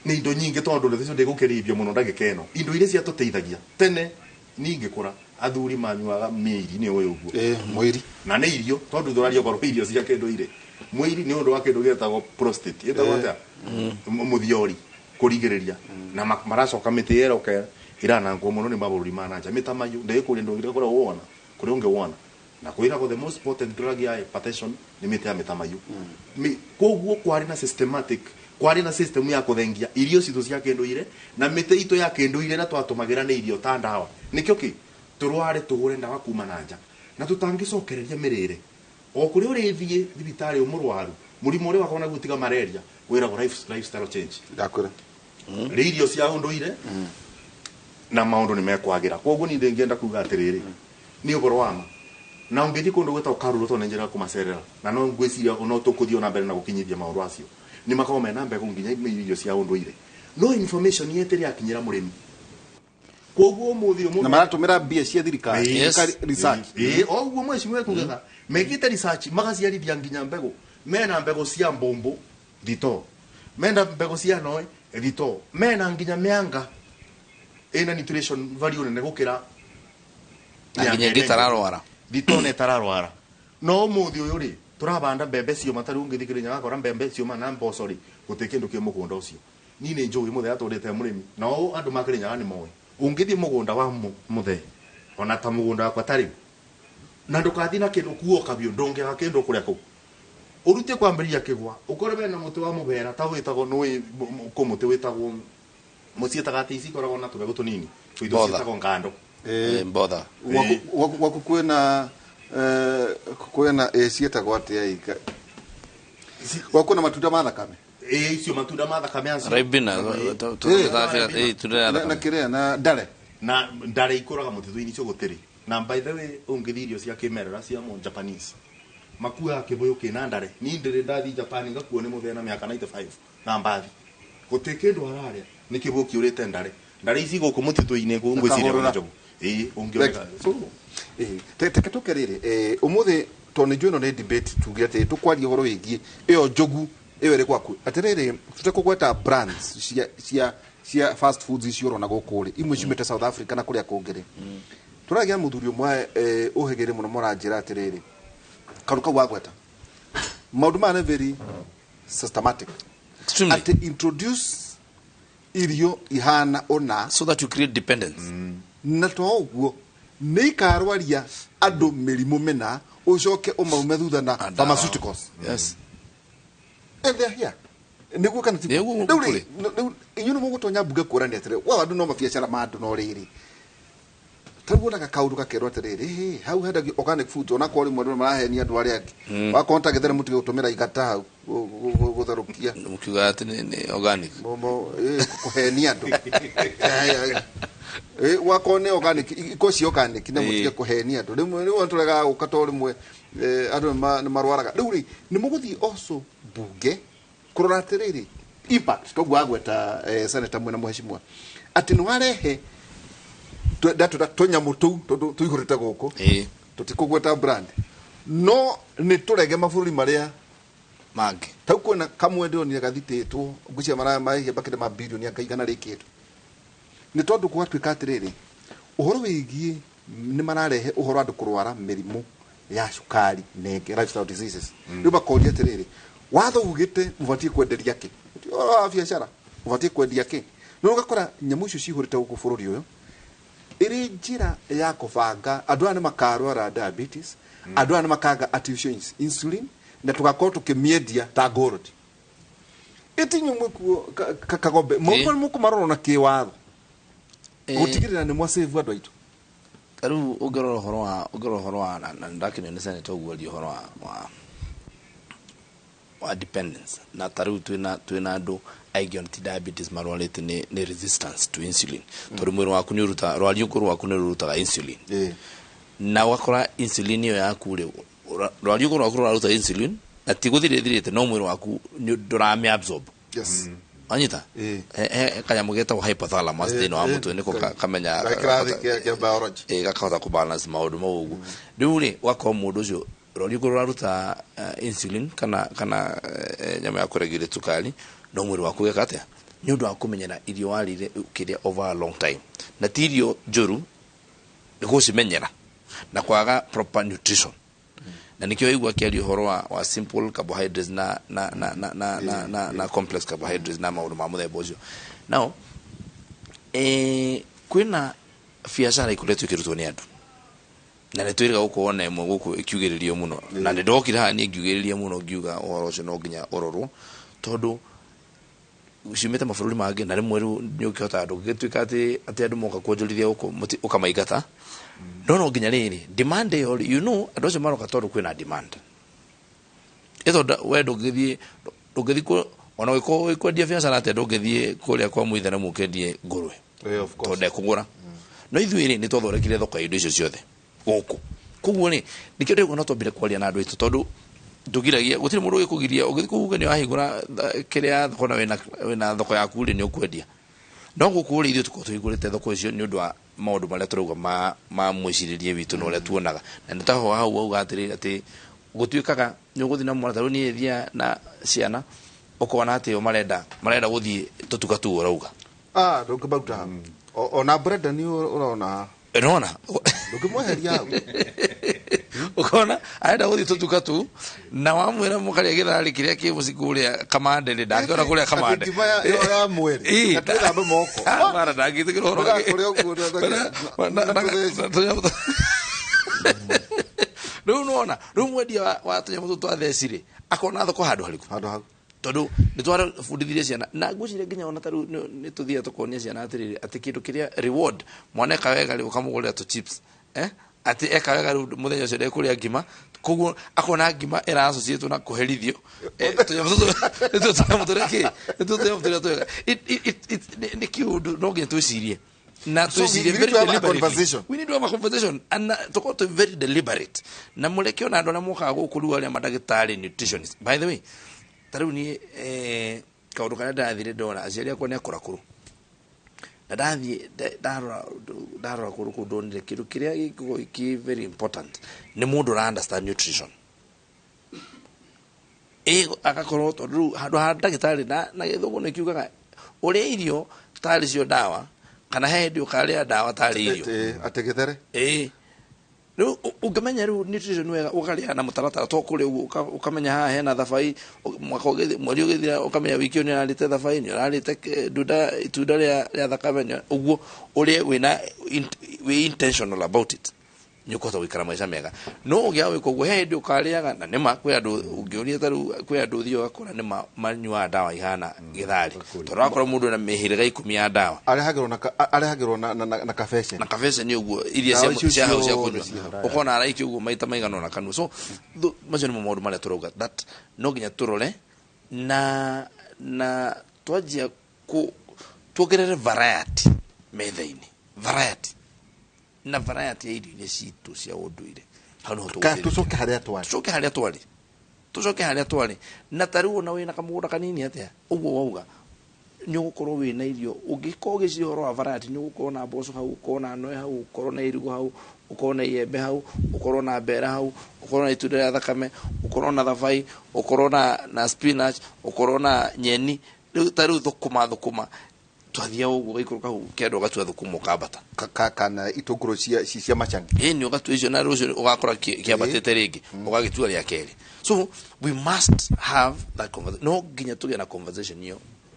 Nĩ indo nyingĩ tondũ ndeto icio ndĩgũkĩrĩithio mũno ndagĩka ĩno. Indo iria ciatũteithagia tene ningĩkũra athuri manyuaga mĩiri nĩ ũyũ ũguo. Mwĩri. Na nĩ irio tondũ tũraria ũhoro wa irio cia kĩndũire. Mwĩiri nĩ ũndũ wa kĩndũ gĩtagwo prostate. Ĩtagwo atĩa? Mũthiori kũrigĩrĩria. Na maracoka mĩtĩ ĩroka ĩranangwo mũno nĩ mabũrũri ma nanja. Mĩtamaiyũ ndĩkũria ndũngĩrĩa kũrĩa wona, kũrĩa ũngĩwona. Na kwĩragwo the most potent drug ya hypertension nĩ mĩtĩ ya mĩtamaiyũ. Koguo kwarĩ na systematic, kwarĩ na system ya kũthengia irio citũ cia kĩndũire na mĩtĩ itũ ya kĩndũire ĩrĩa twatũmagĩra nĩ irio ta ndawa. Nĩkĩo kĩ tũrware tũgũre ndawa kuma na nja na tũtangĩcokereria mĩrĩre. O kũrĩa ũrĩthiĩ thibitarĩ ũmũrwaru mũrimũ ũrĩa wakorwo naguo tiga malaria wĩragwo lifestyle change. Ndakwĩra. Rĩ irio cia ũndũire na maũndũ nĩ mekwagĩra. Koguo niĩ ndĩngĩenda kuga atĩrĩrĩ nĩ ũhoro wa ma. Na ũngĩthiĩ kũndũ gwĩtagwo Karura tondũ nĩ njĩra kũmacerera na no ngwĩciria no tũkũthiĩ na mbere na gũkinyithia maũndũ acio. Nĩ makoragwo mena mbegũ nginya irio cia ũndũire. No information yetĩrĩ yakinyĩra mũrĩmi. Koguo ũmũthĩ ũmũthĩ na maratũmĩra mbia cia thirikari research. O ũguo mheshimiwa ekugaga mekĩte research magaciarithia nginya mbegũ. Mena mbegũ cia mbũmbũ thito, mena mbegũ cia noe thito, mena nginya mĩanga ĩna nutrition value nene gũkĩra na nginya ĩngĩ ĩtararwara. Thito nĩ ĩtararwara. No ũmũthĩ ũyũ rĩ tũrabanda mbembe cioma ta rĩu ũngĩthiĩ Kĩrĩnyaga ũgakora mbembe cioma na mboco rĩ gũtirĩ kĩndũ kĩ mũgũnda ũcio. Niĩ nĩ njũĩ mũthee atũrĩte mũrĩmi na o andũ ma Kĩrĩnyaga nĩ moĩ. Ũngĩthiĩ mũgũnda wa mũthee ona ta mũgũnda wakwa ta rĩu na ndũkathiĩ na kĩndũ kuo kabiũ ndũngĩaga kĩndũ kũrĩa kũu. Ũrute kwambĩrĩria kĩgwa ũkore wena mũtĩ wa mũbera ta wĩtagwo nĩ kũ mũtĩ wĩtagwo mũciĩtaga atĩ ici ikoragwo na tũbegũ tũnini tũitũ ciĩtagwo ngando. Mbotha. Gwaku kwĩna kwĩna ciĩtagwo atĩa ika gwaku na matunda ma thakame. Icio matunda ma thakame acio. Ribina na kĩrĩa na ndare. Na ndare ikũraga mũtitũ-inĩ icio gũtirĩ. Na by the way ũngĩthiĩ irio cia kĩmerera cia mo Japanese makuaga kĩbũyũ kĩna ndare. Niĩ ndĩrĩ ndathiĩ Japan ngakuo nĩ mũthee na mĩaka 95 na mbathi. Gũtirĩ kĩndũ ararĩa nĩ kĩbũyũ kĩũrĩte ndare. Ndare ici gũkũ mũtitũ-inĩ ngwĩciria ona njogu. Ũngĩoneka. Teke tũke rĩrĩ ũmũthĩ tondũ nĩ njũĩ ĩno nĩ debate tuge atĩ tũkwaria ũhoro wĩgiĩ ĩyo njogu ĩyo ĩrĩ gwaku. Atĩrĩrĩ tũtekũgweta brands cia fast foods icio ũrona gũkũ rĩ imwe ciumĩte South Africa na kũrĩa kũngĩ rĩ. Tũragĩa mũthuri ũmwe ũhĩgĩrĩ mũno mũranjĩra atĩrĩrĩ kaũndũ kau wagweta maũndũ maya nĩ very systematic. Atĩ introduce irio ihana ũna so that you create dependence. Na to ũguo nĩ ikarwaria andũ mĩrimũ mĩna ũcoke ũmaume thutha na pharmaceuticals. Yes. And they are here. Nĩguo kana ti rĩu rĩ inyuĩ nĩ mũgũtonya mbunge kũrania atĩrĩ wa andũ no mabiacara ma andũ no rĩrĩ ta rĩu wonaga kaũndũ gakerwo atĩrĩrĩ hau hendagio organic food onakorwo rĩmwe andũ marahenia andũ arĩa angĩ wakorwo ta gĩthere mũtige gũtũmĩra igata hau gũtherũkia mũkiuga atĩ nĩ organic kũhenia andũ wakorwo nĩ organic iko ci organic na mũtige kũhenia andũ rĩmwe rĩu tũregaga gũka to rĩmwe andũ nĩ marwaraga rĩu rĩ nĩ mũgũthiĩ also mbunge kũrora atĩrĩrĩ impact toguo agweta senator mwena mheshimiwa atĩ nĩ warehe ndatwĩra tũnyamũ tũu tondũ tũihũrĩte gũkũ tũtikũgweta brand no nĩ tũrege mabũrũri marĩa mangĩ tau kwĩna kamwe ndĩronire gathitĩtwo ngwĩciria marahia bakĩte ma birioni anga igana rĩkĩtwo nĩ tondũ gwatuĩka atĩrĩrĩ ũhoro wĩgiĩ nĩ mararehe ũhoro andũ kũrwara mĩrimũ ya cukari na ĩngĩ lifestyle diseases rĩu makoria atĩrĩrĩ watho ugĩte mũbatiĩ kwenderia kĩ ũhoro wa biacara ũbatiĩ kwendia kĩ no ũgakora nyamũ icio cihũrĩte gũkũ bũrũri ũyũ ĩrĩ njĩra ya kũbanga andũ aya nĩ makarwara diabetes andũ aya nĩ makaga artificial insulin na tũgakorwo tũkĩmĩendia ta gold ĩtinyu mwĩkuo kagombe maũndũ mũkũmarora na kĩwatho gũtigĩrĩra nĩ mwasave andũ aitũ. Rĩu ũngĩrora ũhoro wa na ndakenio nĩ senator ũguo aria ũhoro wa dependence na ta rĩu twĩna andũ aingĩ ona ti diabetes marwarĩte nĩ resistance to insulin tondũ mwĩrĩ waku nĩ ũrutaga rwariũngũ rwaku nĩ rũrutaga insulin na ũgakora insulin ĩyo yaku rĩ rwariũngũ rwaku rũraruta insulin na ti gũthira ĩthirĩte no mwĩrĩ waku ndũramĩ absorb. Yes. Anyita kanyamũ getagwo hypothalamus thĩinĩ wa mũtwe nĩko kamenya gakahota kũ balance maũndũ mau ũguo. Rĩu rĩ ũgakorwo mũndũ ũcio rwariũngũ rũraruta insulin kana nyama ya kũregulate cukari no mwĩrĩ waku ũgeka atĩa Nĩ ũndũ wa kũmenyera irio warĩire ũkĩrĩa over a long time, na ti irio njũru, nĩ gũcimenyera na kwaga proper nutrition. Na nikio igua akĩaria ũhoro wa simple carbohydrates na complex carbohydrates na maũndũ ma mũthemba ũcio. Now kwĩna biacara ikoretwo ikĩrutwo nĩ andũ, na nĩ twĩrĩga gũkorwo na ĩmwe gũkũ ĩkiugĩrĩrio mũno, na nĩ ndokire haha niĩ ngiugĩrĩria mũno, ngiuga ũhoro ũcio no nginya ũrorwo, tondũ ciumĩte mabũrũri mangĩ, na rĩmwe rĩu nĩ ũkĩhotaga, ndũngĩgĩtuĩka atĩ andũ moka kuonjorithia gũkũ ũkamaingata. No nginya rĩrĩ demand ĩyo rĩ, andũ acio maroka tondũ kwĩna demand. Ĩtondũ we ndũngĩthiĩ ona ũngĩkorwo wĩ kwendia biacara atĩa, ndũngĩthiĩ kũrĩa kwa mũithĩramu ũkendie ngũrwe, Of course. tondũ ndekũgũra. No ithuĩ rĩ, nĩ twathondekire thoko ya indo icio ciothe gũkũ. Koguo rĩ, nĩkĩo ndĩrauga no twambire kwaria na andũ aitũ, tondũ ndũgiragia, gũtirĩ mũndũ ũgĩkũgiria ũgĩthiĩ kũu uge nĩ wahingũra kĩrĩa thoko na wĩna thoko yaku rĩ, nĩ ũkwendia. No gũkũ rĩ, ithuĩ tũkorwo tũhingũrĩte thoko icio nĩ ũndũ wa maũndũ marĩa tũrauga ma mwĩcirĩrie witũ na ũrĩa tuonaga. Na nĩ taho hau wauga atĩrĩrĩ, atĩ gũtuĩkaga nĩ ũgũthiĩ na mwana, ta rĩu niĩ thiaga na ciana, ũkona atĩ o marenda gũthiĩ tũtuka tu ũrauga. Ah, ndũngĩmaruta hau. Ona Brenda nĩ ũrona. Nona. Ndũngĩmweheria hau. Ũkona arenda gũthiĩ tũtuka tu, na wamwĩra mũkarĩa gĩtharĩ kĩrĩa kĩ mũciĩ kũrĩa Kamande rĩ, ndangĩona kũrĩa Kamande. Atĩ ngima ya mwĩrĩ. Na twĩthambe moko. Ah, mara ndangĩtĩkĩra ũhoro wake. Ndũgakũrĩa ũguo, Rĩu nĩwona, rĩu mwendia wa tũnyamũ tũtũ twa theci rĩ, akona thoko handũ harĩkũ? Handũ hau. Tondũ nĩ twarabundithirie ciana, na ngwĩciria nginya ona ta rĩu nĩ tũthiaga tũkonia ciana atĩrĩrĩ, atĩ kĩndũ kĩrĩa reward, mwana eka wega rĩ, ũkamũgũrĩra tũ chips. Atĩ eka wega rĩu mũthenya ũcio ndekũrĩa ngima, koguo akona ngima ĩra associate na kũherithio. Tũnyamũ tũtũ, nĩ tũnyamũ tũrĩa kĩ? Nĩ tũnyamũ tũrĩa twega. Nĩ kĩũndũ no nginya twĩcirie. Na So we twĩcirie need very to have a deliberately. conversation. We need to have a conversation. And tũkorwo twĩ very deliberate. Na mũreke ona andũ arĩa mokaga gũkũ rĩu arĩa mandagĩtarĩ nutritionist. By the way, ta rĩu niĩ, kaũndũ karĩa ndathire ndona, aciari akwa nĩ akũrakũrũ. Na ndathiĩ, ndarora kũndũ kũu ndonire kĩndũ kĩrĩa gĩkoragwo kĩ very important nĩ mũndũ ũra understand nutrition. Agakorwo tondũ rĩu handũ ha ndagĩtarĩ na gĩthũngũ nĩ kiugaga ũrĩa irio tarĩ cio ndawa, kana he hĩndĩ ũkarĩa ndawa tarĩ irio. Atĩ gĩthere? Rĩu ũngĩmenya rĩu nutrition wega, ũkarĩa na mũtaratara to kũrĩa ũguo, ũkamenya haha hena thabai, mwaka ũgĩthi-, mweri ũgĩthira, ũkamenya wiki ĩyo nĩ ũrarĩte thabai, nĩ ũrarĩte itunda rĩa thakame, ũguo ũrĩe wĩ intentional about it, nĩ ũkũhota gũikara maica mega. No ũngĩaga gwĩka ũguo, he hĩndĩ ũkarĩaga, na nĩma kwĩ andũ ũngĩũria ta rĩu, kwĩ andũ ũthiaga ũgakora nĩma manyuaga ndawa ihana gĩtharĩ, tondũ wakorwo mũndũ ena mĩhĩrĩga 10 ya ndawa. Arehagĩrwo na kabeceni. Na kabeceni ũguo, iria Ndawa icio cia hau cia ciothe kũnyua. ciĩ hau. Ũkona araikia ũguo maita maigana ũna kanua. So, macio nĩmo maũndũ marĩa tũrauga that no nginya tũrore na twanjia tuongerere variety metha-inĩ, variety na variety ya irio iria citũ cia ũndũire. Hau nĩho Ka tũgũthĩrĩria. tũcoke harĩa twarĩ. Tũcoke harĩa twarĩ. Tũcoke harĩa twarĩ. Na ta rĩu ona wĩna kamũgũnda kanini atĩa, ũguo wauga, nĩ ũgũkorwo wĩna irio. Ũngĩkorwo ũgĩciria ũhoro wa variety, nĩ ũgũkorwo na mboco hau, ũkorwo na noe hau, ũkorwo na irigũ hau, ũkorwo na iembe hau, ũkorwo na mbera hau, ũkorwo na itunda rĩa thakame, ũkorwo na thabai, ũkorwo na spinach, ũkorwo na nyeni. Rĩu ta rĩu thũkũma, twathiaga ũguo ũgaikũrũka hau kĩanda ũgatua thũkũma ũkambata. Kana itũngũrũ cia macani. Ĩĩ, nĩ ũgatua icio na rũciũ ũgakora kĩambatĩte rĩngĩ, ũgagĩtua rĩa kerĩ. So we must have that conversation. No nginya tũgĩe na conversation ĩyo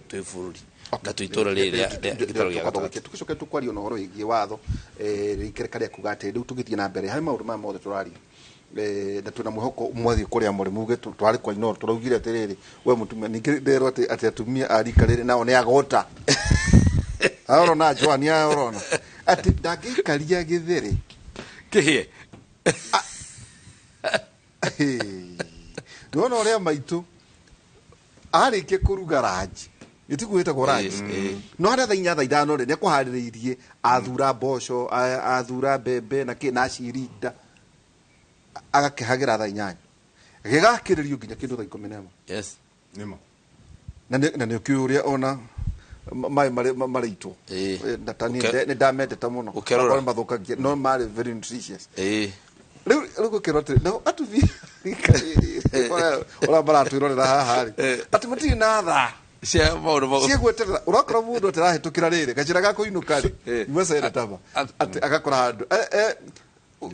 twĩ bũrũri na twĩ itũũra rĩrĩ rĩa gĩtarũ gĩa gatagatĩ. Tũgĩcoke tũkwaria na ũhoro wĩgiĩ watho, rĩikare karĩa kuga atĩ rĩu tũgĩthiĩ na mbere harĩ maũndũ maya mothe tũraria. Na twĩna mwĩhoko mwathiĩ kũrĩa mũrĩ muge twarĩ kwa Inooro tũraugire atĩrĩrĩ, we mũtumia, ningĩ nderwo atĩ atumia a rika rĩrĩ nao nĩ agota. Arona Joan, arona atĩ ndangĩikaria gĩthĩrĩ kĩhĩe. Nĩwona ũrĩa maitũ arĩkia kũruga ranji, gĩtiguo gĩtagwo ranji, no harĩa thaa inya thaa ithano rĩ, nĩekũharĩrĩirie, athura mboco, athura mbembe na kĩ, na acirinda, agakĩhagĩra thaa inyanya, gĩgakĩrĩrio nginya kĩndũ thaa ikũmi na ĩmwe. Yes. Nĩma. Na nĩ ũkĩũĩ ũrĩa ona maĩ marĩitwo. Na ta niĩ nĩ ndamendete mũno. Ũkerora. Akorwo mathũkagia, no marĩ very nutritious. Rĩu gũkĩrwo atĩrĩ, nao atumia ũrĩa maratwĩrorera haha rĩ, atĩ matirĩ na thaa. Cia maũndũ mau. Cia gweterera ũrakora mũndũ atarahĩtũkĩra rĩrĩ gacĩra ga kũinũka rĩ igua seneta ba atĩ agakora handũ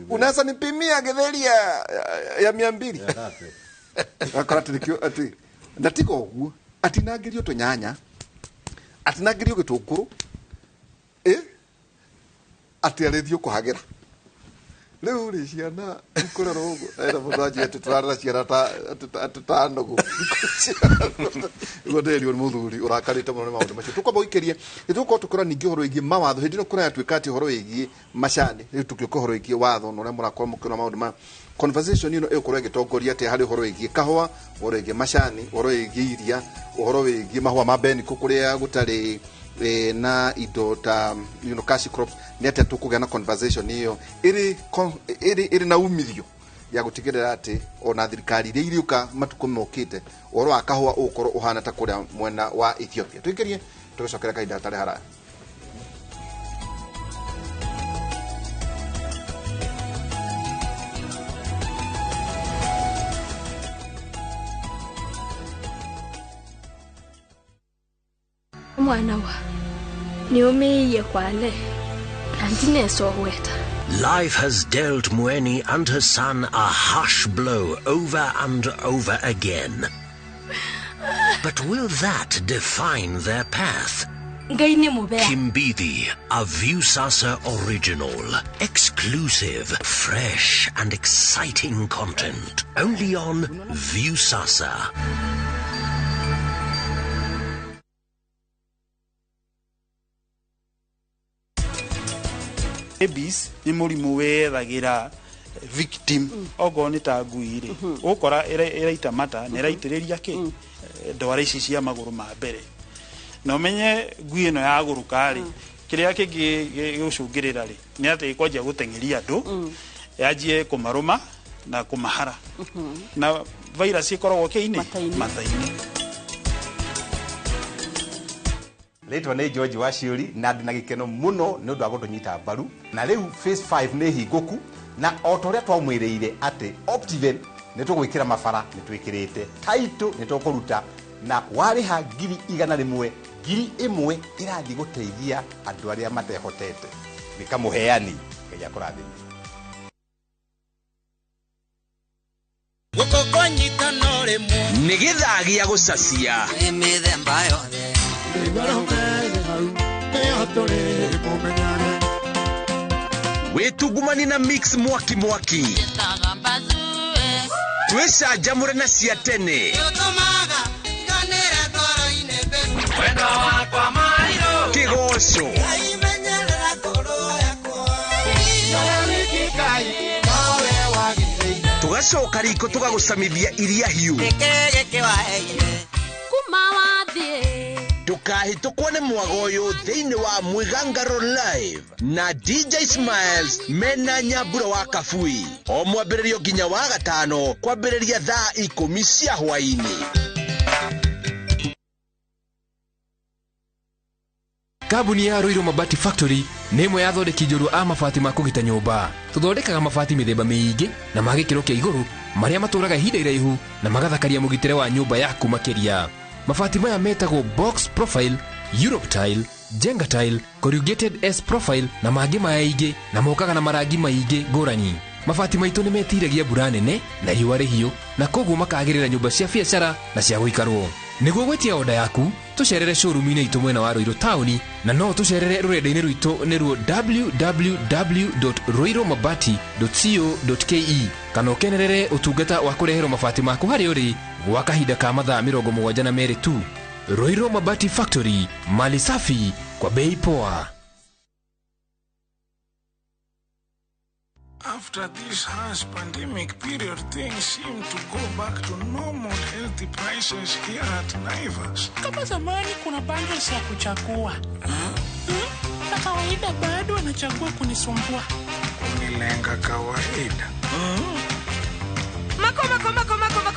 unaweza nipimia githeri ya 200 agakora atĩ nĩkĩo atĩ na tiga ũguo atinangĩrio tũnyanya atinangĩrio gĩtũngũrũ atĩ arĩthiĩ kũhagĩra rĩu rĩ ciana ikũrerwo ũguo ena mũndũ anjia atĩ tũrarera ciana ta nũgũ ũguo ndĩrio nĩ mũthuri ũrakarĩte mũno nĩ maũndũ macio tũkwamba gũikĩrie nĩ tũgũkorwo tũkĩrora ningĩ ũhoro wĩgiĩ mawatho hĩndĩ ĩno kũrayatuĩka atĩ ũhoro wĩgiĩ macani rĩu tũgĩũka ũhoro wĩgiĩ watho na ũrĩa mũrakorwo mũkĩona maũndũ ma conversation ĩno ĩgũkorwo ĩgĩtongoria atĩa harĩ ũhoro wĩgiĩ kahũa ũhoro wĩgiĩ macani ũhoro wĩgiĩ iria ũhoro wĩgiĩ mahũa ma beniko kũrĩa gũtarĩ na indo ta you know, cash crops nĩ atĩa tũkũgĩa na conversation ĩyo ĩrĩ na umithio ya gũtigĩrĩra atĩ ona thirikari iria iriũka matukũ mokĩte ũhoro wa kahũa ũgũkorwo ũhana ta kũrĩa mwena wa Ethiopia. Tũikĩrie tũgĩcokera kahinda gatarĩ haraya. Mwana wa niumiiye kwale na ndinesogweta. Life has dealt Mueni and her son a harsh blow over and over again. But will that define their path? Kimbithi, a Viusasa original. Exclusive, fresh and exciting content. Only on Viusasa. Rabies nĩ mũrimũ wethagira victim okorwo nĩ ta ngui rĩ ũgũkora ĩraita mata na ĩraitĩrĩria kĩ ndwara ici cia magũrũ ma mbere na ũmenye ngui ĩno yagũrũka rĩ kĩrĩa kĩngĩ gĩgũcũngĩrĩra rĩ nĩ atĩ ĩkwanjia gũteng'eria andũ yanjie kũmarũma na kũmahara na virus ĩkoragwo kĩ-inĩ mata-inĩ. Rĩtwa nĩ George Waciũri na ndĩ na gĩkeno mũno nĩ ũndũ wa gũtũnyita mbaru na rĩu phase 5 nĩ hingũku na o ta ũrĩa twamwĩrĩire atĩ Optiven nĩ tũgwĩkĩra mabara nĩ twĩkĩrĩte title nĩ tũkũruta na warĩha 100,000 1,000 ĩrathiĩ gũteithia andũ arĩa matehotete nĩ kamũheani Ngai akũrathime. Nĩ gĩthaa gĩa gũcacia mĩthemba yothe wĩtungumani na mix mwaki mwaki twĩcanjamũre na cia tene kĩgoco tũgacoka riko tũgagũcamithia iria hiũ ndũkahĩtũkwo nĩ mwago ũyũ thĩinĩ wa Mwĩgangaro Live na DJ Smiles mena Nyambura wa Kabui o mwambĩrĩrio nginya wa gatano kwambĩrĩria thaa 10 cia hwaĩ-inĩ. Kambuni ya Ruiru Mabati Factory nĩ ĩmwe ya athondeki njorua a mabati ma kũgita nyũmba. Tũthondekaga mabati mĩthemba mĩingĩ na ma gĩkĩro kĩa igũrũ marĩa matũraga ihinda iraihu na magathakaria mũgitĩre wa nyũmba yaku makĩria. Mabati maya metagwo box profile, Europe tile, Jenga tile, corrugated S profile na mangĩ maingĩ na mokaga na marangi maingĩ ngũrani. Mabati maitũ nĩ metiragia mbura nene na riũa rĩhiũ na koguo makagĩrĩra nyũmba cia biacara na cia gũikarwo. Nĩguo gwĩtia oda yaku tũcerere showroom-inĩ itũ mwena wa Ruiru taũni na no tũcerere rũrenda-inĩ rwitũ nĩruo www.ruirumabati.co.ke kana ũkenerere ũtungata wa kũreherwo mabati maku harĩa ũrĩ gwa kahinda ka mathaa 72 tu. Ruiru Mabati Factory, mali safi kwa bei poa. After this harsh pandemic period, things seem to go back to normal healthy prices here at Naivas. Kama zamani kuna bundles ya kuchagua. Na kawaida bado anachagua kunisumbua. Kunilenga kawaida. Mako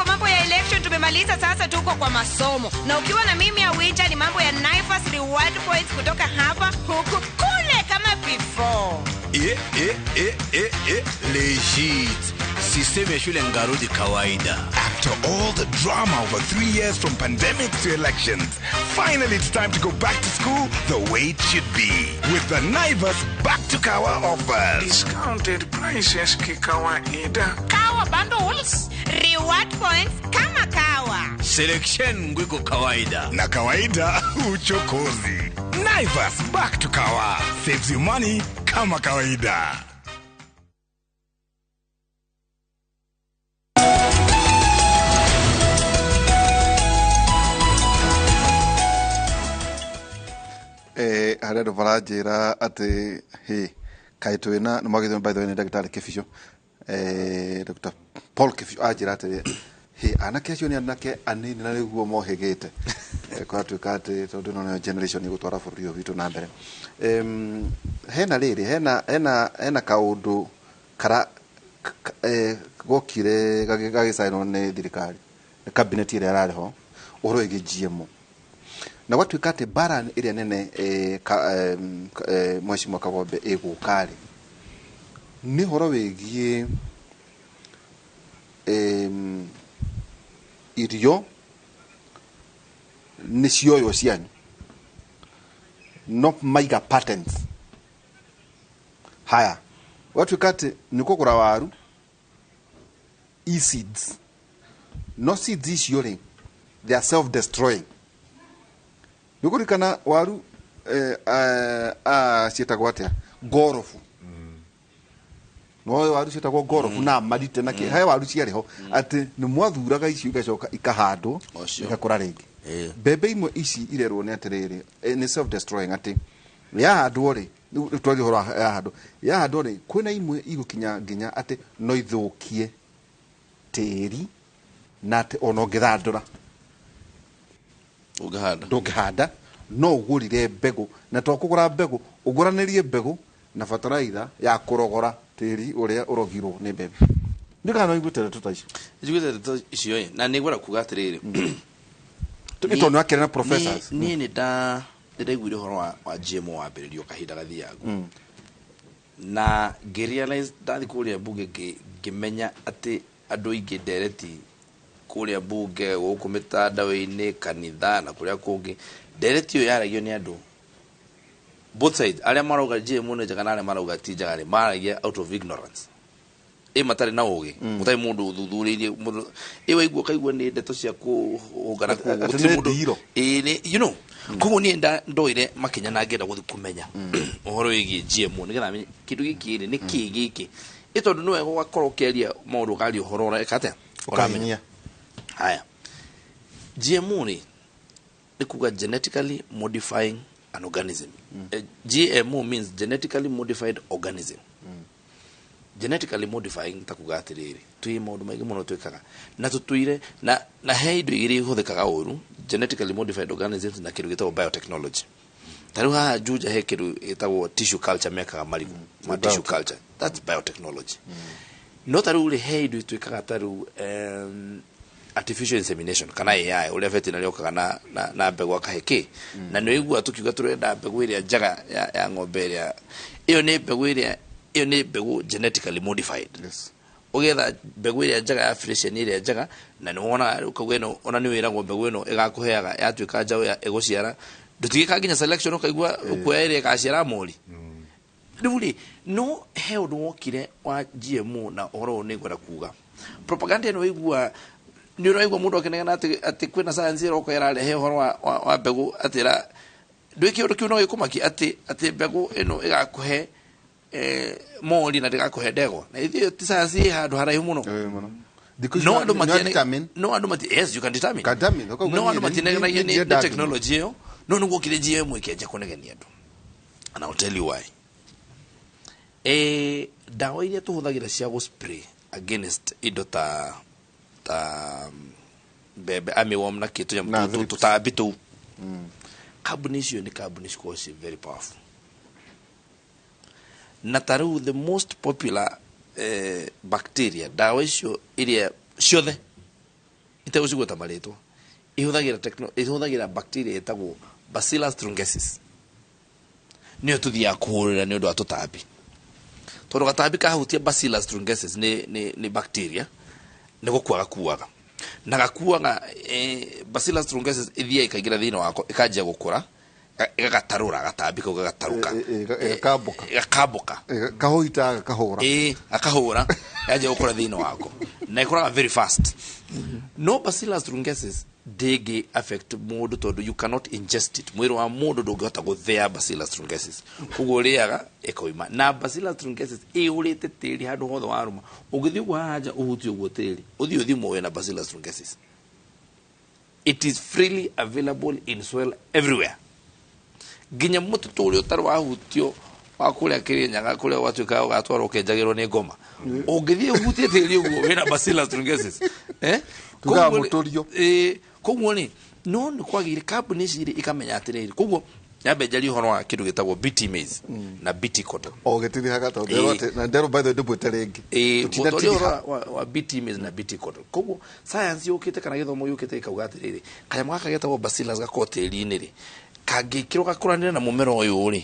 mambo ya election tumemaliza, sasa tuko kwa masomo. Na ukiwa na mimi ya Winter ni mambo ya Naivas reward points kutoka hapa huku kule kama before. Eh, eh, eh, eh, eh, legit. System ya shule ngarudi kawaida. After all the drama over 3 years from pandemic to elections, finally it's time to go back to school the way it should be. With the Naivas Back to Kawa offers. Discounted prices kikawaida. Kawa bundles. Reward points kama kawa. Selection ngwiko kawaida. Na kawaida uchokozi. Naivas Back to Kawa saves you money kama kawaida. Harĩ andũ maranjĩra atĩ hĩ kaĩ twĩna nĩ mwagĩrĩirwo, by the way, nĩ ndagĩtarĩ Kĩbico, Dr. Paul Kĩbico anjĩra atĩ hĩ anake acio nĩ anake anini na nĩguo mohĩgĩte. Kũratuĩka atĩ tondũ ĩno nĩyo generation ĩgũtwara bũrũri ũyũ witũ na mbere. Hena rĩrĩ hena kaũndũ kara gokire gagĩcainwo nĩ thirikari, nĩ cabinet ĩrĩa ĩrarĩ ho, ũhoro wĩgiĩ GMO, na gwatuĩka atĩ mbara ĩrĩa nene mheshimiwa Kagombe ĩgũka rĩ, nĩ ũhoro wĩgiĩ irio nĩ cioywo cianyu no maiga patents. Haya, gwatuĩka atĩ nĩ kũgũra waru e-seeds, no seeds icio rĩ, they are self destroying. Nĩ ũkũririkana waru ciĩtagwo atĩa, ngorobu? No waru ciĩtagwo ngorobu na marite na kĩ, he waru ciarĩ ho atĩ nĩ mwathuraga icio igacoka ikahandwo igakũra rĩngĩ. Mbembe imwe ici irerwo nĩ atĩrĩrĩ, nĩ self destroying, atĩ yahandwo rĩ, rĩu twaria ũhoro wa yahandwo rĩ, kwĩna imwe igũkinya nginya atĩ no ithũkie tĩri na atĩ ona ũngĩthandũra ũngĩhanda ndũngĩhanda, no ũgũrire mbegũ, na to kũgũra mbegũ, ũgũranĩrie mbegũ na bataraitha ya kũrogora tĩri ũrĩa ũrogirwo nĩ mbembe. Nĩ kana no iguĩte ndeto ta icio? Njiguĩte ndeto icio ĩ, na nĩ ngwenda kuga atĩrĩrĩ. Nĩ tondũ nĩ akĩrĩ na professors. Niĩ nĩ ndaiguire ũhoro wa GMO wambĩrĩrio kahinda gathiangu na ngĩrealize ndathi kũrĩa mbunge ngĩmenya atĩ andũ aingĩ ndereti kũrĩa mbunge, gũkũ mĩtandao-inĩ, kanitha na kũrĩa kũngĩ, ndereti ĩyo yaragio nĩ andũ both sides, arĩa marauga GMO nĩ njega na arĩa marauga ti njega rĩ, maragia out of ignorance, ĩ matarĩ na ũgĩ, gũtarĩ mũndũ ũthuthurĩirie mũndũ ĩ waigua ũkaigua nĩ ndeto cia kũhũngana kũu. Atĩ gũtirĩ nĩ mũndũ ndiro. Ĩ nĩ koguo niĩ ndoire makinya na ngĩenda gũthiĩ kũmenya ũhoro wĩgiĩ GMO nĩgetha menye kĩndũ gĩkĩ rĩ nĩ kĩ gĩkĩ, ĩ tondũ nĩ wega ũgakorwo ũkĩaria maũndũ, ũkaria ũhoro ũreka atĩa. Ũkahinyia. Haya, GMO rĩ, nĩ kuga genetically modifying an organism. GMO means genetically modified organism. Genetically modifying ta kuga atĩrĩrĩ, twĩ maũndũ maingĩ mũno twĩkaga na tũtũire na he indo igĩrĩ ihũthĩkaga ũru, genetically modified organisms na kĩndũ gĩtagwo biotechnology. Ta rĩu haha Juja he kĩndũ gĩtagwo tissue culture, mekaga marigũ ma tissue culture, that's biotechnology. No ta rĩu rĩ, he indo twĩkaga ta rĩu artificial insemination kana AI, ũrĩa veterinary okaga na mbegũ akahe kĩ, na nĩ ũigua tũkiuga tũrenda mbegũ ĩrĩa njega ya ng'ombe ĩrĩa ĩyo nĩ mbegũ ĩrĩa ĩyo nĩ mbegũ genetically modified. Ũgetha mbegũ ĩrĩa njega ya Frisian ĩrĩa njega, na nĩ wonaga ũkauga ĩno, ona nĩ wĩragwo mbegũ ĩno ĩgakũheaga yatuĩka njaũ ya ĩgũciara, ndũtigĩka nginya selection, ũkaigua ũkuoya ĩrĩa ĩgaciara mori. Rĩu rĩ, no he ũndũ wokire wa GMO na ũhoro ũyũ nĩ ngwenda kuga propaganda ĩno waigua, nĩ ũraigua mũndũ akĩnegena atĩ kwĩna science ĩroka ĩrarehe ũhoro wa mbegũ, atĩ ĩra ndwĩ kĩũndũ kĩu no gĩkũmakia atĩ mbegũ ĩno ĩgakũhe mori na ndĩgakũhe ndegwa, na ithuĩ ti science ĩ handũ haraihu mũno. Thikũ ici No andũ nĩ determine. No andũ mati, yes, you can determine. Can determine, ũkauga No niĩ andũ matinegenagia niĩ nĩ ndienda nĩ technology ĩyo, no nĩguo okire GMO ĩkĩanjia kũnegenia andũ, and I'll tell you why. Ndawa iria tũhũthagĩra cia gũ-spray against indo ta mbembe, armyworm na kĩ tũnyamũ Na tũu, thrips. tũtambi tũu, kambuni icio nĩ kambuni cikoragwo ciĩ very powerful, na ta rĩu the most popular bacteria, ndawa icio iria ciothe itegũcigweta marĩtwa ihũthagĩra bacteria ĩtagwo Bacillus thuringiensis, nĩyo tũthiaga kũhũrĩra nĩ ũndũ wa tũtambi. Tondũ gatambi kahutia Bacillus thuringiensis nĩ bacteria, nĩ gũkua gakuaga na gakuaga. Bacillus thuringiensis ĩthiaga ĩkaingĩra thĩinĩ wako, ĩkanjia gũkũra, ĩgagatarũra gatambi kau, gagatarũka. Gakambũka. Gakambũka. Kahũita gakahũra. Ĩĩ, gakahũra, yanjia gũkũra thĩinĩ wako na ĩkũraga very fast. No Bacillus thuringiensis ndĩngĩ affect mũndũ tondũ you cannot ingest it. Mwĩrĩ wa mũndũ ndũngĩhota gũthĩa Bacillus thuringiensis, koguo ũrĩaga ĩkoima. Na Bacillus thuringiensis ĩihũrĩte tĩri handũ hothe warũma. Ũngĩthiĩ ũguo haha nja, ũhutie ũguo tĩri, ũthiĩ ũthimwo wĩna Bacillus thuringiensis. It is freely available in soil everywhere, nginya mũtitũ ũrĩa ũtarĩ wahutio wa kũrĩa Kĩrĩnyaga, kũrĩa gwatuĩka ũgatwarwo ũkenjagĩrwo nĩ ngoma. Ũngĩthiĩ ũhutie tĩri ũguo, wĩna Bacillus thuringiensis, eh. Tugaga Koguo rĩ- mũtũrio. Ĩĩ, koguo rĩ, no nĩ kwagĩire kambuni ici rĩ ikamenya atĩrĩrĩ, koguo nyambe njarie ũhoro wa kĩndũ gĩtagwo BT maize na BT cotton. O gĩtirihaga tondũ Ĩĩ. nderwo atĩ- na nderwo by the way ndũmwĩte rĩngĩ. Ĩĩ, Tũtinatiriha. ũtwaria ũhoro wa BT maize na BT cotton. Koguo science yũkĩte kana gĩthomo gĩũkĩte gĩkauga atĩrĩrĩ, kanyamũ gaka getagwo bacillus gakorwo tĩri-inĩ rĩ, kangĩkĩrwo gakũranĩre na mũmera ũyũ rĩ,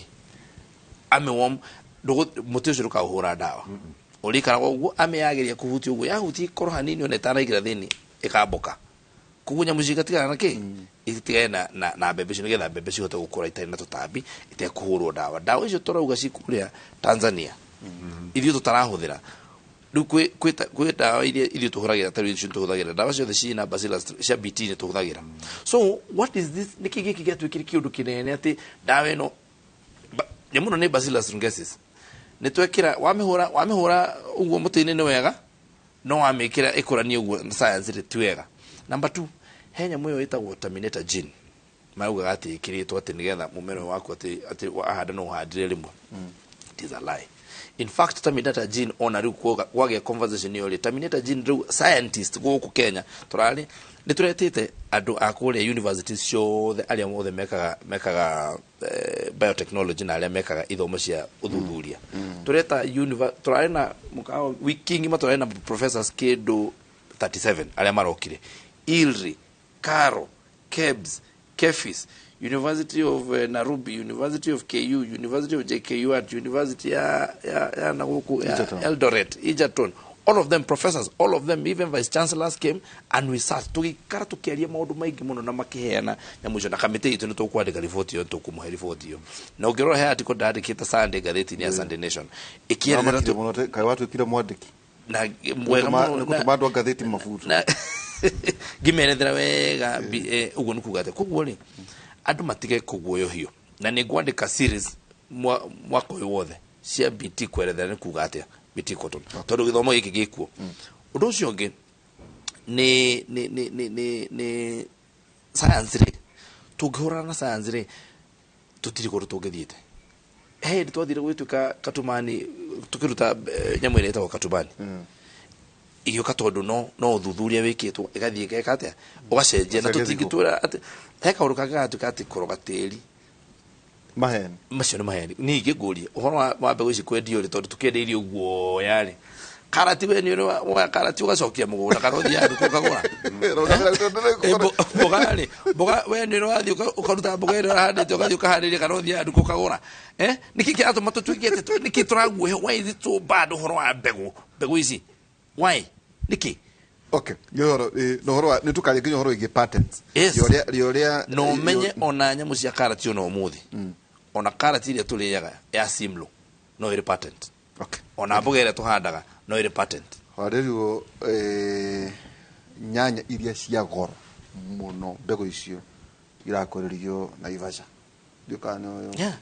armyworm mũtĩ ũcio ndũkaũhũra ndawa, ũrĩikaraga ũguo. Amĩyageria kũhutia ũguo, yahutia ikoro hanini, ona ĩtanaingĩra thĩinĩ ĩkambũka. Koguo nyamũ icio igatigana na kĩ itigane na mbembe icio, nĩgetha mbembe cihote gũkũra itarĩ na tũtambi, itekũhũrwo ndawa. Ndawa icio tũrauga cikũrĩa Tanzania, ithuĩ tũtarahũthĩra. Rĩu kwĩ ndawa iria ithuĩ tũhũragĩra, ta rĩu icio tũhũthagĩra ndawa ciothe ciĩna bacillus cia BT nĩ tũhũthagĩra. So what is this? Nĩkĩ gĩkĩ gĩatuĩkire kĩũndũ kĩnene atĩ ndawa ĩno nyamũ ĩno nĩ Bacillus thuringiensis nĩ twekĩra, wamĩhũra ũguo mũtĩ-inĩ nĩ wega, no wamĩkĩra ĩkũranie ũguo na science rĩ ti wega. Number two, he nyamũ ĩyo ĩtagwo terminator gene, maraugaga atĩ ĩkĩrĩtwo atĩ nĩgetha mũmera ũyũ waku atĩ wahanda no ũhandire rĩmwe. It is a lie. In fact, terminator gene, ona rĩu kwagĩa conversation ĩyo rĩ, terminator gene rĩu scientist gũkũ Kenya tũrarĩ nĩ tũretĩte andũ a kũrĩa universities ciothe, arĩa othe mekaga biotechnology na arĩa mekaga ithomo cia ũthuthuria. Tũreta tũrarĩ na mũkawa wiki ng'ima, tũrarĩ na professors kĩndũ 37 arĩa marokire ILRI, KALRO, KEBS, KEPHIS, University of Nairobi, University of KU, University of JKUAT, University ya na gũkũ ya Egerton. Eldoret, Egerton, all of them professors, all of them, even vice chancellors came and we sat, tũgĩikara tũkĩaria maũndũ maingĩ mũno na makĩheana nyamũ icio. Na kamĩtĩ itũ nĩ tũkwandĩka riboti ĩyo, tũkũmũhe riboti ĩyo. Na ũngĩrora he article ndandĩkĩte Sunday ngathĩti-inĩ ya Sunday Nation ĩkĩerethera. Wamakire mũno, kaĩ watuĩkire mwandĩki. Na mwega mũno. Nĩ gũtũma andũ a ngathĩti mabutu. Na ngĩmerethera wega ũguo nĩ kuga atĩ koguo rĩ, andũ matige kũguoyohio. Na nĩ ngwandĩka series mwaka ũyũ wothe cia BT kwerethera nĩ kuga atĩa BT cotton, tondũ gĩthomo gĩkĩ gĩkuo. Ũndũ ũcio ũngĩ nĩ science rĩ, tũngĩhũrana na science rĩ, tũtirĩ kũndũ tũngĩthiĩte. He hĩndĩ twathire gwĩtuĩka katumani, tũkĩruta nyamũ ĩrĩa ĩtagwo katumani, igĩũka tondũ no ũthuthuria wĩkĩtwo, ĩgathiĩ ĩgeka atĩa, ũgacenjia na Ũgacenjia. Tũtingĩtwĩra atĩ he kaũndũ kangĩ gagatuĩka atĩ kũroga tĩri. Maheni. Macio nĩ maheni. Ningĩ ngũrie ũhoro wa mbegũ ici kwendio rĩ, tondũ tũkĩendeirio guoya rĩ, karati we nĩ ũrĩ woya karati ũgacokia mũgũnda kana ũthiaga nduka ũkagũra? Mboga rĩ, mboga we nĩ ũrĩ wathiĩ ũkaruta mboga ĩrĩa ũrahandĩte ũgathiĩ ũkaharĩria kana ũthiaga nduka ũkagũra? Nĩkĩ kĩratũma tũtuĩke atĩ nĩkĩ tũraguoya? Why is it so bad ũhoro wa mbegũ ici? Why? Nĩkĩ? Okay, nĩ ũhoro na ũhoro wa nĩ tũkaria nginya ũhoro wĩgiĩ patents. Yes. Rĩorĩa. Na ũmenye ona nyamũ cia karati, ona ũmũthĩ ona karati ĩrĩa tũrĩaga ya Simlo no ĩrĩ patent. Ona mboga ĩrĩa tũhandaga no ĩrĩ patent. Warĩrwo nyanya iria cia goro mũno, mbegũ icio irakũrĩrio Naivasha. Ndiũ kana nĩ ũyũ. Yeah.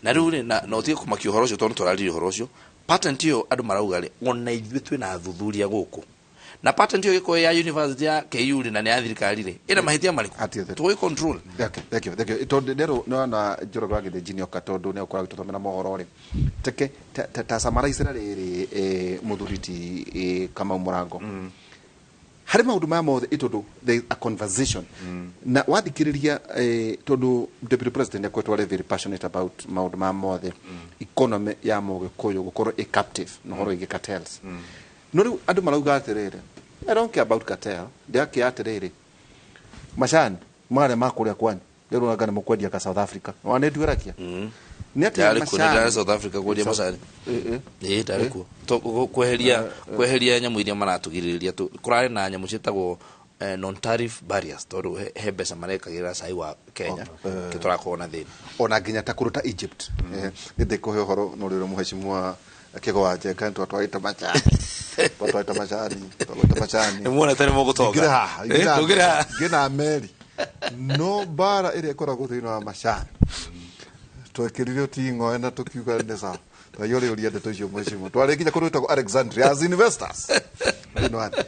Na rĩu rĩ, na ũtige kũmakia ũhoro ũcio tondũ tũraririe ũhoro ũcio, patent ĩyo andũ marauga rĩ, ona ithuĩ twĩna athuthuria gũkũ, na patent ĩyo ĩgĩkorwo ya university ya KU rĩ, na nĩ ya thirikari rĩ, ĩna mahĩtia marĩkũ tũgĩ control? Okay, thank you, thank you. Tondũ nderwo nĩwona Njoroge wa Gĩthĩnji nĩoka, tondũ nĩ ũkoragwo agĩtũthomera mohoro rĩ, teke ta summarize rĩrĩ, mũthuri ti Kamau Mũrango, harĩ maũndũ maya mothe, tondũ there is a conversation na wathikĩrĩria, tondũ deputy president akoretwo arĩ very passionate about maũndũ maya mothe, economy ya mũgĩkũyũ gũkorwo ĩ captive na ũhoro wĩgiĩ cartels. No rĩu andũ marauga atĩrĩrĩ, I don't care about cartel, ndĩrakĩa atĩrĩrĩ, macani marĩa ma kũrĩa kwanyu rĩu anga nĩ mũkwendia ka South Africa, wa nĩ nduĩragia. Nĩ atĩa Ndarĩ kuo, macani? ndarĩ South Africa kwendia macani. Ĩĩ, ndarĩ kuo. Kweheria nyamũ iria maratũgirĩrĩria kũrarĩ na nyamũ ciĩtagwo non tariff barriers, tondũ he mbeca marekagĩra cai wa Kenya kĩ tũrakorwo na thĩna. Ona nginya ta kũndũ ta Egypt. Nĩ ndĩkũhe ũhoro no rĩrĩa mũhecimwa Kĩgo wa Njenga twatwarĩte macani, twatwarĩte macani, twatwarĩte macani. Nĩmuonete nĩ mũgũtonga. Ingĩrĩ haha, Ndũngĩrĩ haha. ngĩna meri no mbara ĩrĩa ĩkoragwo thĩinĩ wa macani twekĩrire ũting'oe na tũkiuga nĩ sawa, twaiyũrĩũria ndeto icio mwecimu twarĩ nginya kũndũ gwĩtagwo Alexandria as investors thĩinĩ wa thĩ.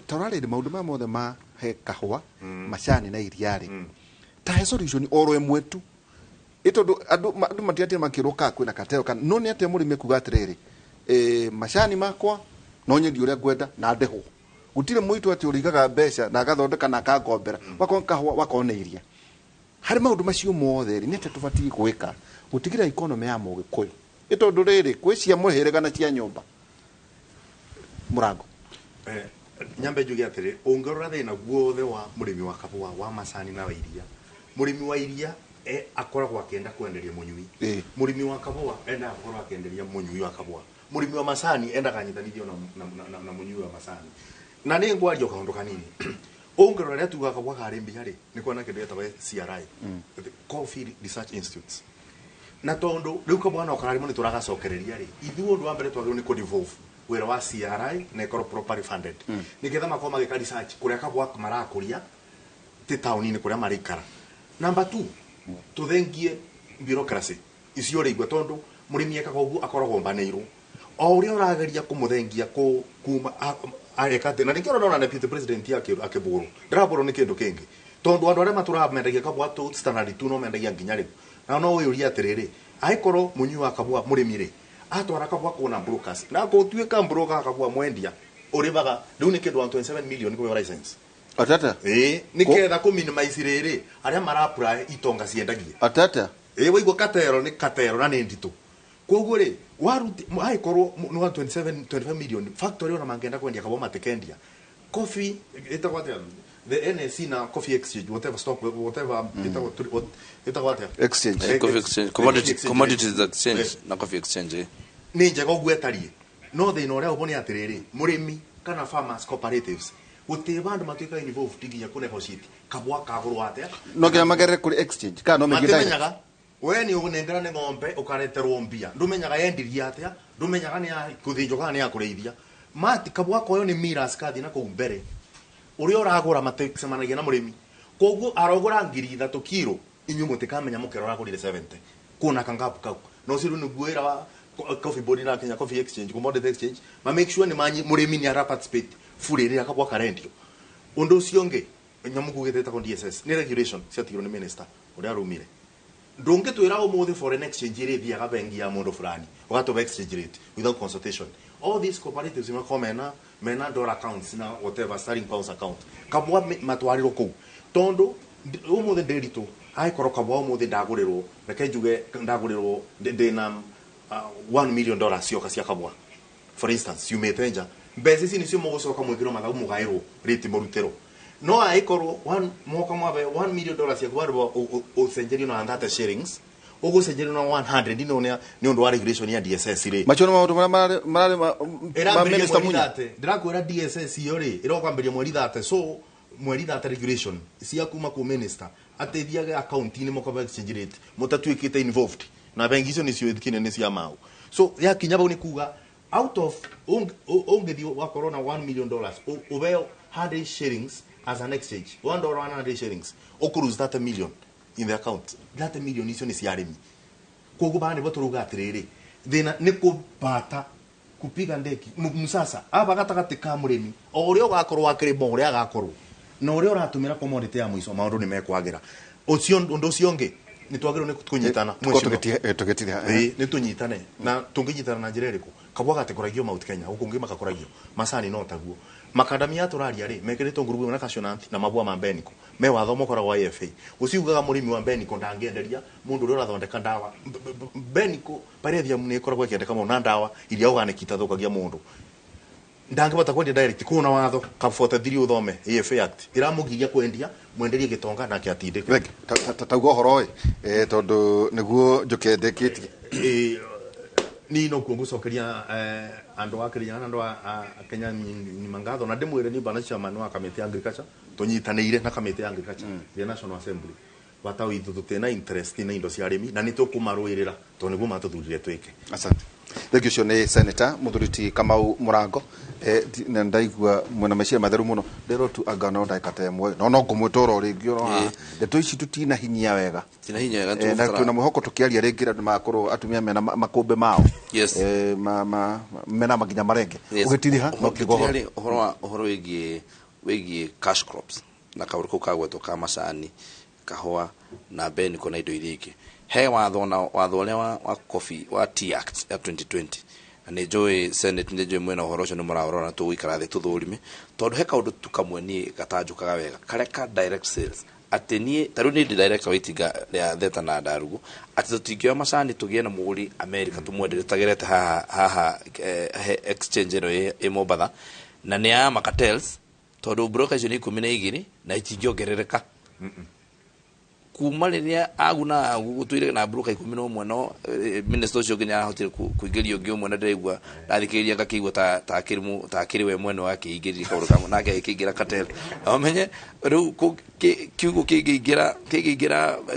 Ta ũrarĩrĩ maũndũ maya mothe ma he kahũa, macani na iria rĩ, ta he solution oro ĩmwe tu, ĩ tondũ andũ matiatire makĩrwo kaa kwĩna kateo kana no nĩ atĩa mũrĩmi ekuga atĩrĩrĩ, macani makwa no nyendie ũrĩa ngwenda na ndĩhwo, gũtirĩ mũitũ atĩ ũrĩigaga mbeca na agathondeka na akangombera, wakorwo nĩ kahũa, wakorwo nĩ iria. Harĩ maũndũ macio mothe rĩ, nĩ atĩa tũbatiĩ gwĩka gũtigĩrĩra economy ya mũgĩkũyũ, ĩ tondũ rĩrĩ kwĩ cia mũhĩrĩga na cia nyũmba mũrango? Nyambe njuge atĩrĩ, ũngĩrora thĩna guothe wa mũrĩmi wa kahũa, wa macani na wa iria, mũrĩmi wa iria akoragwo akĩenda kwenderia mũnyui. Mũrĩmi wa kahũa endaga gũkorwo akĩenderia mũnyui wa kahũa. Mũrĩmi wa macani endaga anyitanithio na mũnyui wa macani. Na nĩ ngwaria o kaũndũ kanini. Ũngĩrora rĩrĩa tugaga kahũa karĩ mbia rĩ, nĩ kuona kĩndũ gĩtagwo CRI, The Coffee Research Institutes, na tondu riu kabwana no kararimo nĩ tũragacokereria rĩ, ithuĩ ũndũ wa mbere twagĩrĩirwo nĩ kũ-devolve wĩra wa CRI na ĩkorwo properly funded, nĩgetha makorwo magĩka research kũrĩa kabwa marakũria, ti taũni-inĩ kũrĩa marĩikara. Number two, tũthengie bureaucracy icio rĩigua, tondũ mũrĩmi ekaga ũguo akoragwo mbanĩirwo o ũrĩa ũrageria kũmũthengia kuma areka atĩ. Na nĩkĩo ũrona deputy president akĩbũrwo, ndarabũrwo nĩ kĩndũ kĩngĩ, tondũ andũ arĩa matũraga mendagia kabwa tũ standard tu no mendagia nginya rĩu. Na no wĩyũrie atĩrĩrĩ, angĩkorwo mũnyui wa kabwa mũrĩmi rĩ atwara kabwa kuona brokers na gũtuĩka broker kabwa mwendia ũrĩvaga rĩu nĩ kĩndũ 127 million kũheo license. Atata. Ĩĩ, nĩgetha kũ minimize rĩrĩ arĩa mara apply itonga ciendagie. Atata. Ĩĩ, waigua katero nĩ katero na nĩ nditũ. Koguo rĩ, waruti angĩkorwo nĩ 127 25 million factory, ona mangĩenda kwendia kabwa matikendia. Coffee ĩtagwo atĩa, the NSC na coffee exchange, whatever stock, whatever, ĩtagwo atĩa? Exchange. Coffee exchange, commodities exchange na coffee exchange. Nĩ njega ũguo ĩtariĩ, no thĩna ũrĩa ũbo nĩ atĩrĩrĩ, mũrĩmi kana farmers cooperatives gũtirĩ vandũ matuĩkaga involved nginya kũ negotiate kabwa kagũrwo atĩa. No nginya magerere kũrĩ exchange kana no mĩingĩ direct? Matimenyaga. We nĩ ũnengera nĩ ng'ombe ũkareterwo mbia, ndũmenyaga yendirie atĩa, ndũmenyaga nĩ ya gũthĩnjwo kana nĩ ya kũrĩithia. Mati kabwa koyo nĩ miras kathiĩ na kũu mbere ũrĩa ũragũra maticemanagia na mũrĩmi, koguo arogũra 3,000 kiro, inyuĩ mũtikamenya, mũkĩrora agũrire 70 kuona kangapu kau. No ũcio rĩu nĩguo wĩra wa coffee board na Kenya Coffee Exchange, Commodity Exchange, ma make sure nĩ manyi mũrĩmi nĩ ara participate fully rĩrĩa kabwa karendio. Ũndũ ũcio ũngĩ nyamũ kugĩte ĩtagwo DSS nĩ regulation ciatigirwo nĩ minister ũrĩa arumire. Ndũngĩtwĩra ũmũthĩ foreign exchange ĩrĩ ĩthiaga bengi ya mũndũ fulani ũgatũba exchange rate without consultation. All these cooperatives makorwo mena dollar accounts na whatever sterling pounds account, kabwa matwarirwo kũu, tondũ ũmũthĩ ndĩritũ angĩkorwo kabwa ũmũthĩ ndagũrĩrwo, reke njuge ndagũrĩrwo ndĩna $1 million cioka cia kabwa, for instance, ciumĩte nja, mbeca ici nĩcio mũgũcoka mwĩkĩrwo mathabu mũgaĩrwo rĩti mũrutĩrwo. No angĩkorwo moka mwabe $1 million ciaku warĩrwo ũcenjerio na 30 shillings, ũgũcenjerio na 100 no nĩ ũndũ wa regulation ya DSS rĩ. Macio nĩ maũndũ marĩa mararĩ ma Ĩrambĩrĩria minister mweri Munya. 30. Ndĩrakwĩra DSS iyo rĩ ĩrokwambĩrĩria mweri 30, so mweri 30 regulation cia kuma kũ minister atĩ thiage account-inĩ mũkaba exchange rate mũtatuĩkĩte involved na bengi icio nĩcio kĩnene cia mau. So yakinya bau nĩ kuga out of ũngĩthiĩ wakorwo na $1 million, ũheo 100 shillings as an exchange, $1 100 shillings, ũkũ lose 30 million in the account. 30 million icio nĩ cia arĩmi. Koguo bana nĩbo tũrauga atĩrĩrĩ, thĩna nĩ kũbata kupiga ndeki msasa aba gatagatĩ ka mũrĩmi o ũrĩa ũgakorwo akĩrĩma, ũrĩa agakorwo na ũrĩa ũratũmĩra commodity ya mũico, maũndũ nĩ mekwagĩra. Ũcio ũndũ ũcio ũngĩ nĩ twagĩrĩirwo nĩ kũnyitana. Tukorwo tũgĩtithia. Ĩĩ, nĩ tũnyitane. Na tũngĩnyitana na njĩra ĩrĩkũ? Kabwa gatikũragio Mount Kenya, gũkũ ngĩ makakũragio macani no taguo. Makadamia tũraria rĩ mekĩrĩtwo ngurubu ĩmwe na cashew nut na mabua ma Beniko me watho mokoragwo wa IFA ũcio ugaga mũrĩmi wa Beniko ndangĩenderia mũndũ ũrĩa ũrathondeka ndawa. Beniko pyrethrum nĩ ĩkoragwo ĩkĩendeka mũno na ndawa iria organic itathũkagia mũndũ. Ndangĩbota kwendia direct kuna watho ka 43 uthome AFA Act iramugiria kwendia mwenderie gitonga nake atindĩke. Tauga ũhoro ĩ tondũ nĩguo njũke ndĩkĩtie. Ni no kuo ngucokeria andu a Kenya na andu a Kenya ni mangatho na ndimwire ni bana chairman wa kamĩtĩ ya agriculture tunyitanĩire na kamĩtĩ ya agriculture ya National Assembly bata witũ tũtĩ interest na indo cia arĩmi na nĩ tũkũmarũĩrĩra tondũ nĩguo matũthurire twĩke. Asante. Thengiũ ũcio nĩ Senator Mũthuri Kamau Mũrango. Na ndaigua mwena meciria matheru mũno ndĩrwo tu anga no ndagĩka ta ĩmwe no ngũmwĩta oro rĩngĩ oro haha. Ndeto ici tũtinahinyia wega tina hinya wega na twĩna mwĩhoko tũkĩaria rĩngĩ andũ magakorwo atumia mena makũmbĩ mao mena makinya marenge ũgĩtiriha no kiugo ũhoro ũhoro wĩgiĩ cash crops na kaũndũ kau kagwetwo ka macani kahũa na beniko na indo iria ingĩ. He watho na watho ũrĩa wa coffee wa Tea Act ya 2020 na nĩ njũĩ Senate nĩ njũĩ mwena ũhoro ũcio nĩ mũraũrora na tũgũikara thĩ tũthũrime tondũ he kaũndũ tu kamwe niĩ gatanjũkaga wega karĩa ka direct sales atĩ niĩ ta rĩu niĩ ndĩ director wa itinga rĩa Theta na Ndarugu atĩ tũtingĩoya macani tũgĩe na mũgũri America tũmwenderie tũtagerete haha exchange ĩno ĩ Mombatha na nĩ ya macartels tondũ broker icio nĩ 12 na itingĩongerereka kuma rĩrĩa agu na agu gũtũire na broker 11 no minister ũcio nginya arahotire kũingĩria ũngĩ ũmwe na ndĩraigua ndathikĩrĩria ngakĩigua ta akĩrĩ we mwene wakĩingĩririe kaũndũ kamwe nake agĩkĩingĩra cartel na ũmenye rĩu kiugo kĩngĩingĩra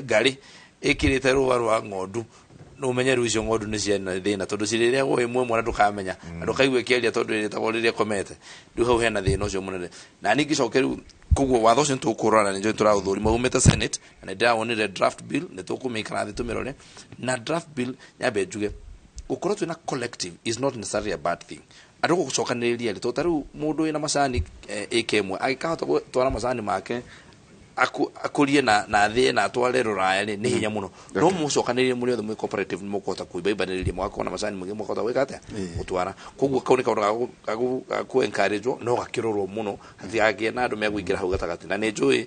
ngarĩ ĩkĩrĩte rũa rwa ng'ondu no umenye rĩu icio ng'ondu nĩ ciana thĩna tondũ cirĩrĩagwo ĩmwe ĩmwe na ndũkamenya na ndũkaigua ĩkĩaria tondũ ĩrĩtagwo rĩrĩa ĩkomete rĩu hau hena thĩna ũcio mũnene na niĩ ngĩcoke rĩu koguo watho ũcio nĩtũkũrora na nĩnjũĩ tũraũthũrima umĩte Senate na nĩndĩrawonire draft bill nĩtũkũmĩikara thĩ tũmĩrore na draft bill nyambe njuge gũkorwo twĩna collective is not necessarily a bad thing andũ gũcokanĩrĩria rĩ tondũ ta rĩu mũndũ wĩna macani ĩka ĩmwe angĩkahota gũtwara macani make akũrie na thĩĩ na atware rũraya rĩ nĩ hinya mũno no mũcokanĩrĩrie mũrĩ othe mwĩ cooperative nĩ mũkũhota kũimbaimbanĩrĩria mũgakorwo na macani maingĩ mũkahota gwĩka atĩa gũtwara koguo kau nĩ kaũndũ ga kũ encourage no gakĩrorwo mũno hatigagĩe na andũ megũingĩra hau gatagatĩ na nĩ njũĩ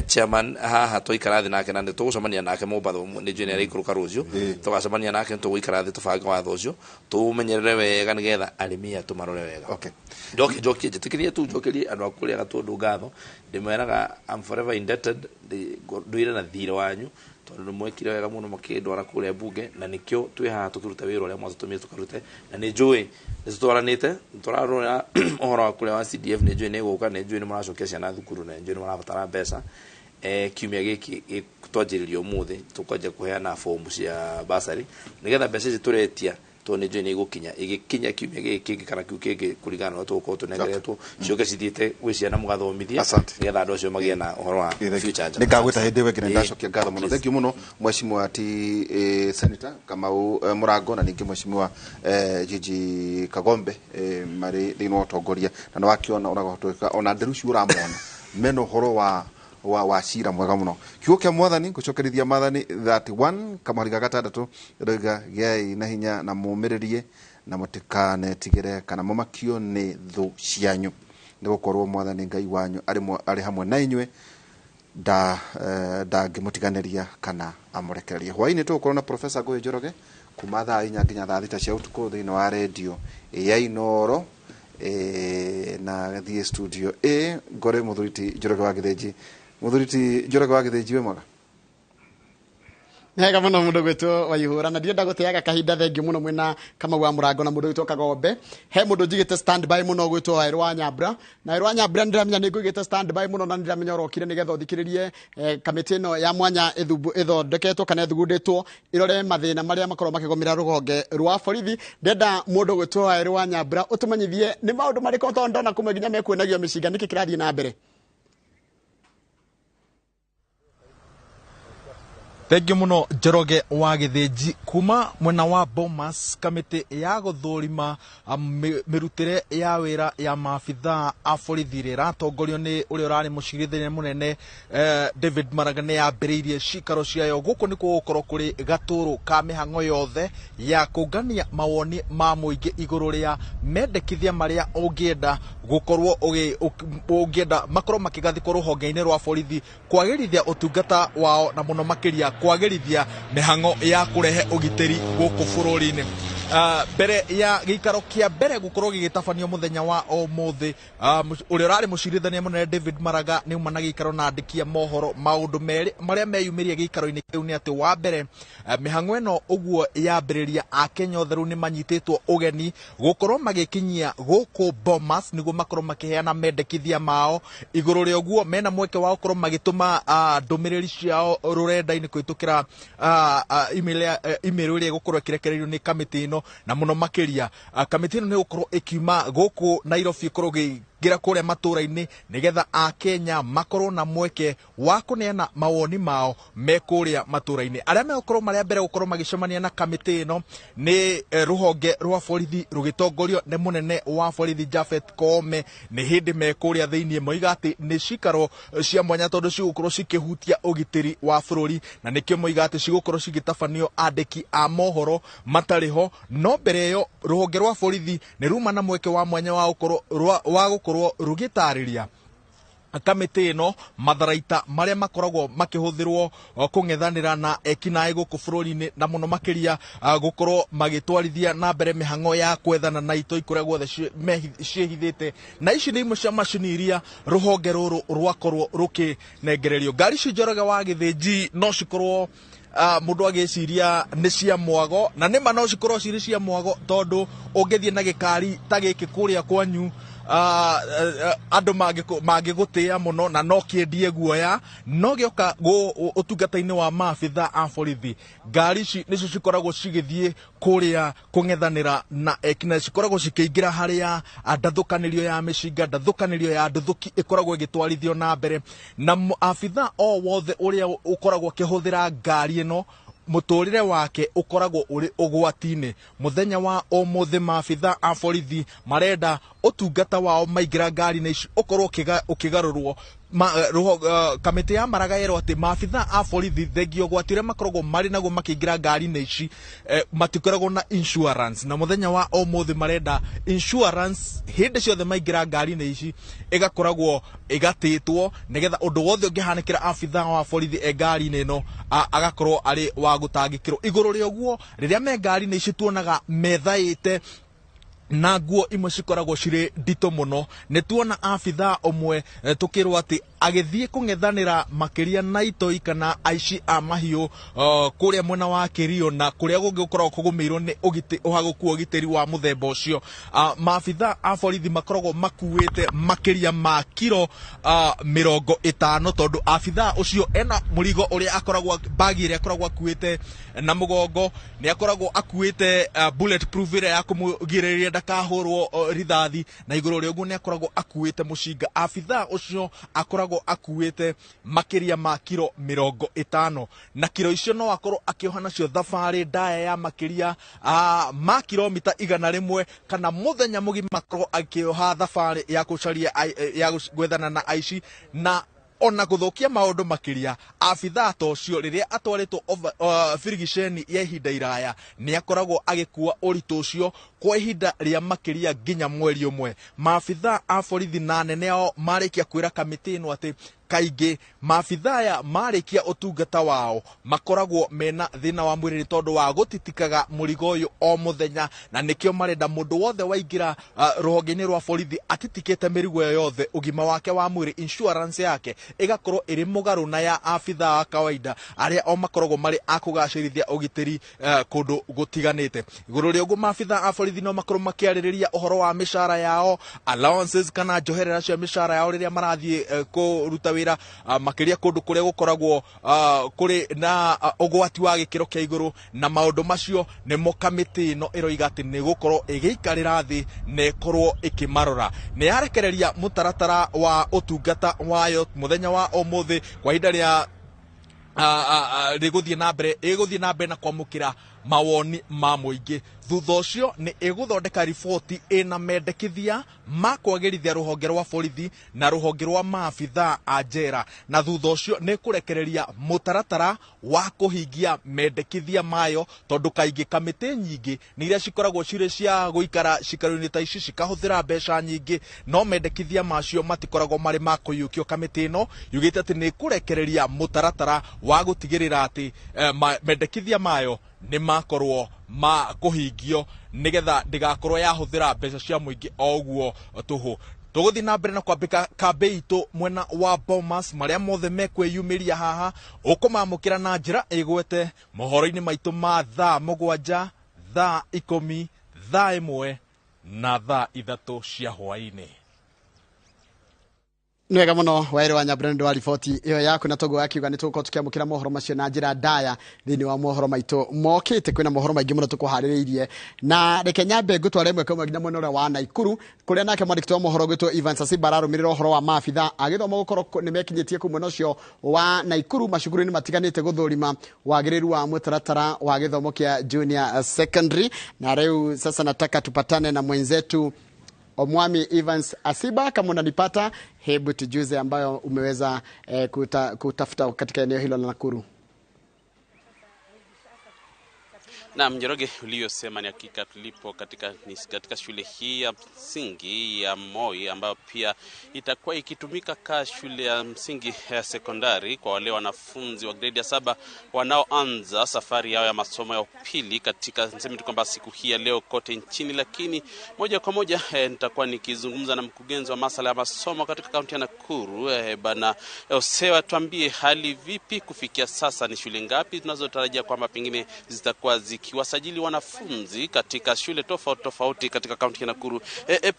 chairman haha twaikara thĩ nake na nĩ tũgũcemania nake Mombatha nĩ njũĩ nĩ araikũrũka rũciũ tũgacemania nake nĩ tũgũikara thĩ tũbange watho ũcio tũũmenyerere wega nĩgetha arĩmi aya tũmarore wega. Njokie njĩtĩkĩrie tu njokerie andũ a kũrĩa Gatũndũ ngatho ndĩmeraga I'm forever indebted nduire na thirĩ wanyu tondũ nĩ mwekire wega mũno makĩndwara kũrĩa bunge na nĩkĩo twĩ haha tũkĩruta wĩra ũrĩa mwatũtũmire tũkarute na nĩ njũĩ nĩ tũtwaranĩte tũrarora ũhoro wa kũrĩa wa CDF nĩ njũĩ nĩ ĩgũka nĩ njũĩ nĩ mũracokia ciana thukuru na nĩ njũĩ nĩ mũrabatara mbeca kiumia gĩkĩ twanjĩrĩria ũmũthĩ tũkwanjia kũheana fomu cia bursary nĩgetha mbeca ici tũretia tondũ nĩ njũĩ nĩ igũkinya igĩkinya kiumia gĩkĩ kĩngĩ kana kĩu kĩngĩ kũringana na ũrĩa tũgũkorwo tũnengeretwo ciũke cithiĩte gwĩ ciana mũgathomithia nĩgetha andũ acio magĩe na ũhoro wa future njega. Nĩ ngagwĩta hĩndĩ ĩyo ĩngĩ na ndacokia ngatho mũno. Thank you mũno Mheshimiwa ti Senator Kamau Mũrango na ningĩ Mheshimiwa Gigi Kagombe marĩ thĩinĩ wa ũtongoria na nĩ wakĩona ũragũtuĩka ona nderu icio ũramona mena ũhoro wa cira mwega mũno. Kiugo kĩa mwathani ngũcokerithia maathani 31 kamũhari ga gatandatũ ndĩroiga gĩai na hinya na mũmĩrĩrie na mũtikanetigĩre kana mũmakio nĩ thũ cianyu nĩ gũkorwo mwathani Ngai wanyu arĩ hamwe na inyuĩ ndangĩmũtiganĩria kana amũrekererie. Hwaĩ-inĩ tũgũkorwo na Professor Ngũgĩ Njoroge kuma thaa 4 nginya thaa 6 cia ũtukũ thĩinĩ wa redio ya Inooro na thiĩ studio A ngore Mũthuri ti Njoroge wa Gĩthĩnji. Mũthuri ti Njoroge wa Gĩthĩnji wĩ mwega? Nega muno mundu gwitwo Waihura na ndirenda guteaga kahinda thengiũ muno mwina Kamau wa Mũrango na mundu gwitwo Kagombe. He mundu njigite stand by muno gwitwo Wairũ wa Nyambura na Wairũ wa Nyambura ndiramenya ni ngũigĩte stand by muno na ndiramenya ũrokire nigetha ũthikĩrĩrie kamĩtĩ ĩno ya mwanya ĩthondeketwo kana ĩthugundĩtwo ĩrore mathĩna marĩa makorwo makĩgũmĩra rũhonge rwa borithi. Ndĩrenda mũndũ gwitwo Wairũ wa Nyambura ũtũmenyithie nĩ maũndũ marĩkũ tondũ ndona kũmwe nginya mekuonagio mĩcinga nĩkĩ kĩrathiĩ na mbere. Thengiũ mũno Njoroge wa Gĩthĩnji kuma mwena wa Bomas kamĩtĩ ya gũthũrima mĩrutĩre ya wĩra ya maabithaa a borithi ĩrĩa ĩratongorio nĩ ũrĩa ũrarĩ mũcirithania mũnene David Maraga nĩ yambĩrĩirie cikaro ciayo. Gũkũ nĩkuo gũkorwo kũrĩ gatũrũ ka mĩhang'o yothe ya kũngania mawoni ma mũingĩ igũrũ rĩa mendekithia marĩa ũngĩenda gũkorwo ũngĩenda makorwo makĩgathĩkwo rũhonge-inĩ rwa borithi kwagĩrithia ũtungata wao na mũno makĩria kwagĩrithia mĩhang'o ya kũrehe ũgitĩri gũkũ bũrũri-inĩ. Mbere ya gĩikaro kĩa mbere gũkorwo gĩgĩtabanio mũthenya wa ũmũthĩ, ũrĩa ũrarĩ mũcirithania mũnene David Maraga nĩ uma na gĩikaro na andĩki a mohoro. Maũndũ merĩ marĩa meyumĩria gĩikaro-inĩ kĩu nĩ atĩ wa mbere, mĩhang'o ĩno ũguo yambĩrĩria, Akenya othe rĩu nĩ manyitĩtwo ũgeni gũkorwo magĩkinyia gũkũ Bomas nĩguo makorwo makĩheana mendekithia mao. Igũrũ rĩa ũguo, mena mweke wa gũkorwo magĩtũma ndũmĩrĩri ciao rũrenda-inĩ kũhĩtũkĩra email ĩrĩa ĩgũkorwo ĩkĩrekererio nĩ kamĩtĩ ĩno. Na mũno makĩria, kamĩtĩ ĩno nĩ ĩgũkorwo ĩkiuma gũkũ Nairobi ĩkorwo ĩkĩingĩra kũrĩa matũra-inĩ nĩgetha Akenya makorwo na mweke wa kũneana mawoni mao me kũrĩa matũra-inĩ. Arĩa megũkorwo marĩ a mbere gũkorwo magĩcemania na kamĩtĩ ĩno nĩ rũhonge rwa borithi rũgĩtongorio nĩ mũnene wa borithi Japhet Koome. Nĩ hĩndĩ me kũrĩa thĩinĩ moiga atĩ nĩ cikaro cia mwanya tondũ cigũkorwo cikĩhutia ũgitĩri wa bũrũri, na nĩkĩo moiga atĩ cigũkorwo cigĩtabanio andĩki a mohoro matarĩ ho. No mbere ĩyo, rũhonge rwa borithi nĩ ruma na mweke wa mwanya wa gũkorwo rũgĩtarĩria kamĩtĩ ĩno matharaita marĩa makoragwo makĩhũthĩrwo kũng'ethanĩra na ekinaĩ gũkũ bũrũri-inĩ, na mũno makĩria gũkorwo magĩtwarithia na mbere mĩhang'o ya kwethana na itoi kũrĩa guothe ciĩhithĩte. Na ici nĩ imwe cia macini iria rũhonge rũrũ rwakorwo rũkĩnengererio. Ngari ici, Njoroge wa Gĩthĩnji, no cikorwo mũndũ agĩciria nĩ cia mwago, na nĩma no cikorwo cirĩ cia mwago, tondũ ũngĩthiĩ na gĩkari ta gĩkĩ kũrĩa kwanyu, andũ mangĩgũtĩĩa mũno na no kĩendie guoya. No gĩoka ũtungata-inĩ wa maabitha a borithi, ngari ici nĩcio cikoragwo cigĩthiĩ kũrĩa kũng'ethanĩra na ekinaĩ, cikoragwo cikĩingĩra harĩa ndathũkanĩrio ya mĩcinga, ndathũkanĩrio ya nduthũki ĩkoragwo ĩgĩtwarithio na mbere. Na abitha o wothe ũrĩa ũkoragwo akĩhũthĩra ngari ĩno, mũtũrĩre wake ũkoragwo ũrĩ ũgwati-inĩ. Mũthenya wa ũmũthĩ, maabitha a borithi marenda ũtungata wao maingĩra ngari-inĩ ici ũkorwo ũkĩgarũrwo. Kamĩtĩ ya Maraga yerwo atĩ maabitha a borithi, thengia ũgwati ũrĩa makoragwo marĩ naguo makĩingĩra ngari-inĩ ici, matikoragwo na insurance. Na mũthenya wa ũmũthĩ marenda insurance hĩndĩ ciothe maingĩra ngari-inĩ ici ĩgakoragwo ĩgatĩtwo, nĩgetha ũndũ wothe ũngĩhanĩkĩra abitha wa borithi e ngari-inĩ ĩno, agakorwo arĩ wa gũtangĩkĩrwo. Igũrũ rĩa ũguo, rĩrĩa me ngari-inĩ ici tuonaga methaĩte na nguo imwe cikoragwo cirĩ nditũ mũno. Nĩ tuona abitha ũmwe, tũkĩrwo atĩ agĩthiĩ kũng'ethanĩra makĩria na itoi kana aici a mahiũ kũrĩa mwena wa Kĩrio na kũrĩa kũngĩ gũkoragwo kũgũmĩirwo nĩ ũhagũku wa ũgitĩri wa mũthemba ũcio, maabitha a borithi makoragwo makuĩte makĩria ma kiro 50, tondũ abitha ũcio ena mũrigo ũrĩa akoragwo, bagi ĩrĩa akoragwo akuĩte na mũgongo, nĩ akoragwo akuĩte bullet proof ĩrĩa ya kũmũgirĩrĩria ndakahũrwo rithathi, na igũrũ rĩa ũguo nĩ akoragwo akuĩte mũcinga. Abitha ũcio akoragwo akuĩte makĩria ma kiro 50, na kiro icio no akorwo akĩoha nacio thabarĩ ndaya ya makĩria ma kilomita 100, kana mũthenya mũgima akorwo akĩoha thabarĩ ya gũcaria ya gwethana na aici. Na ona gũthũkia maũndũ makĩria, abithaa ta ũcio rĩrĩa atwarĩtwo birigiceni ya ihinda iraya, nĩ akoragwo agĩkua ũritũ ũcio kwa ihinda rĩa makĩria nginya mweri ũmwe. Maabithaa a borithi na anene ao marĩkia kwĩra kamĩtĩ ĩno atĩ kaingĩ maabithaa aya marĩkia ũtungata wao makoragwo mena thĩna wa mwĩrĩ tondũ wa gũtitikaga mũrigo ũyũ o mũthenya, na nĩkĩo marenda mũndũ wothe waingĩra rũhonge-inĩ rwa borithi atitikĩte mĩrigo ĩyo yothe, ũgima wake wa mwĩrĩ, insurance yake ĩgakorwo ĩrĩ mũgarũ na ya abithaa wa kawaida arĩa o makoragwo marĩ a kũgacĩrithia ũgitĩri kũndũ gũtiganĩte. Igũrũ rĩa ũguo, maabithaa a borithi no makorwo makĩarĩrĩria ũhoro wa mĩcara yao, allowances kana njoherera cia mĩcara yao rĩrĩa marathiĩ kũruta wĩra, makĩria kũndũ kũrĩa gũkoragwo kũrĩ na ũgwati wa gĩkĩro kĩa igũrũ. Na maũndũ macio nĩmo kamĩtĩ ĩno ĩroiga atĩ nĩ gũkorwo ĩgĩikarĩra thĩ na ĩkorwo ĩkĩmarora. Nĩ yarekereria mũtaratara wa ũtungata wayo mũthenya wa ũmũthĩ kwa ihinda rĩa rĩgũthiĩ na mbere, ĩgũthiĩ na mbere na kwamũkĩra mawoni ma mũingĩ. Thutha ũcio nĩ ĩgũthondeka riboti ĩna mendekithia ma kwagĩrithia rũhonge rwa borithi na rũhonge rwa maabithaa a njera, na thutha ũcio nĩ kũrekereria mũtaratara wa kũhingia mendekithia mayo, tondũ kaingĩ kamĩtĩ nyingĩ nĩ iria cikoragwo cirĩ cia gũikara cikaro-inĩ ta ici cikahũthĩra mbeca nyingĩ, no mendekithia macio matikoragwo marĩ ma kũiyũkio. Kamĩtĩ ĩno yugĩte atĩ nĩ ĩkũrekereria mũtaratara wa gũtigĩrĩra atĩ mendekithia mayo nĩ makorwo ma kũhingio nĩgetha ndĩgakorwo yahũthĩra mbeca cia mũingĩ o ũguo tũhũ. Tũgũthiĩ na mbere na kwambĩka kambĩ itũ mwena wa Bomas marĩa mothe mekwĩyumĩria haha ũkũmamũkĩra na njĩra ĩgwete mohoro-inĩ maitũ ma thaa 7, thaa 10, thaa 1 na thaa 3 cia hwaĩ-inĩ. Nĩ wega mũno Waĩrĩ wa Nyambura nĩ ũndũ wa riboti ĩyo yaku, na toguo akiuga nĩ tũgũkorwo tũkĩamũkĩra mohoro macio na njĩra ndaya thĩinĩ wa mohoro maitũ mokĩte. Kwĩna mohoro maingĩ mũno tũkũharĩrĩirie, na reke nyambe ngũtware ĩmwe kwa ĩmwe nginya mwena ũrĩa wa Naikuru kũrĩa nake mwandĩki wa mohoro gwĩtwo Ivan Sasiba ararũmĩrĩra ũhoro wa maabitha agĩthoma gũkorwo nĩ mekinyĩtie kũu mwena ũcio wa Naikuru macukuru-inĩ matiganĩte gũthũrima wagĩrĩru wa mũtaratara wa gĩthomo kĩa junior secondary. Na rĩu sasa nataka tupatane na mwenzetu Omwami Evans Asiba. Kama unanipata, hebu tujuze ambayo umeweza kutafuta katika eneo hilo la Nakuru. Na Njoroge, uliyosema ni hakika. Tulipo katika shule hii ya msingi ya Moi ambayo pia itakuwa ikitumika ka shule ya msingi ya sekondari kwa wale wanafunzi wa grade ya 7 wanaoanza safari yao ya masomo ya upili katika niseme tu kwamba siku hii ya leo kote nchini. Lakini moja kwa moja nitakuwa nikizungumza na mkurugenzi wa masuala ya masomo katika kaunti ya Nakuru, Bwana Osewa. Tuambie hali vipi kufikia sasa, ni shule ngapi tunazotarajia kwamba pengine zitakuwa zikiwasajili wanafunzi katika shule tofauti tofauti katika kaunti ya Nakuru?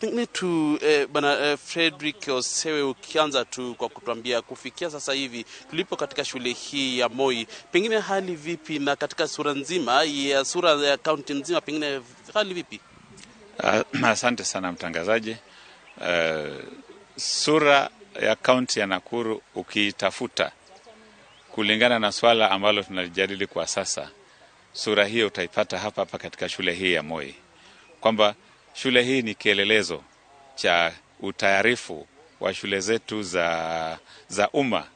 Pengine tu Bwana Frederick Osewe, ukianza tu kwa kutuambia kufikia sasa hivi tulipo katika shule hii ya Moi, pengine hali vipi, na katika sura nzima ya sura ya kaunti nzima pengine hali vipi? Asante sana mtangazaji. Sura ya kaunti ya Nakuru ukiitafuta kulingana na swala ambalo tunalijadili kwa sasa, sura hiyo utaipata hapa hapa katika shule hii ya Moi, kwamba shule hii ni kielelezo cha utayarifu wa shule zetu za umma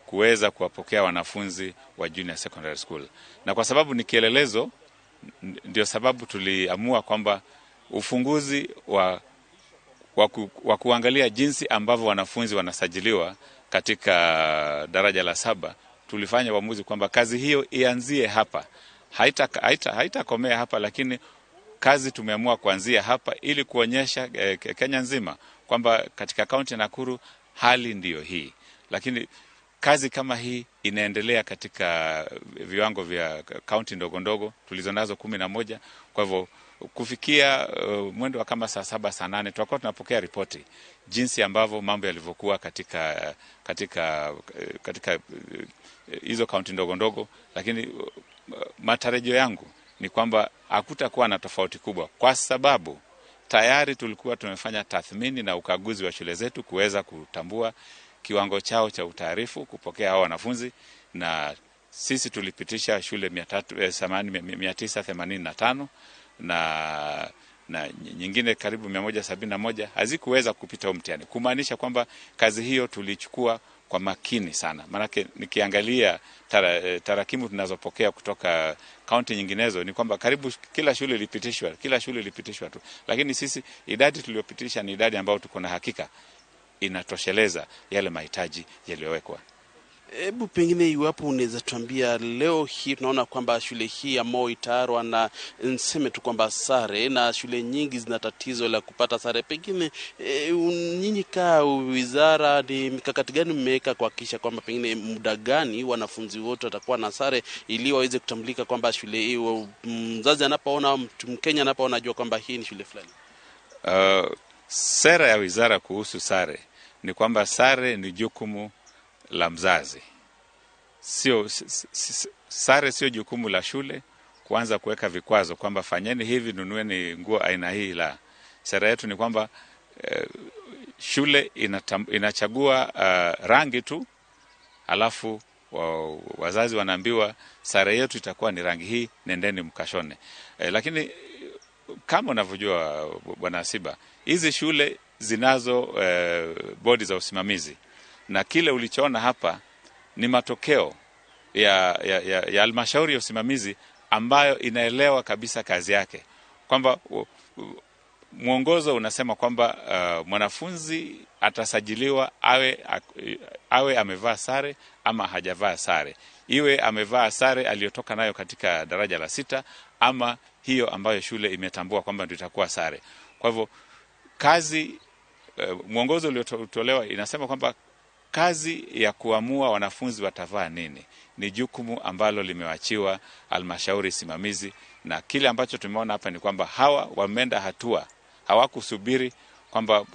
kuweza kuwapokea wanafunzi wa junior secondary school. Na kwa sababu ni kielelezo, ndio sababu tuliamua kwamba ufunguzi wa kuangalia jinsi ambavyo wanafunzi wanasajiliwa katika daraja la 7, tulifanya uamuzi kwamba kazi hiyo ianzie hapa. Haitakomea hapa, lakini kazi tumeamua kuanzia hapa ili kuonyesha Kenya nzima kwamba katika kaunti ya Nakuru hali ndiyo hii. Lakini kazi kama hii inaendelea katika viwango vya kaunti ndogo ndogo tulizonazo 11. Kwa hivyo kufikia mwendo wa kama saa 7 saa 8 tutakuwa tunapokea ripoti jinsi ambavyo mambo yalivyokuwa katika hizo kaunti ndogo ndogo. Lakini matarajio yangu ni kwamba hakutakuwa na tofauti kubwa, kwa sababu tayari tulikuwa tumefanya tathmini na ukaguzi wa shule zetu kuweza kutambua kiwango chao cha utaarifu kupokea hao wanafunzi, na sisi tulipitisha shule 985 na nyingine karibu 171 hazikuweza kupita mtihani, kumaanisha kwamba kazi hiyo tulichukua kwa makini sana. Maanake nikiangalia tarakimu tunazopokea kutoka kaunti nyinginezo ni kwamba karibu kila shule ilipitishwa, kila shule ilipitishwa tu. Lakini sisi idadi tuliyopitisha ni idadi ambayo tuko na hakika inatosheleza yale mahitaji yaliyowekwa. Hebu pengine iwapo unaweza tuambia, leo hii tunaona kwamba shule hii ya Moi tayari na niseme tu kwamba sare, na shule nyingi zina tatizo la kupata sare. Pengine nyinyi ka wizara ni mikakati gani mmeweka kuhakikisha kwamba pengine muda gani wanafunzi wote watakuwa na sare ili waweze kutambulika kwamba shule hii, mzazi anapoona, mtu Mkenya anapoona ajua kwamba hii ni shule fulani? Sera ya wizara kuhusu sare ni kwamba sare ni jukumu la mzazi. Sio sare sio jukumu la shule kuanza kuweka vikwazo kwamba fanyeni hivi, nunueni nguo aina hii. La, sera yetu ni kwamba shule inachagua rangi tu, alafu wazazi wanaambiwa sare yetu itakuwa ni rangi hii, nendeni mkashone. Lakini kama unavyojua Bwana Asiba, hizi shule zinazo bodi za usimamizi, na kile ulichoona hapa ni matokeo ya halmashauri ya usimamizi ambayo inaelewa kabisa kazi yake, kwamba mwongozo unasema kwamba mwanafunzi atasajiliwa awe amevaa sare ama hajavaa sare. iwe amevaa sare aliyotoka nayo katika daraja la 6 ama hiyo ambayo shule imetambua kwamba ndio itakuwa sare. Kwa hivyo kazi, mwongozo uliotolewa inasema kwamba kazi ya kuamua wanafunzi watavaa nini ni jukumu ambalo limewachiwa halmashauri simamizi, na kile ambacho tumeona hapa ni kwamba hawa wameenda hatua, hawakusubiri kwamba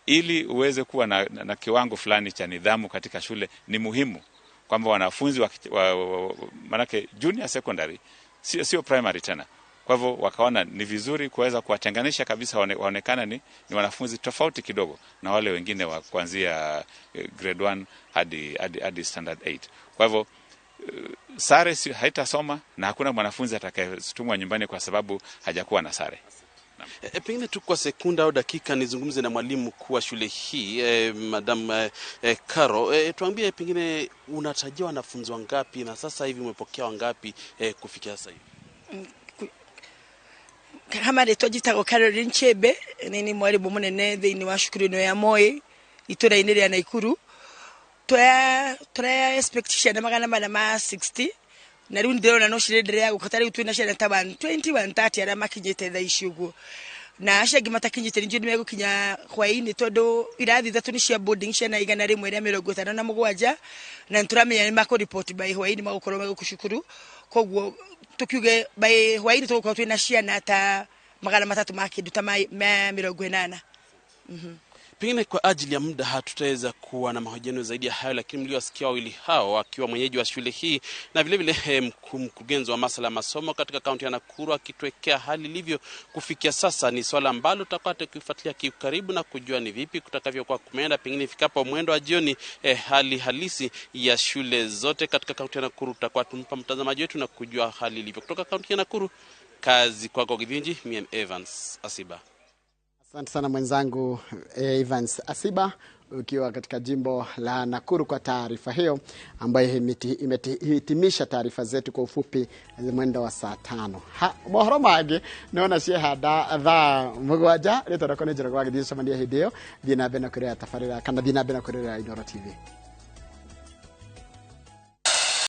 ili uweze kuwa na kiwango fulani cha nidhamu katika shule ni muhimu kwamba wanafunzi manake junior secondary sio primary tena. Kwa hivyo wakaona ni vizuri kuweza kuwatenganisha kabisa, waonekana ni wanafunzi tofauti kidogo na wale wengine wa kuanzia grade 1 hadi standard 8. Kwa hivyo sare haitasoma na hakuna mwanafunzi atakayetumwa nyumbani kwa sababu hajakuwa na sare. Pengine tu kwa sekunda au dakika nizungumze na mwalimu mkuu wa shule hii, Madam Caro. Tuambie pengine unatarajia wanafunzi wangapi na sasa hivi umepokea wangapi kufikia sasa hivi? Kama rĩtwa njĩtagwo Caroline Chebe, nĩ mwarimu mũnene thĩinĩ wa cukuru ĩno ya Moi itũra-inĩ rĩa Naikuru. Tũra expect ciana 460 na rĩu ndĩrona no cirenderea gũka, ta rĩu twĩna ciana ta 120 130 arĩa makinyĩte thaa ici ũguo, na acio angĩ matakinyĩte nĩnjũĩ nĩ megũkinya hwaĩ-inĩ tondũ irathi 3 nĩ cia boarding ciana 157 na nĩtũramenya nĩ makũripoti by hwaĩ-inĩ magũkorwo me gũkũ cukuru. Koguo tukiuge by hwaĩ-inĩ tũgũkorwo twĩna ciana ta 300 ma kĩndũ ta 80. Pengine kwa ajili ya muda hatutaweza kuwa na mahojiano zaidi ya hayo, lakini mliowasikia wawili hao akiwa mwenyeji wa shule hii na vile vile mkurugenzi wa masuala ya masomo katika kaunti ya Nakuru akituwekea hali ilivyo kufikia sasa, ni swala ambalo tutakuwa tukifuatilia karibu na kujua ni vipi kutakavyokuwa kumeenda pengine ifikapo mwendo wa jioni. Hali halisi ya shule zote katika kaunti ya Nakuru tutakuwa tumpa mtazamaji wetu na kujua hali ilivyo. Kutoka kaunti ya Nakuru, kazi kwako Githinji, mimi Evans Asiba. Asante sana mwenzangu Evans Asiba ukiwa katika jimbo la Nakuru kwa taarifa hiyo ambayo imehitimisha taarifa zetu kwa ufupi mwendo wa saa 5. Mohoro mangĩ nĩwona ciehanda thaa 7 rĩtwa rĩakwa nĩ Njoroge wa Gĩthiĩ, tũcemanie hĩndĩ ĩyo. Thiĩ na mbere na kwĩrorera tabarĩra kana thiĩ na mbere na kwĩrorera Inooro TV.